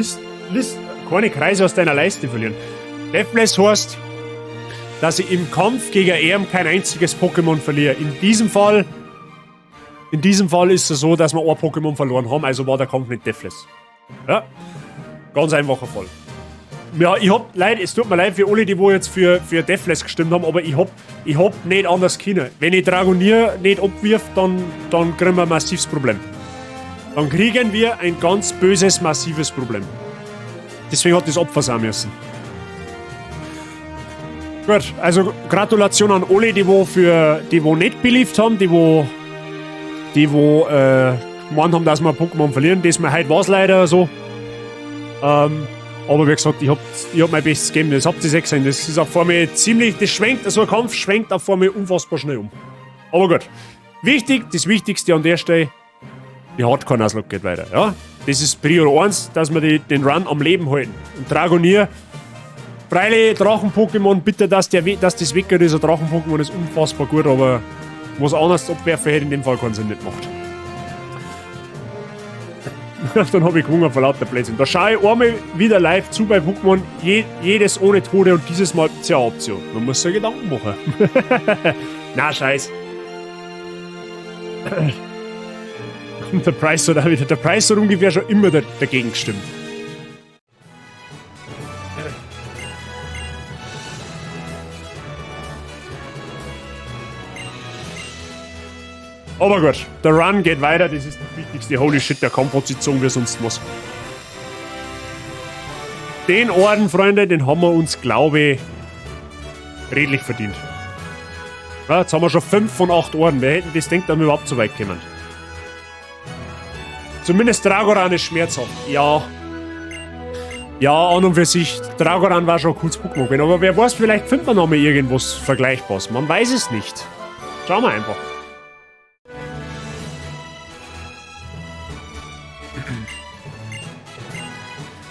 keine Kreise aus deiner Leiste verlieren. Deathless heißt, dass ich im Kampf gegen Erm kein einziges Pokémon verliere. In diesem Fall ist es so, dass wir ein Pokémon verloren haben, also war der Kampf nicht Deathless. Ja, ganz einfacher Fall. Ja, ich hab leid, es tut mir leid für alle, die wo jetzt für Deathless gestimmt haben, aber ich hab nicht anders können. Wenn ich Dragonir nicht abwirf, dann kriegen wir ein massives Problem. Dann kriegen wir ein ganz böses, massives Problem. Deswegen hat das Opfer sein müssen. Gut, also Gratulation an alle, die wo nicht believed haben, die wo gemeint haben, dass wir Pokémon verlieren. Das mir heute war es leider so. Aber wie gesagt, ich hab mein Bestes gegeben. Das habt ihr eh gesehen. Das ist auch vor mir ziemlich, das schwenkt, so ein Kampf schwenkt auch vor mir unfassbar schnell um. Aber gut. Wichtig, das Wichtigste an der Stelle, die Hardcore-Nuzlocke geht weiter. Ja? Das ist Prior 1, dass wir den Run am Leben halten. Und Dragonir, freilich, Drachen-Pokémon, bitte, dass das weggeht, dieser Drachen-Pokémon ist unfassbar gut, aber was anderes abwerfen hätte in dem Fall keinen Sinn nicht gemacht. Dann habe ich gewonnen vor lauter Blödsinn. Da schaue ich einmal wieder live zu bei Pokémon, jedes ohne Tode und dieses Mal zur Option. Man muss sich Gedanken machen. Na, scheiß. Und der Price hat auch wieder, der Price hat ungefähr schon immer dagegen gestimmt. Aber gut, der Run geht weiter, das ist das Wichtigste. Holy shit, der Kampf hat sich gezogen wie sonst was. Den Orden, Freunde, den haben wir uns, glaube ich, redlich verdient. Ja, jetzt haben wir schon 5 von 8 Orden. Wer hätten das gedacht, dass wir überhaupt so weit kommen? Zumindest Dragoran ist schmerzhaft. Ja. Ja, an und für sich, Dragoran war schon ein cooles Pokémon gewesen. Aber wer weiß, vielleicht findet man noch mal irgendwas Vergleichbares. Man weiß es nicht. Schauen wir einfach.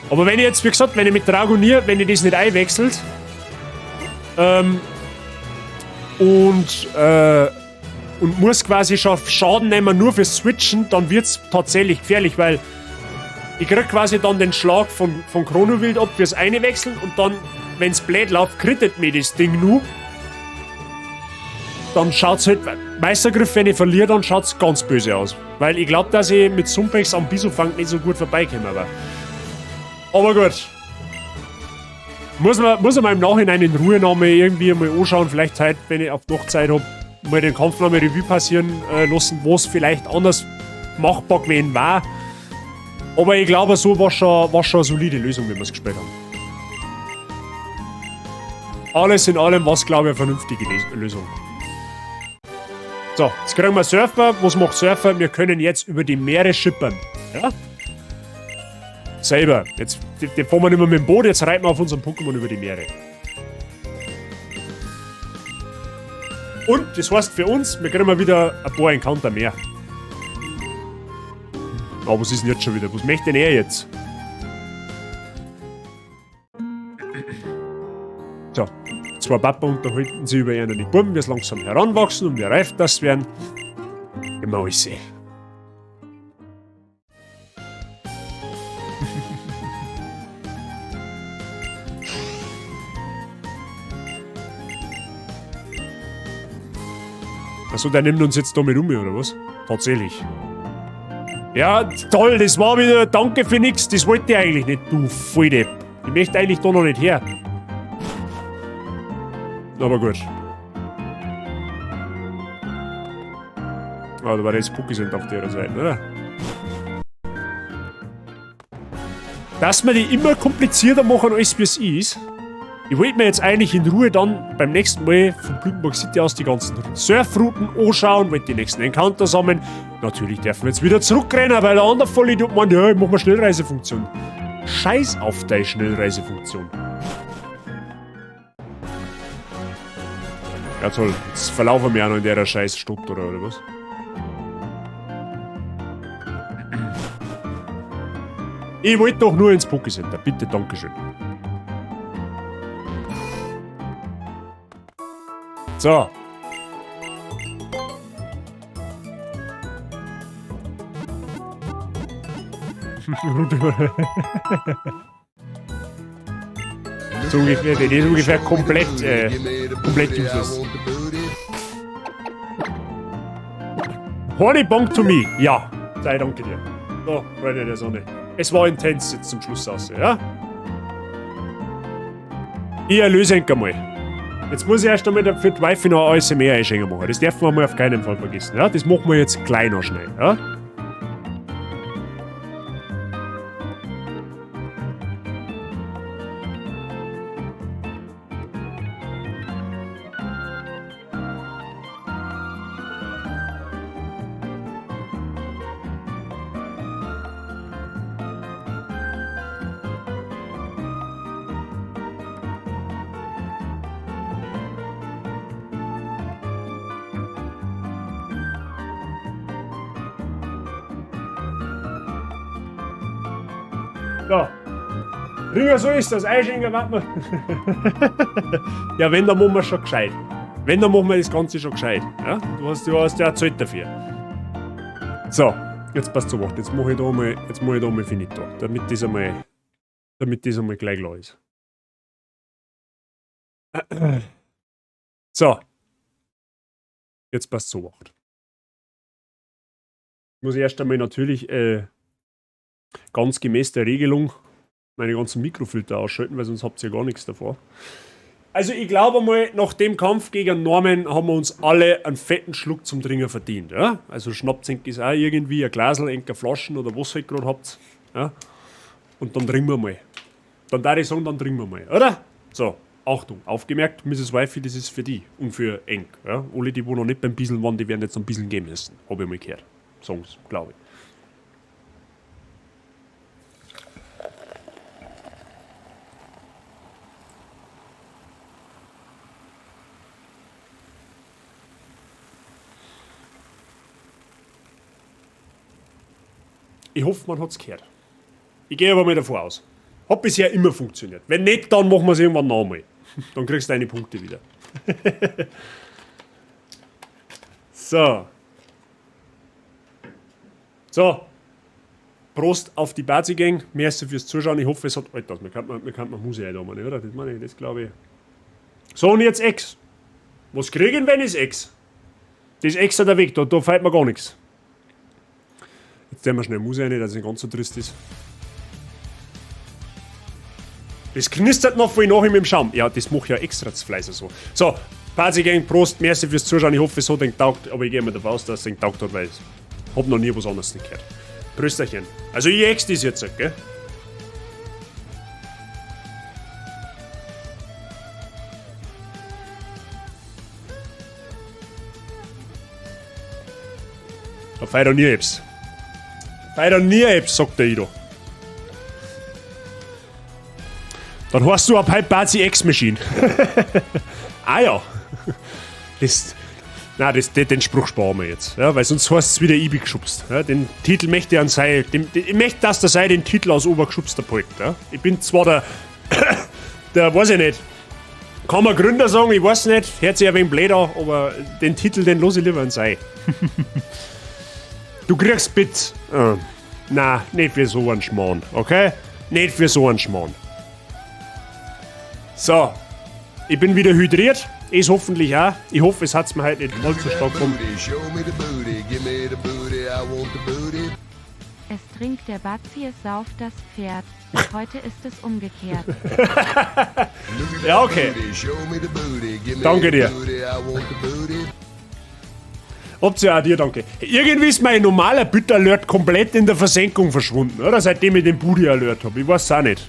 Aber wenn ich jetzt, wie gesagt, wenn ich mit Dragonir, wenn ich das nicht einwechselt, und muss quasi schon Schaden nehmen nur fürs Switchen, dann wird's tatsächlich gefährlich, weil ich krieg quasi dann den Schlag von Chronowild ab fürs Einwechseln und dann, wenn's blöd läuft, krittet mir das Ding nur. Dann schaut's halt, Meistergriff, wenn ich verliere, dann schaut's ganz böse aus. Weil ich glaub, dass ich mit Sumpex am Bisofang nicht so gut vorbeikomme, aber. Aber gut. Muss man im Nachhinein in Ruhe noch mal irgendwie mal anschauen, vielleicht halt, wenn ich auf die Nachtzeit hab, mal den Kampf noch mal Revue passieren lassen, wo's vielleicht anders machbar gewesen war. Aber ich glaube, so war schon eine solide Lösung, wie wir's gespielt haben. Alles in allem war's, glaube ich, eine vernünftige Lösung. So, jetzt kriegen wir Surfer. Was macht Surfer? Wir können jetzt über die Meere schippern. Ja? Selber. Jetzt die fahren wir nicht mehr mit dem Boot, jetzt reiten wir auf unserem Pokémon über die Meere. Und das heißt für uns, wir kriegen mal wieder ein paar Encounter mehr. Aber was ist denn jetzt schon wieder? Was möchte denn er jetzt? So, zwei Papa unterhalten sich über einen die Buben, wie es langsam heranwachsen und wie reif das werden. Immer alles sehen. Achso, der nimmt uns jetzt da mit um, oder was? Tatsächlich. Ja, toll, das war wieder Danke für nix. Das wollte ich eigentlich nicht, du Volldepp. Ich möchte eigentlich da noch nicht her. Aber gut. Ah, da war das Pokécenter auf der Seite, oder? Dass wir die immer komplizierter machen, als wie es ist. Ich wollte mir jetzt eigentlich in Ruhe dann beim nächsten Mal von Blütenburg City aus die ganzen Surfrouten anschauen, wollte die nächsten Encounter sammeln. Natürlich dürfen wir jetzt wieder zurückrennen, weil der andere Vollidiot meint, ja, ich mach mal Schnellreisefunktion. Scheiß auf deine Schnellreisefunktion. Ja toll, jetzt verlaufen wir auch noch in der scheiß Stadt, oder was? Ich wollte doch nur ins Pokécenter, bitte, dankeschön. So. So ungefähr, der ist ungefähr komplett useless. Horny Bonk to me. Ja, sei danke dir. So, Freunde der Sonne. Es war intens jetzt zum Schluss aus, ja? Ich erlöse ihn einmal. Jetzt muss ich erst einmal für die Wifi noch alles mehr einschenken machen. Das dürfen wir mal auf keinen Fall vergessen. Ja? Das machen wir jetzt gleich noch schnell. Ja? So. Ringer, so ist das. Einschenken, warten wir. Ja, wenn, dann machen wir schon gescheit. Wenn, dann machen wir das Ganze schon gescheit. Ja? Du hast ja Zeit dafür. So, Jetzt passt so, jetzt mache ich da mal, jetzt mache ich da mal finito, damit das einmal gleich klar ist. So. Jetzt passt so, wacht. Ich muss erst einmal natürlich ganz gemäß der Regelung meine ganzen Mikrofilter ausschalten, weil sonst habt ihr gar nichts davor. Also ich glaube mal, nach dem Kampf gegen Norman haben wir uns alle einen fetten Schluck zum Trinken verdient. Ja? Also schnappt ist auch irgendwie ein Glasl, ein Flaschen oder was ihr halt gerade habt. Ja? Und dann trinken wir mal. Dann darf ich sagen, dann trinken wir mal, oder? So, Achtung, aufgemerkt, Mrs. Wifey, das ist für die und für Enk. Ja? Alle, die wo noch nicht beim Bieseln waren, die werden jetzt ein bisschen gehen müssen. Hab ich mal gehört. Songs, glaube ich. Ich hoffe, man hat's gehört. Ich gehe aber mal davon aus. Hat bisher immer funktioniert. Wenn nicht, dann machen wir es irgendwann nochmal. Dann kriegst du deine Punkte wieder. So. So. Prost auf die Bazi-Gang. Merci fürs Zuschauen. Ich hoffe, es hat... Alter, wir könnten Musik einmachen, oder? Das meine ich, das glaube ich. So, und jetzt Ex. Was kriegen, wenn ich Ex? Das ist extra der Weg, da fällt mir gar nichts. Jetzt nehmen wir schnell Musik rein, dass es nicht ganz so trist ist. Das knistert noch voll nach mit dem Schaum. Ja, das mache ich ja extra zu Fleiß so. So, Party Gang, Prost, merci fürs Zuschauen. Ich hoffe, es hat euch getaugt, aber ich gehe mal davon aus, dass es euch getaugt hat, weil ich hab noch nie was anderes nicht gehört. Prösterchen. Also ich ex das jetzt, gell? Da feiert er nie etwas. Feiert nie etwas, sagt der Ido. Dann hast du ab heute Bazi Ex-Machine. Ah ja. Das, nein, das, den Spruch sparen wir jetzt. Ja, weil sonst heißt es wieder Ibi geschubst. Ja, den Titel möchte ich an sei. Ich möchte, dass der sei den Titel aus Obergeschubster packt. Ja. Ich bin zwar der. Der, weiß ich nicht. Kann man Gründer sagen, ich weiß nicht. Hört sich ein wenig blöd an, aber den Titel, den lasse ich lieber an sei. Du kriegst Bits. Na, nicht für so einen Schmarrn, okay? Nicht für so einen Schmarrn. So, ich bin wieder hydriert. Ist hoffentlich auch. Ich hoffe, es hat's mir heute nicht allzu stark vom. Es trinkt der Bazi, es sauft das Pferd. Heute ist es umgekehrt. Ja, okay. Danke dir. Habt ihr auch dir, danke. Irgendwie ist mein normaler Bit-Alert komplett in der Versenkung verschwunden, oder? Seitdem ich den Booty-Alert hab. Ich weiß es auch nicht.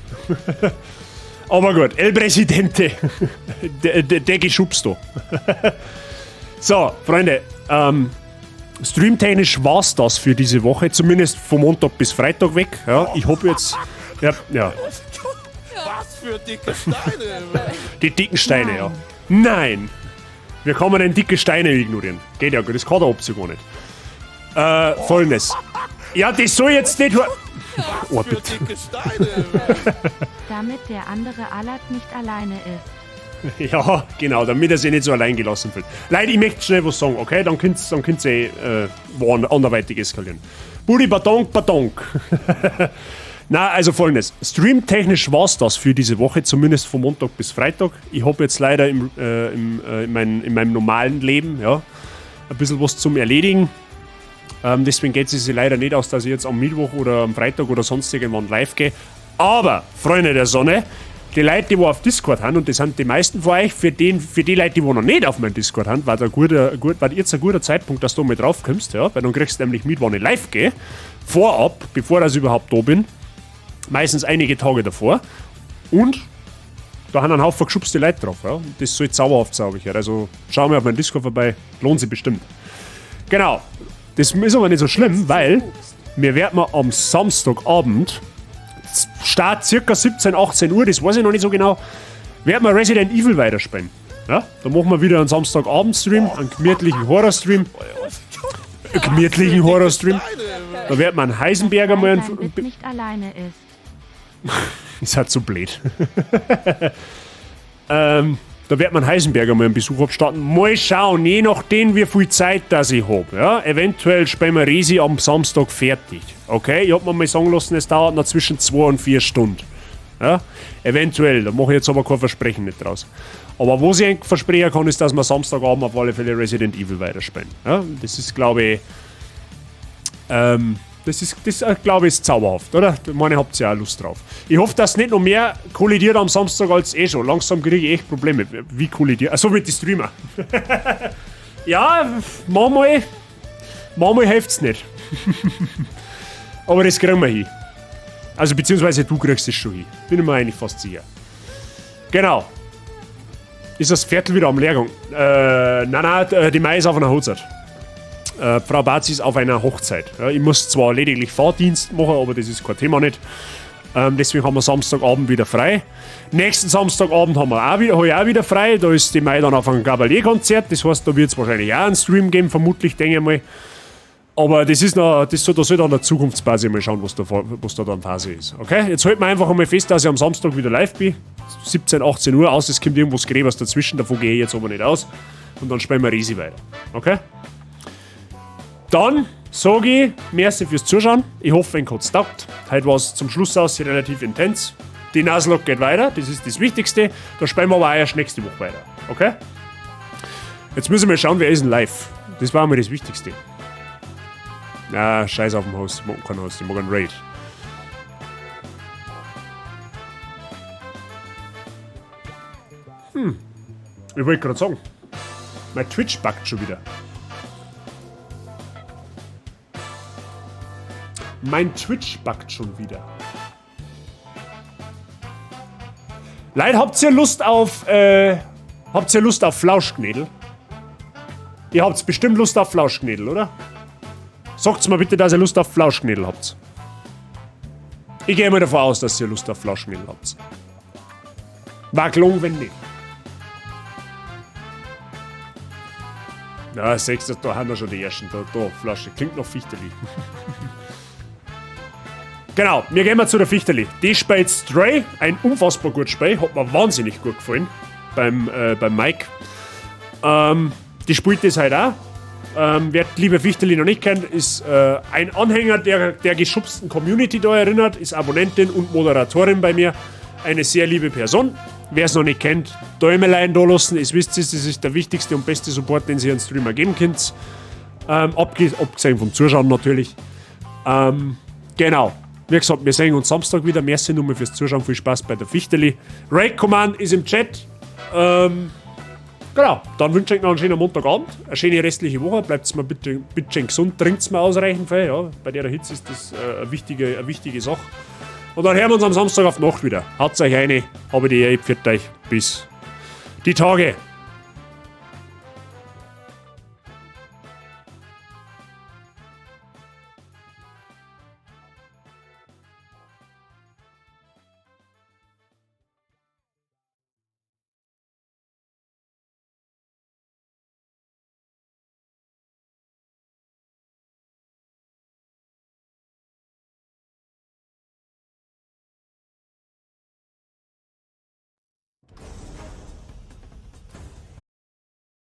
Aber gut, El Presidente. Der geschubst da. So, Freunde, streamtechnisch war's das für diese Woche. Zumindest von Montag bis Freitag weg. Ja, ich hab jetzt. Ja, ja. Was für dicke Steine! Die dicken Steine, ja. Nein! Wir kann denn dicke Steine ignorieren? Geht ja, das kann der Option gar nicht. Folgendes. Ja, das soll jetzt nicht. Oh, bitte. Dicke Steine. Damit der andere Allard nicht alleine ist. Ja, genau, damit er sich nicht so allein gelassen fühlt. Leute, ich möchte schnell was sagen, okay? Dann könnt's eh anderweitig eskalieren. Budi badonk, badonk. Na, also folgendes. Streamtechnisch war's das für diese Woche, zumindest von Montag bis Freitag. Ich hab jetzt leider in meinem normalen Leben, ja, ein bisschen was zum Erledigen. Deswegen geht es sich leider nicht aus, dass ich jetzt am Mittwoch oder am Freitag oder sonst irgendwann live gehe. Aber, Freunde der Sonne, die Leute, die wo auf Discord haben, und das sind die meisten von euch, für die Leute, die wo noch nicht auf meinem Discord haben, war jetzt ein guter Zeitpunkt, dass du mal drauf kommst, ja, weil dann kriegst du nämlich mit, wann ich live gehe, vorab, bevor ich überhaupt da bin, meistens einige Tage davor, und da haben einen Haufen geschubste Leute drauf, ja, und das soll zauberhaft sein, hab ich gehört. Also schau mal auf meinen Discord vorbei, lohnt sich bestimmt. Genau, das ist aber nicht so schlimm, weil wir werden am Samstagabend, Start circa 17, 18 Uhr, das weiß ich noch nicht so genau, werden wir Resident Evil weiterspielen. Ja, da machen wir wieder einen Samstagabend-Stream, einen gemütlichen Horror-Stream. Gemütlichen Horror-Stream. Da wird man einen Heisenberger mal... Weil Bit nicht alleine ist. Ist halt so blöd. Da wird man Heisenberger mal einen Besuch abstatten. Mal schauen, je nachdem, wie viel Zeit das ich hab. Ja? Eventuell spielen wir Resi am Samstag fertig. Okay, ich hab mir mal sagen lassen, es dauert noch zwischen 2 und 4 Stunden. Ja? Eventuell, da mache ich jetzt aber kein Versprechen nicht draus. Aber was ich eigentlich versprechen kann, ist, dass wir Samstagabend auf alle Fälle Resident Evil weiterspielen. Ja? Das ist, glaube ich, das glaube ich, ist zauberhaft, oder? Ich meine, ihr habt ja auch Lust drauf. Ich hoffe, dass nicht noch mehr kollidiert am Samstag als eh schon. Langsam kriege ich echt Probleme. Wie kollidiert? Achso, mit den Streamer. Ja, manchmal hilft's nicht. Aber das kriegen wir hin. Also, beziehungsweise du kriegst es schon hin. Bin ich mir eigentlich fast sicher. Genau. Ist das Viertel wieder am Lehrgang? Nein, nein, die Mai ist auf einer Hochzeit. Frau Barzi ist auf einer Hochzeit. Ja, ich muss zwar lediglich Fahrdienst machen, aber das ist kein Thema nicht. Deswegen haben wir Samstagabend wieder frei. Nächsten Samstagabend haben wir auch wieder, hab ich auch wieder frei. Da ist die Mai dann auf einem Gabalier-Konzert. Das heißt, da wird es wahrscheinlich auch einen Stream geben, vermutlich, denke ich mal. Aber das ist noch, das soll, da soll dann der Zukunftsbasis mal schauen, was da dann Phase ist. Okay, jetzt halten wir einfach einmal fest, dass ich am Samstag wieder live bin. 17, 18 Uhr aus, es kommt irgendwas Gräbers dazwischen, davon gehe ich jetzt aber nicht aus. Und dann spielen wir Resi weiter. Okay? Dann sage ich, merci fürs Zuschauen. Ich hoffe, euch hat's taugt. Heute war's zum Schluss aus relativ intens. Die Nuzlocke geht weiter, das ist das Wichtigste. Da spielen wir aber auch erst nächste Woche weiter. Okay? Jetzt müssen wir schauen, wer ist denn live. Das war einmal das Wichtigste. Na, scheiß auf den Host. Ich mag keinen Host, ich mag einen Raid. Ich wollte gerade sagen, mein Twitch buggt schon wieder. Mein Twitch buggt schon wieder. Leute, habt ihr Lust auf Flauschknädel? Ihr habt bestimmt Lust auf Flauschknädel, oder? Sagt's mir bitte, dass ihr Lust auf Flauschknädel habt. Ich gehe mal davon aus, dass ihr Lust auf Flauschknädel habt. War gelungen, wenn nicht. Na, sechs, da haben wir schon die ersten. Da, Flasche. Klingt noch Fichterli. Genau, wir gehen mal zu der Fichterli. Die spielt Stray, ein unfassbar gutes Spiel. Hat mir wahnsinnig gut gefallen. Beim Mike. Die spielt das halt auch. Wer die liebe Fichterli noch nicht kennt, ist ein Anhänger der geschubsten Community da erinnert, ist Abonnentin und Moderatorin bei mir. Eine sehr liebe Person. Wer es noch nicht kennt, Däumelein da lassen. Es wisst ihr, das ist der wichtigste und beste Support, den ihr einem Streamer geben könnt. Abgesehen vom Zuschauen natürlich. Genau. Wie gesagt, wir sehen uns Samstag wieder. Merci nochmal fürs Zuschauen. Viel Spaß bei der Fichterli. Raid Command ist im Chat. Genau, dann wünsche ich euch noch einen schönen Montagabend, eine schöne restliche Woche. Bleibt's mir bitte, bitte schön gesund, trinkt's mir ausreichend viel. Ja, bei der Hitze ist das eine wichtige Sache. Und dann hören wir uns am Samstag auf die Nacht wieder. Haut euch eine, habe die Ehre, pfiat euch, bis die Tage.